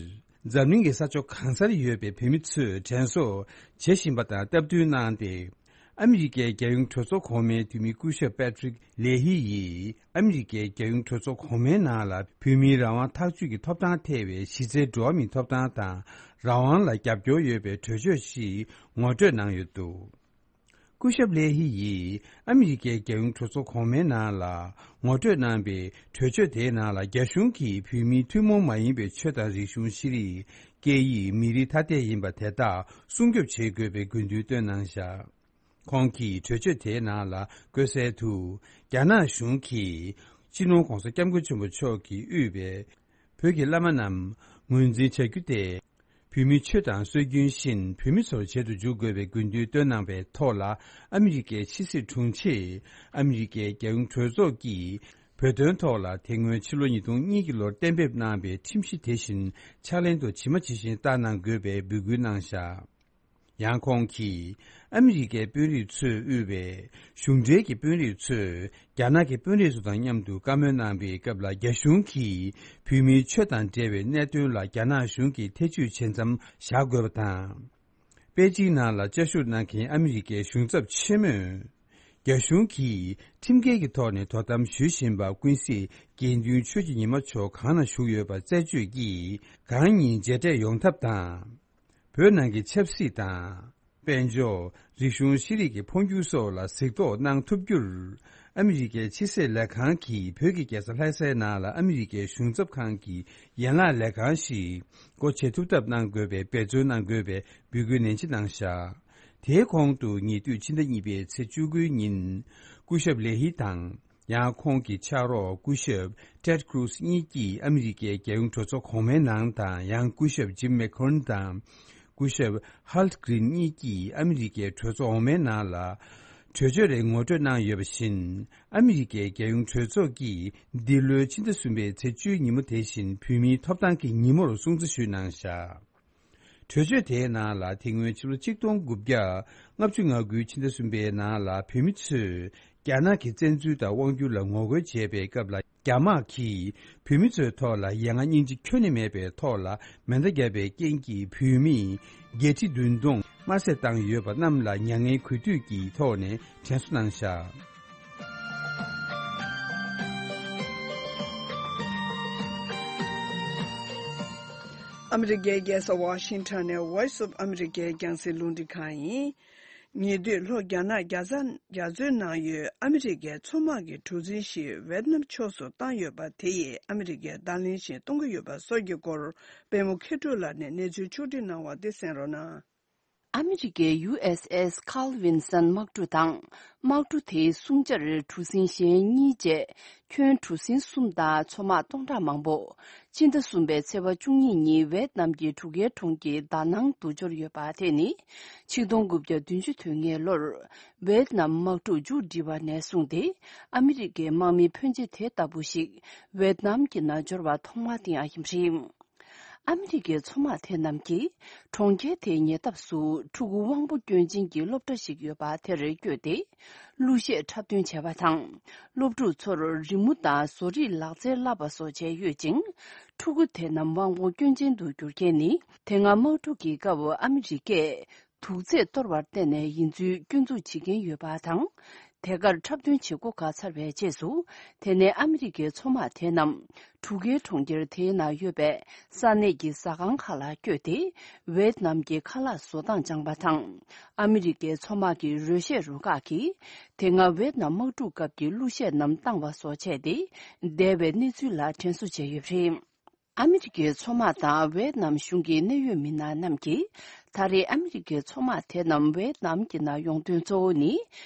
འཛམ་གླིང་གི་ས་ཕྱོགས་གང་སར་ཡོད་པའི་བོད་མི་ཚོས་དྲན་གསོ་བྱེད་བཞིན་པ་དང་སྟབས་བསྟུན་གནང་སྟེ། ཨ་མི་རི་ཀའི་རྒྱལ་ཡོངས་གྲོས་ཚོགས་གོང་མའི་འཐུས་མི་སྐུ་ཞབས་པེ་ཏྲིག་ལེ་ཧི་ཡིས། ཨ་མི་རི་ཀའི་རྒྱལ་ཡོངས་གྲོས་ཚོགས་གོང་མའི་ནང་ལ་བོད་མིའི་རང་དབང་ཐག་གཅོད་ཀྱི་ཐོབ་ཐང་ཐེ་བའི་གཞི་རྩའི་འགྲོ་བ་མིའི་ཐོབ་ཐང་དང་། རང་དབང་ལ་རྒྱབ་སྐྱོར་ཡོད་པའི་གྲོས་ཆོད་ཞིག་ངོ་སྤྲོད་གནང་ཡོད་འདུག་སྐུ་ཞབས་ལེ་ཧི་ཡིས་ཨ་མི་རི་ཀའི་རྒྱལ་ཡོངས་གྲོས་ཚོགས་གོང་མའི་ནང་ལ་ངོ་སྤྲོད་གནང་པའི་གྲོས་ཆོད་དེའི་ནང་ལ། རྒྱ་གཞུང་གིས་བོད་མིའི་ཐུན་མོང་མ་ཡིན་པའི་ཆོས་དང་རིག་གཞུང་། ཤེས་རིག་སྐད་ཡིག་མི་རིགས་ཐ་དད་ཡིན་པ་དེ་དག་སྲུང་སྐྱོབ་བྱེད་དགོས་པའི་དགོས་འདུན་བཏོན་གནང་བཞག་ཁོང་གིས་གྲོས་ཆོད་དེའི་ནང་ལ་བཀོད་གསལ་དུ། རྒྱ་ནག་གཞུང་གིས་སྤྱི་ནོར་༧གོང་ས་༧སྐྱབས་མགོན་ཆེན་པོ་མཆོག་གིས་དབུས་པའི་བོད་ཀྱི་བླ་མ་རྣམས་ངོས་འཛིན་བྱ་རྒྱུ་སྟེ། བོད་མིའི་ཆོས་དང་སྲོལ་རྒྱུན་བཞིན་བོད་མི་ཚོར་བྱེད་དུ་འཇུག་དགོས་པའི་དགོས་འདུན་བཏོན་གནང་པའི་ཐོག་ལ། ཨ་མི་རི་ཀའི་ཕྱི་སྲིད་དྲུང་ཆེས་ཨ་མི་རི་ཀའི་རྒྱལ་ཡོངས་གྲོས་ཚོགས་ཀྱིས་བོད་དོན་ཐོག་ལ་དེ་སྔོན་ཕྱི་ལོ་ཉིས་སྟོང་གཉིས་ཀྱི་ལོར་གཏན་འབེབས་གནང་པའི་ཁྲིམས་གཞི་དེ་བཞིན་ཕྱག་ལེན་དུ་ཇི་མ་ཇི་བཞིན་བསྟར་གནང་དགོས་པའི་འབོད་སྐུལ་གནང་བཞག་ཡང་ཁོང་གིས་ཨ་མི་རི་ཀའི་དཔོན་རིགས་ཚོས་དབུས་པའི་གཞུང་འབྲེལ་གྱི་དཔོན་རིགས་ཚོས་རྒྱ་ནག་གི་དཔོན་རིགས་ཚོ་དང་མཉམ་དུ་བཀའ་མོལ་གནང་པའི་སྐབས་ལ། རྒྱ་གཞུང་གིས་བོད་མིའི་ཆོས་དང་འབྲེལ་བའི་གནད་དོན་ལ་རྒྱ་ནག་གཞུང་གིས་ཐེ་བྱུས་བྱེད་མཚམས་བཞག་དགོས་པ་དང་། པེ་ཅིང་ནང་ལ་བཅའ་བཞུགས་གནང་མཁན་ཨ་མི་རི་ཀའི་གཞུང་ཚབ་ཆེན་མོས། རྒྱ་གཞུང་གིས་ཁྲིམས་འགལ་གྱི་ཐོག་ནས་དོ་དམ་ཞུ་བཞིན་པ་ཀུན་གཟིགས་དགེ་འདུན་ཆོས་ཀྱི་ཉི་མ་མཆོག་གང་ན་བཞུགས་ཡོད་པ་རྩད་གཅོད་ཀྱིས་གང་ཉིད་མཇལ་འཕྲད་ཡོང་ཐབས་དང་། བོད་ནང་གི་ཆབ་སྲིད་དང་། དཔལ་འབྱོར། རིག་གཞུང་ཤེས་རིག་གི་འཕོ་འགྱུར་སོགས་ལ་གཟིགས་རྟོག་གནང་ཐུབ་རྒྱུར། ཨ་མི་རི་ཀའི་ཕྱི་སྲིད་ལས་ཁང་གིས་བོད་ཀྱི་རྒྱལ་ས་ལྷ་སའི་ནང་ལ་ཨ་མི་རི་ཀའི་གཞུང་ཚབ་ཁང་གི་ཡན་ལག་ལས་ཁང་ཞིག་སྒོ་འབྱེད་ཐུབ་ཐབས་གནང་དགོས་པའི་འབད་བརྩོན་གནང་དགོས་པའི་འབོད་སྐུལ་ནན་ཆེ་གནང་བཞག་དེའི་གོང་དུ་ཉེ་དུས་ཕྱི་ཟླ་གཉིས་པའི་ཚེས་བཅུ་དགུའི་ཉིན། སྐུ་ཞབས་ལེ་ཧི་དང་། ཡང་ཁོང་གི་ཕྱག་རོགས་སྐུ་ཞབས་Ted Cruz་གཉིས་ཀྱིས་ཨ་མི་རི་ཀའི་རྒྱལ་ཡོངས་གྲོས་ཚོགས་གོང་མའི་ནང་དང་། ཡང་སྐུ་ཞབས་Jim McGovern་དང་། སྐུ་ཞབས་Hultgren་གཉིས་ཀྱིས་ཨ་མི་རི་ཀའི་གྲོས་ཚོགས་འོག་མའི་ནང་ལ་གྲོས་ཆོད་རེ་ངོ་སྤྲོད་གནང་ཡོད་པ་བཞིན། ཨ་མི་རི་ཀའི་རྒྱལ་ཡོངས་གྲོས་ཚོགས་ཀྱིས་འདི་ལོའི་ཕྱི་ཟླ་གསུམ་པའི་ཚེས་བཅུའི་ཉིན་མོ་དེ་བཞིན་བོད་མིའི་ཐོབ་ཐང་གི་ཉིན་མོར་སྲུང་བརྩི་ཞུས་གནང་བཞག་གྲོས་ཆོད་དེའི་ནང་ལ་དེ་སྔོན་ཕྱི་ལོ་ཆིག་སྟོང་དགུ་བརྒྱ་ལྔ་བཅུ་ང་དགུའི་ཕྱི་ཟླ་གསུམ་པའི་ནང་ལ་བོད་མི་ཚོས་རྒྱ་ནག་གི་བཙན་འཛུལ་དང་དབང་བསྒྱུར་ལ་ངོ་རྒོལ་བྱས་པའི་སྐབས་ལ། རྒྱ་དམག་གིས་བོད་མི་ཚོའི་ཐོག་ལ་ཡ་ང་སྙིང་རྗེ་ཁྱོན་ནས་མེད་པའི་ཐོག་ལ་མེ་མདའ་བརྒྱབ་པའི་རྐྱེན་གྱིས་བོད་མི་བརྒྱད་ཁྲི་བདུན་སྟོང་དམར་བསད་བཏང་ཡོད་པ་རྣམས་ལ་མྱ་ངན་གུས་འདུད་ཀྱི་ཐོག་ནས་དྲན་གསོ་གནང་བཞག་ཨ་མི་རི་ཀའི་རྒྱལ་ས་ཝ་ཤིང་ཊོན་ནས་Voice of America་རྒྱང་སྲིང་རླུང་འཕྲིན་ཁང་ཡིན། ཉེ་དུས་ལྷོ་རྒྱ་ནག་རྒྱ་རྩ་རྒྱ་མཚོའི་ནང་ཡོད་ཨ་མི་རི་ཀའི་མཚོ་དམག་གི་གྲུ་གཟིངས་ཤིག་ཝེད་ནམ་ཕྱོགས་སུ་བཏང་ཡོད་པ་དེ་ཡིས་ཨ་མི་རི་ཀས་བརྡ་ལན་ཞིག་གཏོང་གི་ཡོད་པ་སོགས་ཀྱི་སྐོར་པད་མོ་མཁས་གྲུབ་ལགས་ནས་གནས་ཚུལ་ཕྱོགས་སྒྲིག་གནང་བ་དེ་གསན་རོགས་གནང་། ཨ་མི་རི་ཀའི་ཡུ་ཨེས་ཨེས་Carl Vinson་དམག་གྲུ་དང་། དམག་གྲུ་དེའི་སྲུང་བྱར་གྲུ་གཟིངས་གཞན་གཉིས་བཅས་ཁྱོན་གྲུ་གཟིངས་གསུམ་དང་མཚོ་དམག་སྟོང་ཕྲག་མང་པོ། ཕྱི་ཟླ་གསུམ་པའི་ཚེས་པ་བཅུ་གཉིས་ཉིན་ཝེད་ནམ་གྱི་གྲུ་ཁའི་གྲོང་ཁྱེར་དཱ་ནང་དུ་འབྱོར་ཡོད་པ་དེ་ནི། ཆིག་སྟོང་དགུ་བརྒྱ་བདུན་ཅུ་དོན་ལྔའི་ལོར་ཝེད་ནམ་དམག་འཁྲུག་མཇུག་བསྒྲིལ་བ་ནས་བཟུང་སྟེ། ཨ་མི་རི་ཀའི་དམག་མི་ཕོན་ཆེ་དེ་ལྟ་བུ་ཞིག་ཝེད་ནམ་གྱི་ནང་འབྱོར་བ་ཐོག་མ་དེ་ཡང་ཡིན་པ་རེད། ཨ་མི་རི་ཀའི་མཚོ་དམག་དེ་རྣམས་ཀྱིས་གྲོང་ཁྱེར་དེའི་ཉེ་འདབས་སུ་ཕྲུ་གུ་དབང་པོ་སྐྱོན་ཅན་གྱི་སློབ་གྲྭ་ཞིག་ཡོད་པ་དེར་བསྐྱོད་དེ། གླུ་གཞས་འཁྲབ་སྟོན་བྱས་པ་དང་། སློབ་ཕྲུག་ཚོར་རི་མོ་དང་བཟོ་རིག་ལག་རྩལ་བསླབ་པ་སོགས་བྱས་ཡོད་ཅིང་། ཕྲུ་གུ་དེ་རྣམས་དབང་པོ་སྐྱོན་ཅན་དུ་གྱུར་མཁན་ནི། དེ་སྔ་དམག་འཁྲུག་གི་སྐབས་ཨ་མི་རི་ཀས་དུག་རྫས་གཏོར་བར་བརྟེན་ནས་ཡིན་ཚུལ་སྐྱོན་འཛུགས་བྱེད་མཁན་ཡོད་པ་དང་། དེ་གར་འཁྲབ་སྟོན་བྱེད་སྒོ་ག་ཚར་བའི་རྗེས་སུ། དེ་ནས་ཨ་མི་རི་ཀའི་མཚོ་དམག་དེ་རྣམས་གྲུ་ཁའི་གྲོང་ཁྱེར་དེའི་ནང་ཡོད་པའི་ས་གནས་ཀྱི་ཟ་ཁང་ཁག་ལ་བསྐྱོད་དེ། ཝེད་ནམ་གྱི་ཁ་ལག་བཟོ་སྟངས་སྦྱངས་པ་དང་། ཨ་མི་རི་ཀའི་མཚོ་དམག་གི་རོལ་གཞས་རུ་ཁག་གིས་དེ་སྔ་ཝེད་ནམ་དམག་འཁྲུག་སྐབས་ཀྱི་གླུ་གཞས་རྣམས་བཏང་བ་སོགས་བྱས་ཏེ། འདས་པའི་གནས་ཚུལ་ལ་དྲན་གསོ་བྱས་ཡོད་པ་རེད། ཨ་མི་རི་ཀའི་མཚོ་དམག་དང་ཝེད་ནམ་གཞུང་གི་གནད་ཡོད་མི་སྣ་རྣམས་ཀྱིས། ད་རེས་ཨ་མི་རི་ཀའི་མཚོ་དམག་དེ་རྣམས་ཝེད་ནམ་གྱི་ནང་ཡོང་དོན་གཙོ་བོ་ནི།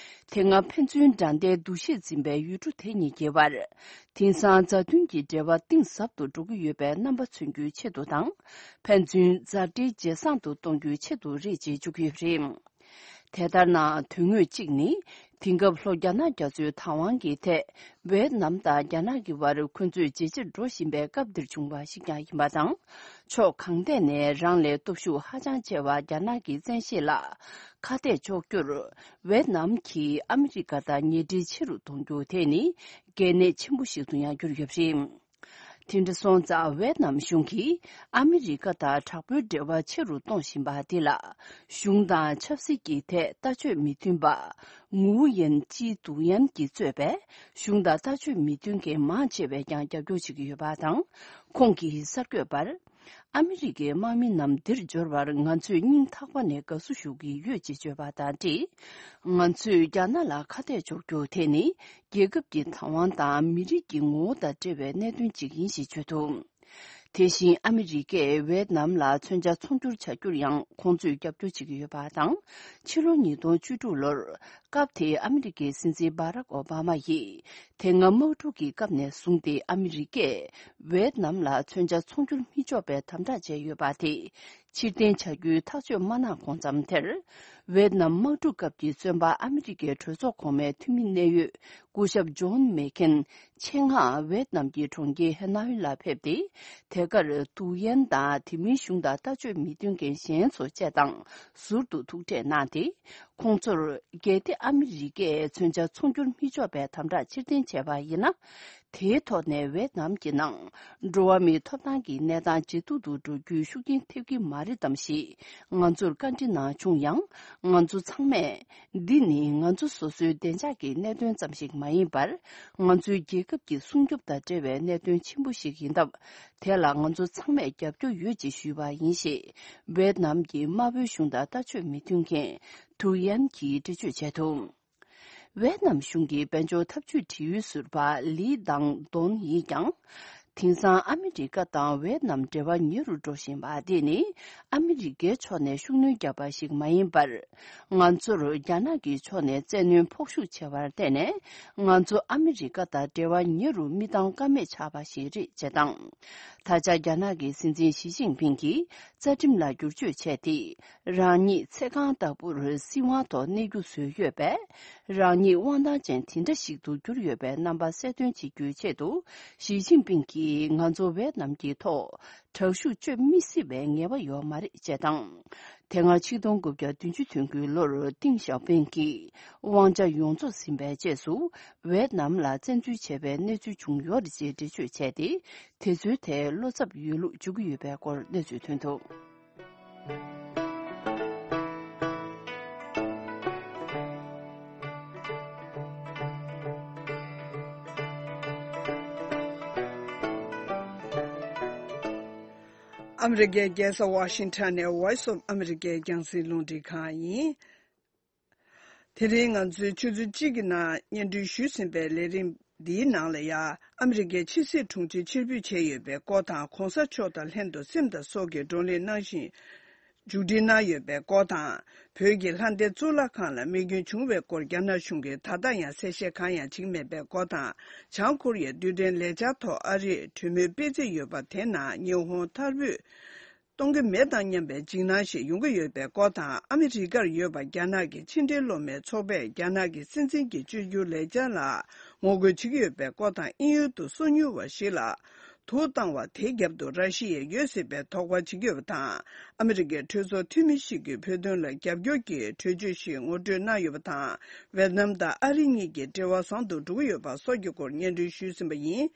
དེ་སྔ་ཕན་ཚུན་དགྲ་ཟླའི་འདུ་ཤེས་འཛིན་པའི་ཡུལ་གྲུ་དེ་གཉིས་ཀྱི་བར། དེང་སང་མཛའ་མཐུན་གྱི་འབྲེལ་བ་གཏིང་ཟབ་ཏུ་འགྲོ་གི་ཡོད་པའི་རྣམ་པ་མཚོན་རྒྱུའི་ཆེད་དུ་དང་། ཕན་ཚུན་མཛའ་འབྲེལ་ཇེ་བཟང་དུ་གཏོང་རྒྱུའི་ཆེད་དུ་རེད་ཅེས་བརྗོད་ཀྱི་ཡོད་པ་རེད། དེ་ལྟར་ན། དོན་དངོས་གཅིག་ནི། དེང་སྐབས་ལྷོ་རྒྱ་ནག་རྒྱ་མཚོའི་བདག་དབང་གི་ཐད། ཝེད་ནམ་དང་རྒྱ་ནག་གི་བར་འཁོན་རྩོད་ཇེ་ཆེར་འགྲོ་བཞིན་པའི་སྐབས་འདིར་བྱུང་བ་ཞིག་ཀྱང་ཡིན་པ་དང་། ཕྱོགས་གང་ཐད་ནས་རང་ལས་སྟོབས་ཤུགས་ཧ་ཅང་ཆེ་བ་རྒྱ་ནག་གི་བཙན་ཤེད་ལ་ཁ་གཏད་གཅོག་རྒྱུར། ཝེད་ནམ་གྱིས་ཨ་མི་རི་ཀ་དང་ཉེ་འབྲེལ་ཆེ་རུ་གཏོང་རྒྱུ་དེ་ནི་གལ་གནད་ཆེན་པོ་ཞིག་ཏུ་ཡང་གྱུར་ཡོད་པ་རེད། དེ་འདྲ་སོང་ཙང་ཝེད་ནམ་གཞུང་གིས་ཨ་མི་རི་ཀ་དང་དྲག་པོའི་འབྲེལ་བ་ཆེ་རུ་གཏོང་བཞིན་པ་འདི་ལ། གཞུང་དང་ཆབ་སྲིད་ཀྱི་ཐད་ལྟ་སྤྱོད་མི་མཐུན་པ། ངུའུ་ཡན་ཅི་ཏུའུ་ཡན་གྱིས་གཙོས་པའི་གཞུང་དང་ལྟ་སྤྱོད་མི་མཐུན་མཁན་མང་ཆེ་བས་ཀྱང་རྒྱབ་སྐྱོར་བྱེད་ཀྱི་ཡོད་པ་དང་། ཁོང་གིས་གསར་འགོད་པར། ཨ་མི་རི་ཀའི་དམག་མི་རྣམས་འདིར་འབྱོར་བར་ང་ཚོས་སྙིང་ཐག་པ་ནས་དགའ་བསུ་ཞུ་གི་ཡོད་ཅེས་བརྗོད་པ་དང་འབྲེལ། ང་ཚོས་རྒྱ་ནག་ལ་ཁ་གཏད་གཅོག་རྒྱུ་དེ་ནི། རྒྱལ་ཁབ་ཀྱི་བདག་དབང་དང་མི་རིགས་ཀྱི་ངོ་བོ་དང་འབྲེལ་བའི་གནད་དོན་ཅིག་ཡིན་ཞེས་བརྗོད་འདུག་དེ་བཞིན་ཨ་མི་རི་ཀས་ཝེད་ནམ་ལ་མཚོན་ཆ་ཚོང་སྒྱུར་བྱ་རྒྱུར་ཡང་ཁོང་ཚོས་རྒྱབ་སྐྱོར་བྱེད་ཀྱི་ཡོད་པ་དང་། ཕྱི་ལོ་ཉིས་སྟོང་བཅུ་དྲུག་ལོར་སྐབས་དེའི་ཨ་མི་རི་ཀའི་སྲིད་འཛིན་བྷ་རག་ཨོ་བྷ་མ་ཡིས་དེ་སྔ་དམག་འཁྲུག་གི་སྐབས་ནས་བཟུང་སྟེ་ཨ་མི་རི་ཀས་ཝེད་ནམ་ལ་མཚོན་ཆ་ཚོང་སྒྱུར་མི་ཆོག་པའི་དམ་དྲག་བྱས་ཡོད་པ་དེ། ཕྱིར་འཐེན་བྱ་རྒྱུའི་ཐག་གཅོད་མ་གནང་གོང་མཚམས་དེར། ཝེད་ནམ་དམག་འཁྲུག་སྐབས་ཀྱི་བཙོན་པ་ཨ་མི་རི་ཀའི་གྲོས་ཚོགས་གོང་མའི་འཐུས་མི་གནད་ཡོད་སྐུ་ཞབས་ཇོན་མེ་ཁེན་ཆེད་མངགས་ཝེད་ནམ་གྱི་གྲོང་ཁྱེར་ཧེ་ནའུ་ལ་ཕེབས་ཏེ། དེ་གར་ཏུའུ་ཡན་དང་དེ་མིན་གཞུང་དང་ལྟ་སྤྱོད་མི་མཐུན་མཁན་གཞན་ཚོ་བཅས་དང་ཟུར་དུ་ཐུག་འཕྲད་གནང་སྟེ། ཁོང་ཚོར་གལ་ཏེ་ཨ་མི་རི་ཀས་མཚོན་ཆ་ཚོང་སྒྱུར་མི་ཆོག་པའི་དམ་དྲག་ཕྱིར་འཐེན་བྱས་པ་ཡིན་ན། དེའི་ཐོག་ནས་ཝེད་ནམ་གྱི་ནང་འགྲོ་བ་མིའི་ཐོབ་ཐང་གི་གནས་སྟངས་ཇེ་སྡུག་ཏུ་འགྲོ་རྒྱུའི་ཤུགས་རྐྱེན་ཐེབས་ཀྱི་མ་རེད་དམ་ཞེས་ང་ཚོར་བཀའ་འདྲི་གནང་བྱུང་ཡང་། ང་ཚོ་ཚང་མས། འདི་ནི་ང་ཚོ་སོ་སོའི་བདེ་འཇགས་ཀྱི་གནད་དོན་ཙམ་ཞིག་མ་ཡིན་པར། ང་ཚོའི་རྒྱལ་ཁབ་ཀྱི་སྲུང་སྐྱོབ་དང་འབྲེལ་བའི་གནད་དོན་ཆེན་པོ་ཞིག་ཡིན་སྟབས། དེ་ལ་ང་ཚོ་ཚང་མས་རྒྱབ་སྐྱོར་ཡོད་ཅེས་ཞུས་པ་ཡིན་ཞེས། ཝེད་ནམ་གྱི་དམར་པོའི་གཞུང་དང་ལྟ་སྤྱོད་མི་མཐུན་མཁན་ཐུའུ་ཡན་གྱིས་འགྲེལ་བརྗོད་བྱས་འདུག་ཝེད་ནམ་གཞུང་གི་དཔལ་འབྱོར་འཐབ་ཇུས་དྲི་ཡུལ་ཟུར་པ་ལི་དང་དོན་ཡིས་ཀྱང་། དེང་སང་ཨ་མི་རི་ཀ་དང་ཝེད་ནམ་འབྲེལ་བ་ཉེ་རུ་འགྲོ་བཞིན་པ་དེ་ནི་ཨ་མི་རི་ཀའི་ཕྱོགས་ནས་ཤུགས་སྣོན་བརྒྱབ་པ་ཞིག་མ་ཡིན་པར། ང་ཚོར་རྒྱ་ནག་གི་ཕྱོགས་ནས་བཙན་གནོན་ཕོག་ཤུགས་ཆེ་བར་བརྟེན་ནས། ང་ཚོ་ཨ་མི་རི་ཀ་དང་འབྲེལ་བ་ཉེ་རུ་མི་གཏང་ཀ་མེད་ཆགས་པ་ཞིག་རེད་ཅེས་དང་། ད་ཆ་རྒྱ་ནག་གི་སྲིད་འཛིན་ཞི་ཅིན་ཕིང་གིས་རྩ་ཁྲིམས་ལ་བསྒྱུར་བཅོས་བྱས་ཏེ། རང་ཉིད་ཚེ་གང་ལྟ་བུར་སྲིད་དབང་ཐོག་གནས་རྒྱུ་བཟོས་ཡོད་པས། རང་ཉིད་དབང་ཐང་ཅན་དེ་འདྲ་ཞིག་ཏུ་གྱུར་ཡོད་པའི་རྣམ་པ་གསལ་སྟོན་བྱེད་རྒྱུའི་ཆེད་དུ། ཞི་ཅིན་ཕིང་གིས་ང་ཚོ་ཝེད་ནམ་གྱི་ཐོག་དྲག་ཤུགས་སྤྱོད་མི་སྲིད་པའི་ངེས་པ་ཡོད་མ་རེད་ཅེས་དང་། དེ་སྔ་ཆིག་སྟོང་དགུ་བརྒྱ་བདུན་ཅུ་དོན་དགུའི་ལོར་ཏིང་ཞའོ་ཕིང་གིས་དབང་ཆ་ཡོངས་རྫོགས་ཟིན་པའི་རྗེས་སུ། ཝེད་ནམ་ལ་བཙན་འཛུལ་བྱས་པའི་གནས་ཚུལ་བྱུང་ཡོད་རེད་ཅེས་འགྲེལ་བརྗོད་བྱས་ཏེ། དེ་ཚོའི་ཐད་བློ་འཚབ་ཡོད་ལུགས་བརྗོད་ཀྱི་ཡོད་པའི་སྐོར་གནས་ཚུལ་ཐོན་འདུག་ཨ་མི་རི་ཀའི་རྒྱལ་ས་ཝ་ཤིང་ཊོན་ནས་Voice of America རྒྱང་སྲིང་རླུང་འཕྲིན་ཁང་ཡིན། དེ་རིང་ང་ཚོས་ཆུ་ཚོད་གཅིག་གི་ནང་སྙན་སྒྲོན་ཞུས་ཟིན་པའི་ལས་རིམ་འདིའི་ནང་ལ་ཡང་། ཨ་མི་རི་ཀའི་ཕྱི་སྲིད་དྲུང་ཆེ་ཕྱིར་འབུད་བྱས་ཡོད་པའི་སྐོར་དང་། གོང་ས་མཆོག་དང་ལྷན་དུ་སེམས་དང་སྲོག་གི་བགྲོ་གླེང་གནང་བཞིན་མཇུག་སྒྲིལ་གནང་ཡོད་པའི་སྐོར་དང་། བོད་ཀྱི་ལྷ་ལྡན་གཙུག་ལག་ཁང་ལ་རྨས་སྐྱོན་བྱུང་བའི་སྐོར་རྒྱ་ནག་གཞུང་གིས་ད་ལྟ་ཡང་གསལ་བཤད་གང་ཡང་བྱེད་མེད་པའི་སྐོར་དང་། བྱང་ཀོ་རི་ཡའི་རྡུལ་ཕྲན་ལས་འཆར་ཐོག་ཨ་རིས་གྲོས་མོལ་སྤེལ་རྩིས་ཡོད་པ་དེ་ནང་ཉི་ཧོང་མཐར་འབུད་གཏོང་གི་མེད་དང་མཉམ་པའི་འཇིགས་སྣང་ཞིག་ཡོང་གི་ཡོད་པའི་སྐོར་དང་། ཨ་མི་རི་ཀར་ཡོད་པ་རྒྱ་ནག་གི་ཕྱི་འབྲེལ་སློབ་མའི་ཚོགས་པས་རྒྱ་ནག་གི་སྲིད་འཛིན་གྱི་བཅོས་བསྒྱུར་ལས་འཆར་ལ་ངོ་རྒོལ་བྱེད་ཀྱི་ཡོད་པའི་སྐོར་དང་། དབྱིན་ཡུལ་དུ་སོ་མྱུལ་བ་ཞིག་ལ་དུག་བཏང་བ་དེའི་རྒྱབ་ཏུ་ར་ཤི་ཡས་ཡོད་སྲིད་པའི་དོགས་པ་བྱེད་ཀྱི་ཡོད་པ་དང་། ཨ་མི་རི་ཀའི་གྲོས་ཚོགས་འཐུས་མི་ཞིག་གིས་བོད་དོན་ལ་རྒྱབ་སྐྱོར་གྱི་གྲོས་ཆོད་ཞིག་ངོ་སྤྲོད་གནང་ཡོད་པ་དང་། ཝེ་ཏི་ནམ་དང་ཨ་རི་གཉིས་ཀྱི་འབྲེལ་བ་བཟང་དུ་འགྲོ་གི་ཡོད་པ་སོགས་ཀྱི་སྐོར་སྙན་སྒྲོན་ཞུས་ཟིན་པ་ཡིན།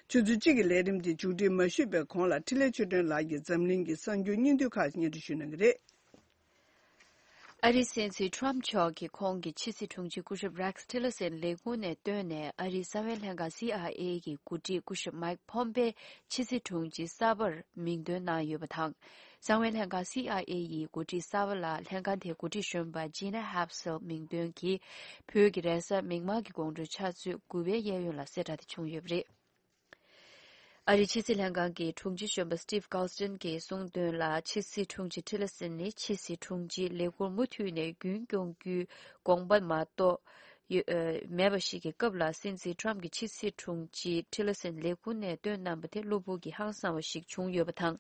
ཆུ་ཚོད་གཅིག་གི་ལས་རིམ་འདི་མཇུག་སྒྲིལ་མ་ཞུས་པའི་གོང་ལ། འཕྲིན་ལས་ཆོས་སྒྲོན་ལགས་ཀྱིས་འཛམ་གླིང་གི་གསར་འགྱུར་སྙིང་བསྡུས་ཁག་སྙན་སྒྲོན་ཞུ་གནང་གི་རེད། ཨ་རིའི་སྲིད་འཛིན་ཊམ་མཆོག་གིས་ཁོང་གི་ཕྱི་སྲིད་དྲུང་ཆེ་སྐུ་ཞབས་རེག་སི་ཊི་ལར་སན་ལས་ཁུངས་ནས་བཏོན་ནས། ཨ་རིའི་གསང་བའི་ལྷན་ཁང་སི་ཨའི་ཨེ་ཡི་འགོ་ཁྲིད་སྐུ་ཞབས་མའེག་ཕོམ་པེ་ཕྱི་སྲིད་དྲུང་ཆེ་གསར་པར་མིང་འདོན་གནང་ཡོད་པ་དང་། གསང་བའི་ལྷན་ཁང་སི་ཨའི་ཨེ་ཡི་འགོ་ཁྲིད་གསར་པ་ལ་ལྷན་ཁང་དེའི་འགོ་ཁྲིད་གཞོན་པ་ཇི་ན་ཧེབ་སེལ་མིང་འདོན་གྱིས། བོད་ཀྱི་རེས་གཟའ་མིག་དམར་གྱི་དགོང་དྲོའི་ཕྱག་ཚོད་དགུ་པའི་གཡས་གཡོན་ལ་གསལ་བསྒྲགས་དེ་བྱུང་ཡོད་པ་རེད། ཨ་རིའི་ཕྱི་སྲིད་ལྷན་ཁང་གི་དྲུང་ཆེ་གཞོན་པ་སི་ཊིབ་ཀའོ་སི་ཊིན་གྱིས་གསུངས་དོན་ལ། ཕྱི་སྲིད་དྲུང་ཆེ་ཊི་ལར་སན་ནི་ཕྱི་སྲིད་དྲུང་ཆེའི་ལས་ཁུར་མུ་མཐུད་ནས་རྒྱུན་སྐྱོང་རྒྱུའི་དགོངས་པ་མ་གཏོགས་ཡོད་ཨ་མེད་པ་ཞིག་གི་སྐབས་ལ། སྲིད་འཛིན་ཊམ་གྱིས་ཕྱི་སྲིད་དྲུང་ཆེ་ཊི་ལར་སན་ལས་ཁུངས་ནས་བཏོན་གནང་པ་དེ་གློ་བུར་གྱི་ཧང་སང་བ་ཞིག་བྱུང་ཡོད་པ་དང་།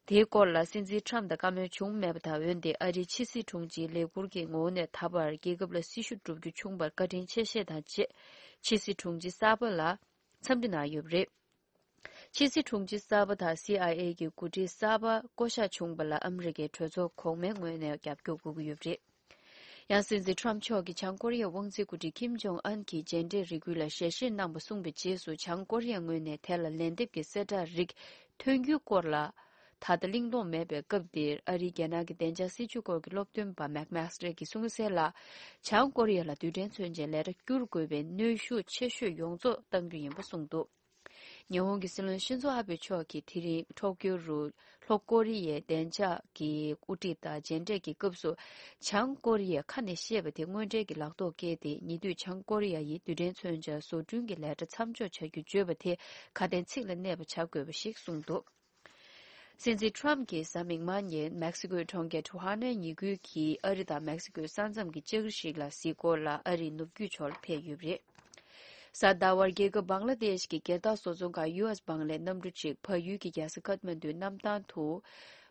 དེའི་སྐོར་ལ་སྲིད་འཛིན་ཊམ་དང་བཀའ་མོལ་བྱུང་མེད་པ་དང་། འོན་ཏེ་ཨ་རིའི་ཕྱི་སྲིད་དྲུང་ཆེའི་ལས་ཁུར་གྱི་ངོ་བོ་ནས་ད་བར་རྒྱལ་ཁབ་ལ་སྲི་ཞུ་བསྒྲུབ་རྒྱུ་བྱུང་བར་བཀའ་དྲིན་ཆེ་ཞེས་དང་བཅས། ཕྱི་སྲིད་དྲུང་ཆེ་གསར་པ་ལ་འཚམས་འདྲི་གནང་ཡོད་པ་རེད། ཕྱི་སྲིད་དྲུང་ཆེ་གསར་པ་དང་སི་ཨའི་ཨེ་གི་འགོ་ཁྲིད་གསར་པ་བསྐོ་གཞག་བྱུང་བ་ལ་ཨ་མི་རི་ཀའི་གྲོས་ཚོགས་གོང་མའི་ངོས་ནས་རྒྱབ་སྐྱོར་དགོས་ཀྱི་ཡོད་པ་རེད། ཡང་སྲིད་འཛིན་ཊམ་མཆོག་གིས་བྱང་ཀོ་རི་ཡའི་དབང་འཛིན་འགོ་ཁྲིད་ཀིམ་ཇོང་ཨན་གྱི་མཇལ་འཕྲད་རེ་སྐུལ་ལ་ཞལ་བཞེས་གནང་པ་གསུངས་པའི་རྗེས་སུ། བྱང་ཀོ་རི་ཡའི་ངོས་ནས་དེ་ལ་ལན་འདེབས་ཀྱི་གསལ་བསྒྲགས་རིགས་ཐོན་རྒྱུའི་སྐོར་ལ། ད་ལྟ་གླེང་སློང་མེད་པའི་སྐབས་འདིར། ཨ་རིའི་རྒྱལ་ནང་གི་བདེ་འཇགས་སྲིད་ཇུས་སྐོར་གྱི་སློབ་སྟོན་པ་མེག་མེག་སི་ཊར་གྱིས་གསུངས་གསལ་ལ། བྱང་ཀོ་རི་ཡ་ལ་རྡུལ་ཕྲན་མཚོན་ཆའི་ལས་གྲྭ་བསྐྱུར་དགོས་པའི་གནོན་ཤུགས་ཆེ་ཤོས་ཡོངས་རྫོགས་གཏང་རྒྱུ་ཡིན་པ་གསུངས་འདུག་ཉི་ཧོང་གི་སྲིད་བློན་ཤིན་ཛོ་ཨ་བྷེ་མཆོག་གིས་དེ་རིང་ཊོ་ཀྱོ་རུ་ལྷོ་ཀོ་རི་ཡའི་བདེ་འཇགས་ཀྱི་དབུ་ཁྲིད་དང་མཇལ་འཕྲད་ཀྱི་སྐབས་སུ། བྱང་ཀོ་རི་ཡས་ཁ་ནས་བཤད་པ་དེ་དངོས་འབྲེལ་གྱི་ལག་ཐོག་བཀལ་ཏེ། ཉེ་དུས་བྱང་ཀོ་རི་ཡ་ཡིས་རྡུལ་ཕྲན་མཚོན་ཆ་བཟོ་སྐྲུན་གྱི་ལས་གྲྭ་མཚམས་འཇོག་བྱ་རྒྱུ་བརྗོད་པ་དེ་ཁ་དན་ཚིག་ལ་གནས་པ་བྱ་དགོས་པ་ཞིག་གསུངས་འདུག་སྲིད་འཛིན་ཊམ་གྱིས་གཟའ་མིག་དམར་ཉིན་མེག་སི་ཀོའི་གྲོང་ཁྱེར་ཊི་ཧུ་ཨ་ནའི་ཉེ་ཁུལ་གྱི་ཨ་རི་དང་མེག་སི་ཀོའི་ས་མཚམས་ཀྱི་ལྕགས་རི་ཞིག་ལ་གཟིགས་སྐོར་ལ་ཨ་རིའི་ནུབ་རྒྱུད་ཕྱོགས་ལ་ཕེབས་ཡོད་པ་རེད། གཟའ་ཟླ་བར་རྒྱལ་ཁབ་བང་ལ་དེཤ་གི་སྒེར་བདག་བཟོ་ཚོང་ཁང་ཡུ་ཨེས་བང་ལའི་གནམ་གྲུ་གཅིག་བལ་ཡུལ་གྱི་རྒྱལ་ས་ཁཐ་མན་ཌུའི་གནམ་ཐང་དུ་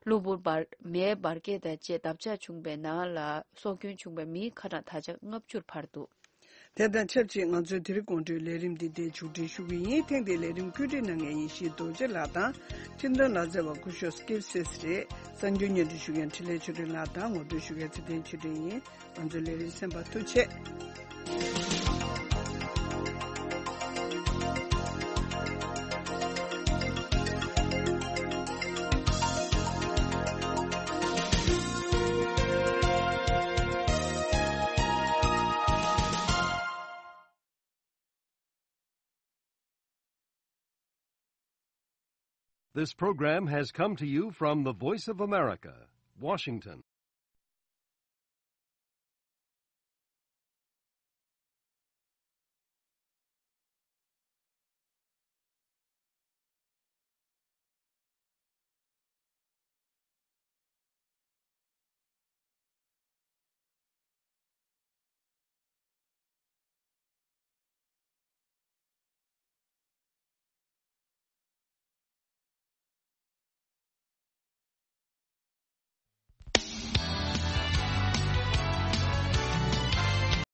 གློ་བུར་འབར་མེའི་འབར་གས་དང་བཅས་འདབ་ཆགས་བྱུང་བའི་ནང་ལ་སྲོག་སྐྱོན་བྱུང་བའི་མིའི་ཁ་གྲངས་ད་ཆ་ལྔ་བཅུར་འཕར་འདུག། དེ་དང་ཆབས་ཅིག་ང་ཚོའི་དེ་རིང་དགོང་དྲོའི་ལས་རིམ་འདི་འདིར་མཇུག་སྒྲིལ་ཞུ་གི་ཡིན། ཐེངས་འདིའི་ལས་རིམ་བཀོད་སྒྲིག་གནང་མཁན་ཡེ་ཤེས་རྡོ་རྗེ་ལགས་དང་། ཁྲིམས་དོན་ལག་རྩལ་བ་སྐུ་ཞབས་སྐིབ་སིས་རེད། གསར་འགྱུར་སྙན་སྒྲོན་ཞུ་མཁན་འཕྲིན་ལས་ཆོས་སྒྲོན་ལགས་དང་ངོ་སྤྲོད་ཞུ་མཁན་ཚེ་བརྟན་ཆོས་སྒྲོན་ཡིན། ང་ཚོའི་ལས་རིམ་གསན་པར་ཐུགས་རྗེ་ཆེ། This program has come to you from the Voice of America, Washington.